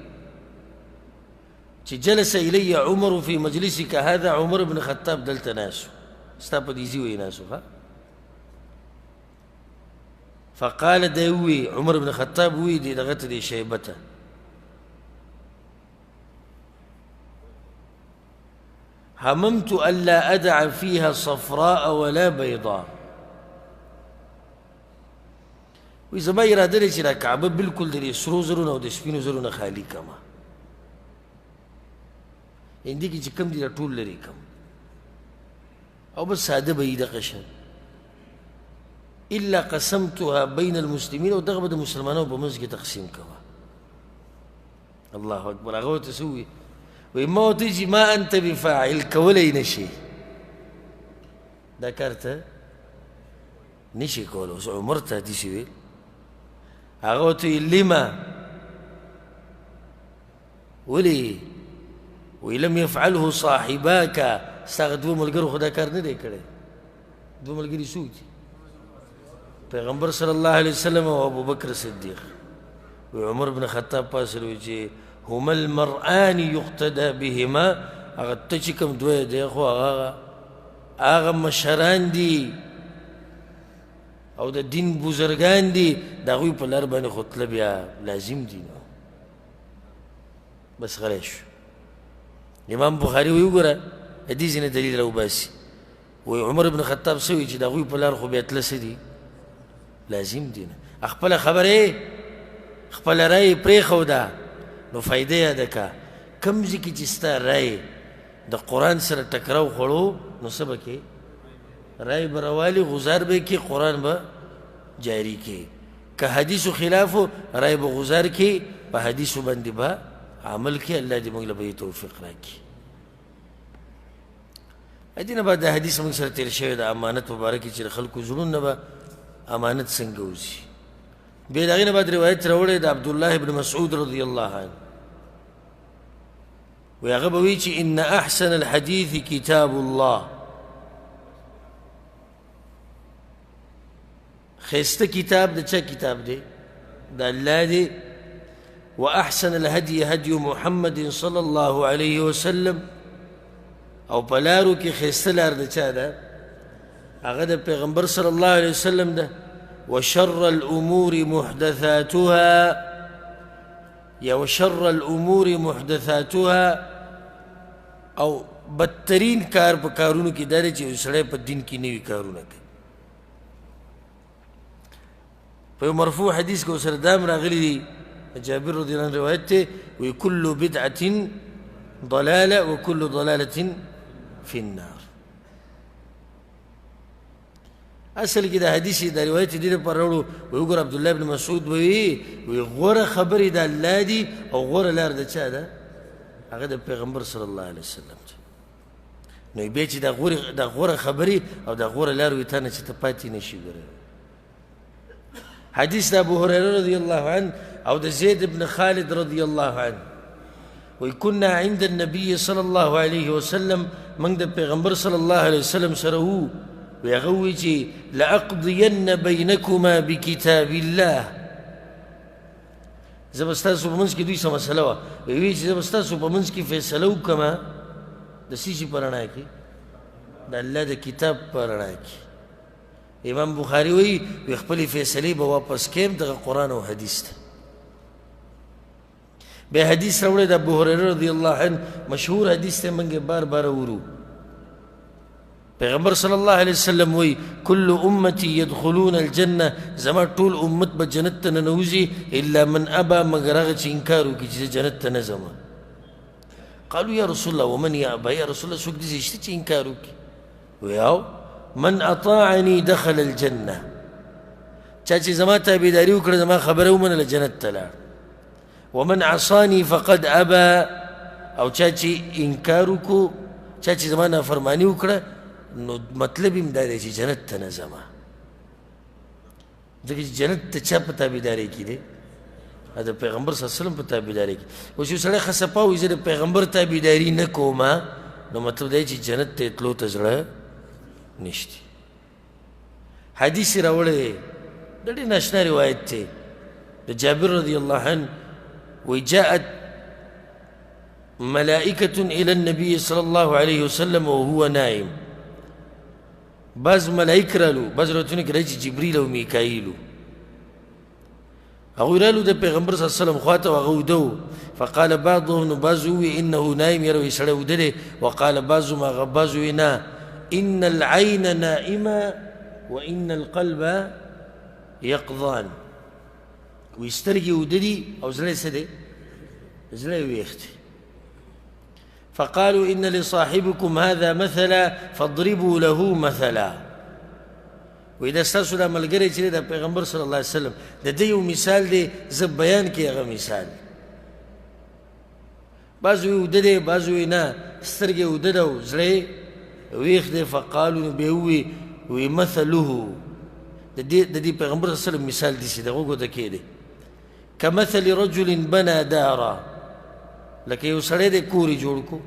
[SPEAKER 1] چې جلس إلي عمر في مجلسك هذا، عمر بن خطاب دلته ناست و، ستا په دې ځای وایي ناست و. ښه، فقال دی وویل، عمر بن خطاب وویل دی دغه ته، دې شیبه ته، هممت ألا أدع فيها صفراء ولا بيضاء. وی زما اراده ده چې دا کعبه بالکل د دې سرو زرو نه او د سپینو زرو نه خالي کړم، یعنې دې کې چې کوم دي دا ټول لرې کړم او بس ساده به یي دغه شی. الا قسمتها بین المسلمین، او دغه به د مسلمانانو په منځ کې تقسیم کوه. الله اکبر. هغه ورته څه وویل؟ وایي ما ورته چې ما انت بفاعل، کولی نه شي دا کار، ته نشي کولی. اوس عمر ته داسې ویل. هغه ورته ویل لما، ولې؟ وایي لم يفعله صاحباک، ستا هغه دوو ملګرو خو دا کار نه دی کړی. دوه ملګري څوک دي؟ پیغمبر صلی الله علیه وسلم او ابوبکر صدیق. وی عمر بن خطاب پاڅېد، وی چې هما المرآن یقتدى بهما، هغه ته چې کوم دوی دی خو هغه هغه مشران دي او د دین بزرګان دي، د هغوی په لار باندې خو تله بیا لازم دي. نو بس غلی شو. امام بخاري وایي وګوره د دې ځای نه دلیل راوباسي. وایي عمر بن خطاب څه وایي چې د هغوی په لار خو بیا تله څه دي؟ لازم دي. نه خپله خبره یې خپله رایې پرېښوده. نو فایده یاده که کوم ځای کې چې ستا رایې د قرآن سره ټکراو خوړو نو څه به کې؟ رایې به راوالي، غزار به یې کړي، قرآن به جاري کړي. که حدیثو خلاف و رایې به غزار کړي، په حدیثو باندې به عمل کړي. الله دې موږ له به یې توفیق راکړي. دې نه بعد دا حدیث موږ سره تېر شوی د امانت په باره کې چې د خلکو زړونه به امانت څنګه وځي. بیا د هغې نه بعد روایت راوړی د عبدالله بن مسعود رضی الله عنه، وایي هغه به وایي چې ان احسن الحدیث کتاب الله، ښایسته کتاب د چا کتاب دی؟ د الله دی. واحسن الهدي هدي محمد صلی الله علیه وسلم، او په لارو کې ښایسته لار د چا ده؟ هغه د پیغمبر صلی الله علیه وسلم ده. وشر الامور محدثاتها، یا وشر الامور محدثاتها، او بدترین کار په کارونو کې دا دی چې یو سړی په دین کې نوي کارونه کوي. په یو مرفوع حدیث کې ورسره دا هم راغلي دي، جابر رضی الله عنه روایت دی، وایي کل بدعة ضلالة وکل ضلالة فی النار. اصل کې دا حدیث دا روایت دې لپاره راوړو، وایي وګوره عبدالله بن مسعود به وایي، وایي غوره خبرې د الله دي او غوره لار د چا ده؟ هغه د پیغمبر صلی الله علیه وسلم ده. نو بیا چې دا غوره خبرې او دا غوره لار وي تا نه چې ته پاتې نه شي. ګوره حدیث د ابو هريره رضی الله عنه او د زید بن خالد رضی الله عنه، وایي كنا عند النبي صلی الله علیه وسلم، موږ د پیغمبر صلی الله علیه وسلم سره وو، وایي هغه ووایي چې لأقضین بینکما بکتاب الله، زه به ستاسو په منځ کې دوی څه مسله وه، وایي چې زه به ستاسو په منځ کې فیصله وکړم د څه شي په رڼا کې؟ د الله د کتاب په رڼا کې. امام بخاري وایي وایي خپلې فیصلې به واپس کړم دغه قرآن او حدیث ته. بیا حدیث راوړی د ابو هریره رضی الله عنه، مشهور حدیث دی، موږ یې بار بار اورو. پیغمبر صلی الله علیه وسلم وایي کل امتي یدخلون الجنه، زما ټول امت به جنت ته ننوځي الا من ابا، مګر هغه چې انکار وکړي چې زه جنت ته نه ځم. قالو یا رسول الله ومن یابا، یا رسول الله څوک داسې شته چې انکار وکړي؟ وایي او من اطاعنی دخل الجنه، چا چې زما تابعداري وکړه، زما خبره ومنله، جنت ته لاړ. ومن عصاني فقد ابا، او چا چې انکار وکړو، چا چې زما نافرماني وکړه، نو مطلب یې هم دا دی چې جنت ته نه ځم. ځکه چې جنت ته چا په تابعدارۍ کې دی؟ د پیغمبر صلی الله علیه وسلم په تابعدارۍ کې. اوس یو سړی ښه صفا وایي زه د پیغمبر تابعداري نه کوم، نو مطلب دا دی چې جنت ته یې تلو ته زړه نشته. حدیث یې راوړی دی، د ډېر ناشنا روایت دی، د جابر رضی الله عنه، وایي جاءت ملائکة إلى النبي صلى الله عليه وسلم وهو نائم. بعض ملائک رالو، بعض روایتونو کې راځي جبریل او میکائیل هغوی رالو د پیغمبر صلی الله علیه وسلم خواته، هغه ویده و. فقال بعضهم، نو بعضو وویل انه نایم، یاره وایي سړی ویده دی. وقال بعضهم، هغه بعضو وویل نه، ان العین نائمه وان القلب یقظان. وایي سترګې ویده دي او زړه یې څه دی؟ زړه یې ویښ دی. فقالوا إن لصاحبكم هذا مثلا فاضربوا له مثلا. وایي دا ستاسو دا ملګری چې دی د پیغمبر صلی الله علیه وسلم د دې یو مثال دی، زه بیان کړي هغه مثال. بعضو یې وده دی، بعضو یې نه، سترګې وده ده او زړه یې ویښ دی. فقالو، نو بیا ووایي، وایي مثله، د دې پیغمبر صلی الله علیه وسلم مثال داسې دی، غوږ ورته کښېږدئ. کمثل رجل بنا دارا، لکه یو سړی دی کور یې جوړ کړو،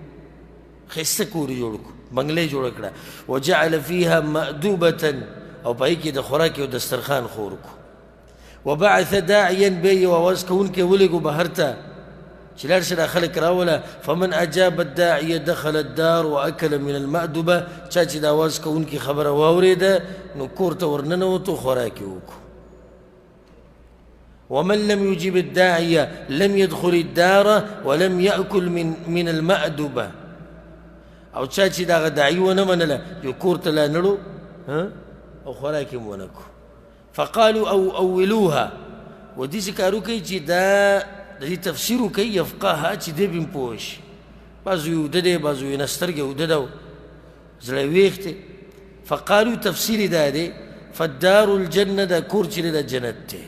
[SPEAKER 1] ښایسته کور یې جوړ کړو. بنګله یې جوړه کړه. وجعل فيها مأدوبة، او په هغې کې د خوراک یو دسترخوان خور کړو. وبعث داعيا، بیا یې یو اواز کوونکی ولېږو بهر ته چې لاړ شه دا خلک راوله. فمن اجاب الداعي دخل الدار واکل من المأدبه، چا چې د اواز کوونکي خبره واورېده نو کور ته ورننوتو خوراک یې وکړو. ومن لم يجب الداعية لم يدخل الدار ولم يأكل من المأدبة، او چا چې دغه داعي ونه منله یو کور ته لا نړو او خوراک یې هم ونه کړو. فقالوا او اولوها، و داسې کار وکړئ چې دا د دې تفسیر وکړئ یفقهها، چې دی به هم پوه شي. بعضو یې اوده دی، بعضو یې نه سترګې اوده ده، زړه یې ویښ دی. فقالو تفسیر یې دا دی فالدار الجنة، دا کور چې دی دا جنت دی.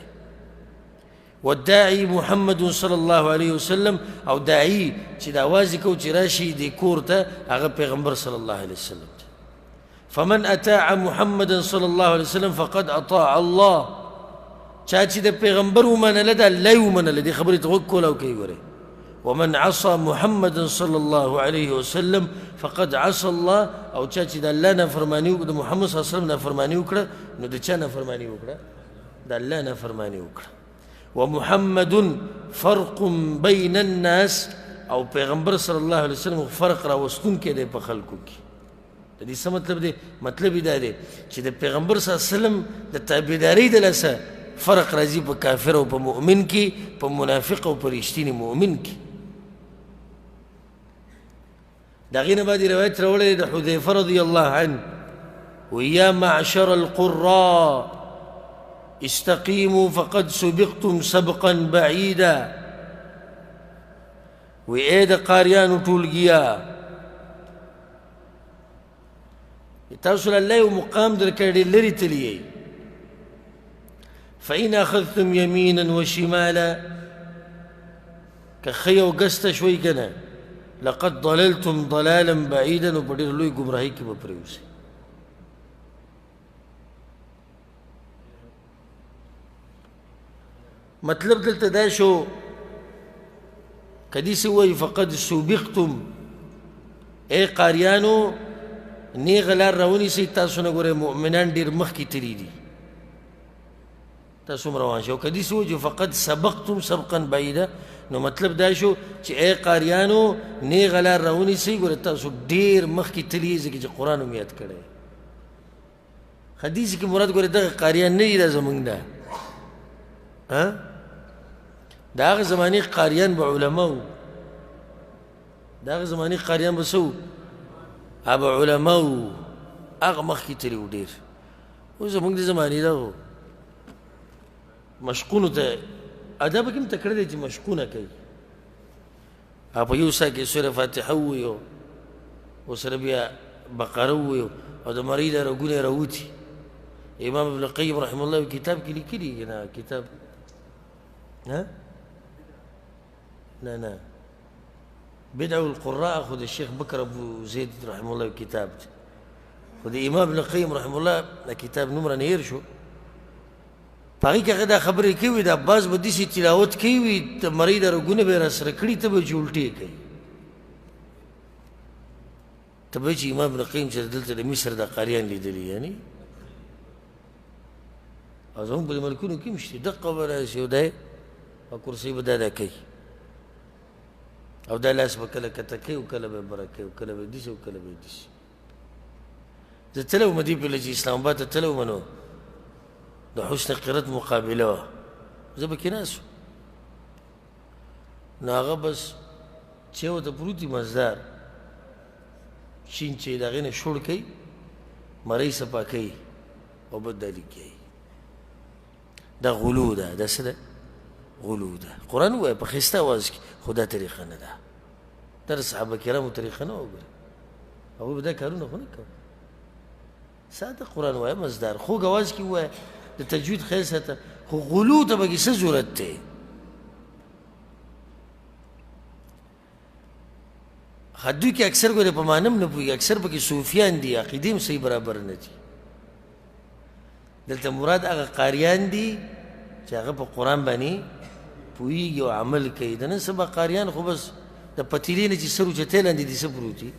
[SPEAKER 1] والداعي محمد صلی الله علیه وسلم، او داعي چې دا اواز یې کوو چې راشي دې کور ته هغه پیغمبر صلی الله علیه وسلم دی. فمن اطاع محمدا صلی الله علیه وسلم فقد اطاع الله، چا چې د پیغمبر ومنله د الله یې ومنله، دې خبرې ته غوږ کولی او کوي ګورئ. ومن عصى محمدا صلی الله علیه وسلم فقد عصى الله، او چا چې د الله نافرماني وکړه، د محمد صلی الله علیه وسلم نافرماني وکړه، نو د چا نافرماني وکړه؟ د الله نافرماني وکړه. ومحمد فرق بین الناس، او پیغمبر صلی الله علیه وسلم فرق راوستونکی دی په خلکو کې. د دې څه مطلب دی؟ مطلب یې دا دی چې د پیغمبر صلی الله علیه وسلم د تابعدارۍ د لاسه فرق راځي په کافر او په مؤمن کې، په منافق او په رښتیني مؤمن کې. د هغې نه بعد روایت راوړی دی د حذیفه رضی الله عنه، ویا معشر القراء استقیموا فقد سبقتم سبقا بعیدا، وی ای د قاریانو ټولګیا، تاسو له الله یو مقام درکړی ډېر لرې تللي یئ. فإن أخذتم يمينا وشمالا، که ښی او ګس ته شوئ که نه، لقد ضللتم ضلالا بعیدا، نو په ډېر لوی ګمراهۍ کې به پرېوځئ. مطلب دلته دا شو که داسې ووایي فقد سبقتم، ای قاریانو نیغه لار راونیسئ، تاسو نه ګورئ مؤمنان ډېر مخکې تللي دي، تاسو هم روان شئ. او که داسې ووایي چې فقد سبقتم سبقا بعیدا، نو مطلب دا شو چې ای قاریانو نیغه لار راونیسئ، ګوره تاسو ډېر مخکې تللي یئ، ځکه چې قرآن هم یاد کړی. حدیث کې مراد ګوره دغه قاریان نه دي، دا زمونږ ده، د هغه زمانې قاریان به علما وو، د هغه زمانې قاریان به څه وو؟ هغه به علما وو، هغه مخکې تللي وو ډېر. اوس زمونږ د زمانې دغو مشقونو ته ادب کې هم تکړه دی چې مشقونه کوي، هغه په یو ساه کې سوره فاتحه ووایي ورسره بیا بقره ووایو او د مرۍ دا رګونه یې راوتي. امام ابن القیم رحمه الله یو کتاب کې لیکلي که نه کتاب نه نه نه بدع القراء خو د شیخ بکر ابو زید رحمه الله یو کتاب دی، خو د امام ابن القیم رحمه الله د کتاب نوم رانه هېر شو. په هغې کې هغه دا خبرې کوي، دا بعض به داسې تلاوت کوي، د مرۍ دا رګونه به یې راسره کړي، ته به چې الټې کوي، ته به چې امام ابن قیم چې دلته د مصر د قاریان لیدلي، یعنی او زموږ په ملکونو کې هم شته، دقه به راشي او دی په کرسۍ به دا دا کوي، او دا لاس به کله کته کوي او کله به یې بره کوي او کله به یې داسې او کله به یې داسې. زه تللی وم دې پله چې اسلام اباد ته تللی وم، نو د حسن قرت مقابله وه، زه پکې ناست وم. نو هغه بس چې ورته پروت دي مزدار شین چې د هغې نه شوړ کوي، مرۍ صفا کوي او بد دا لیکي. دا غلو ده، دا څه ده؟ غلو ده. قرآن ووایه په ښایسته اواز کې، خو دا طریقه نه ده، دا د صحابه کرامو طریقه نه وه. ګوره هغوی به دا کارونه خو نه کول. ساده قرآن وایه، مزدار خوږ اواز کې ووایه، د تجوید خیال ساته، خو غلو ته پکې څه ضرورت دی؟ دوی کې اکثر ګورې په معنی هم نه پوهېږي، اکثر پکې صوفیان دي، عقیدې هم صحیح برابر نه دي. دلته مراد هغه قاریان دي چې هغه په قرآن باندې پوهېږي او عمل کوي. د نن سبا قاریان خو بس د پتیلې نه چې سر اوچتې لاندې دي څه پروت دي،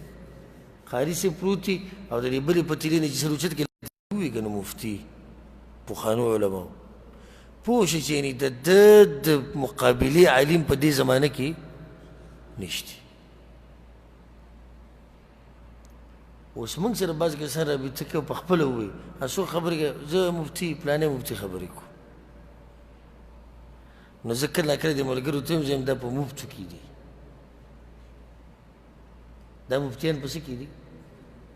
[SPEAKER 1] قاري صاحب پروت او د دې بلې پتیلې نه چې سر اوچت کړي وي که نه مفتي پخوانو علماو پوه شي چې یعنې د ده د مقابلې عالم په دې زمانه کې نشته. اوس موږ سره بعض کسان رابطه کوي په خپله ووایي څوک خبرې کوي، زه مفتي پلانی مفتي خبرې کوم. نو زه کله ناکله دې ملګرو ته هم ځم، دا په مفتو کې دي، دا مفتیان په څه کې دي؟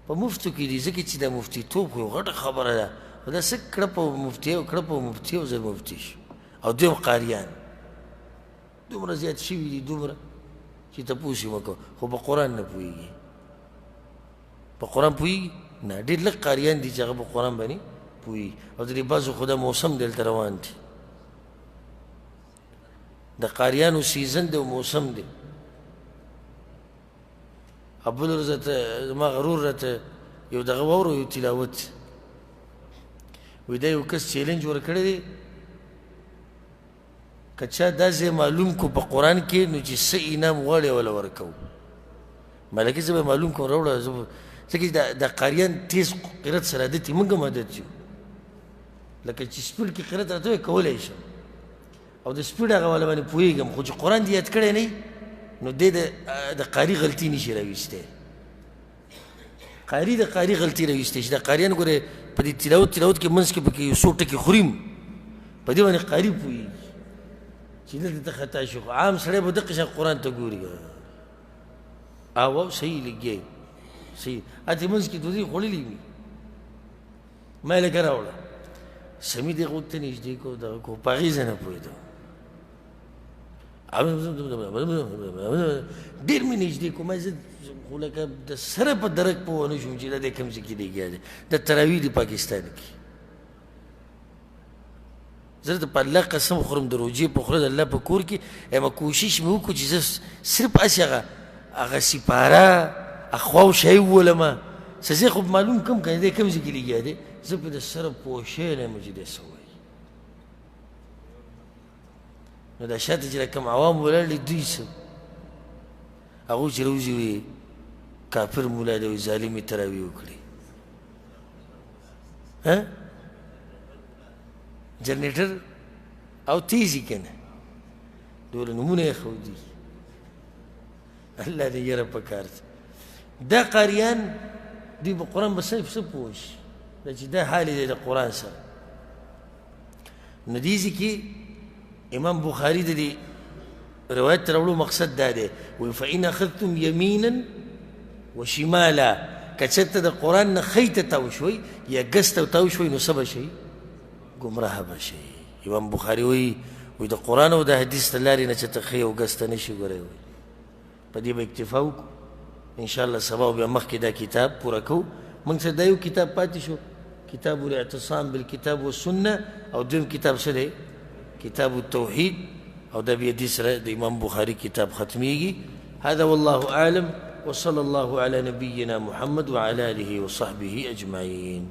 [SPEAKER 1] په مفتو کې دي. ځکه چې دا مفتي توب خو یو غټه خبره ده، خو دا څه کړه په مفتي او کړه په مفتي او زه مفتي شو. او دویم قاریان دومره زیات شوي دي، دومره چې تپوس یې مه کوه، خو په قرآن نه پوهېږي. په قرآن پوهېږي نه، ډېر لږ قاریان دي چې هغه په قرآن باندې پوهېږي. او د دې بعضو خو دا موسم دلته روان دی، د قاریانو سیزن دی او موسم دی. بله ورځ راته زما غرور راته یو دغه واورو یو تلاوت، وایي دا یو کس چیلنج ورکړی دی، که چا دا ځای معلوم کو په قرآن کې نو چې څه انعام غواړي وله ورکوو. ملکې زه به معلوم کوم راوړه، زه ځکه چې د قاریان تیز قرت سره عادت دي، موږ هم عادت یو، لکه چې سپیډ کې قرت راته وایي کولی شم، او د سپیډ هغه والا باندې پوهېږم، خو چې قرآن دې یاد کړی نه نو دی د قاري غلطي نشي راویستی. قاري د قاري غلطي راویستی شي. د قاریان ګورې په دې تلاوت تلاوت کې منځ کې پکې یو څو ټکي خوریم، په دې باندې قاري پوهېږي چې دلته ته خطا شو. خو عام سړی به دقه شان قرآن ته ګوري، او صحیح لګیږي صحیح، هسې منځ کې ډوډۍ خوړلې وي، ما یې لکه راوړه سمي دې غوږ ته نږدې کو، دغه کو، په هغې زه نه پوهېدم، ډېر مې نږدې کو، ما زه خو لکه د سره په درک پوه نه شوم چې دا دی کوم ځای کې لګیا دی. د تراویح دی پاکستان کې، زه د په الله قسم خورم د روژې په خوله د الله په کور کې اما کوشش مې وکړو چې زه صرف هسې هغه سپاره اخوا او شی وولم، څه ځای خو معلوم کړم که نه دی کوم ځای کې لګیا دی. زه په د سره پوه شوی نه یم چې دی څه وایي. نو دا شاته چې کوم عوام ولاړ دي دوی څه، هغوی چې راوځي وي کافر مولا دی وایي ظالمې تراویح وکړي، ها جنریټر او تیزي که نه دوله نومونه یې ښودي. الله دې یره په کار ده. دا قاریان دوی په قرآن به څه پوه شي، دا چې دا حال دی د قرآن سره. نو دې ځای کې امام بخاري د دې روایت راوړو مقصد دا دی، وایي فإن أخذتم یمینا وشمالا، که چېرته د قرآن نه ښی ته تاو شوئ یا ګس ته تاو شوئ نو څه به شئ؟ ګمراه به شئ. امام بخاري وایي د قرآن او د حدیث د لارې نه چېرته ښی او ګس ته نه شي ګوری، وایي په دې به اکتفا وکړو انشاءالله. سبا بیا مخکې دا کتاب پوره کوو. موږ سره دا یو کتاب پاتې شو، کتاب الاعتصام بالکتاب والسنة، او دویم کتاب څه دی؟ کتاب التوحید، او دا بیا دې سره د امام بخاري کتاب ختمیږي. هذا والله أعلم، وصلى الله على نبينا محمد وعلى آله وصحبه أجمعين.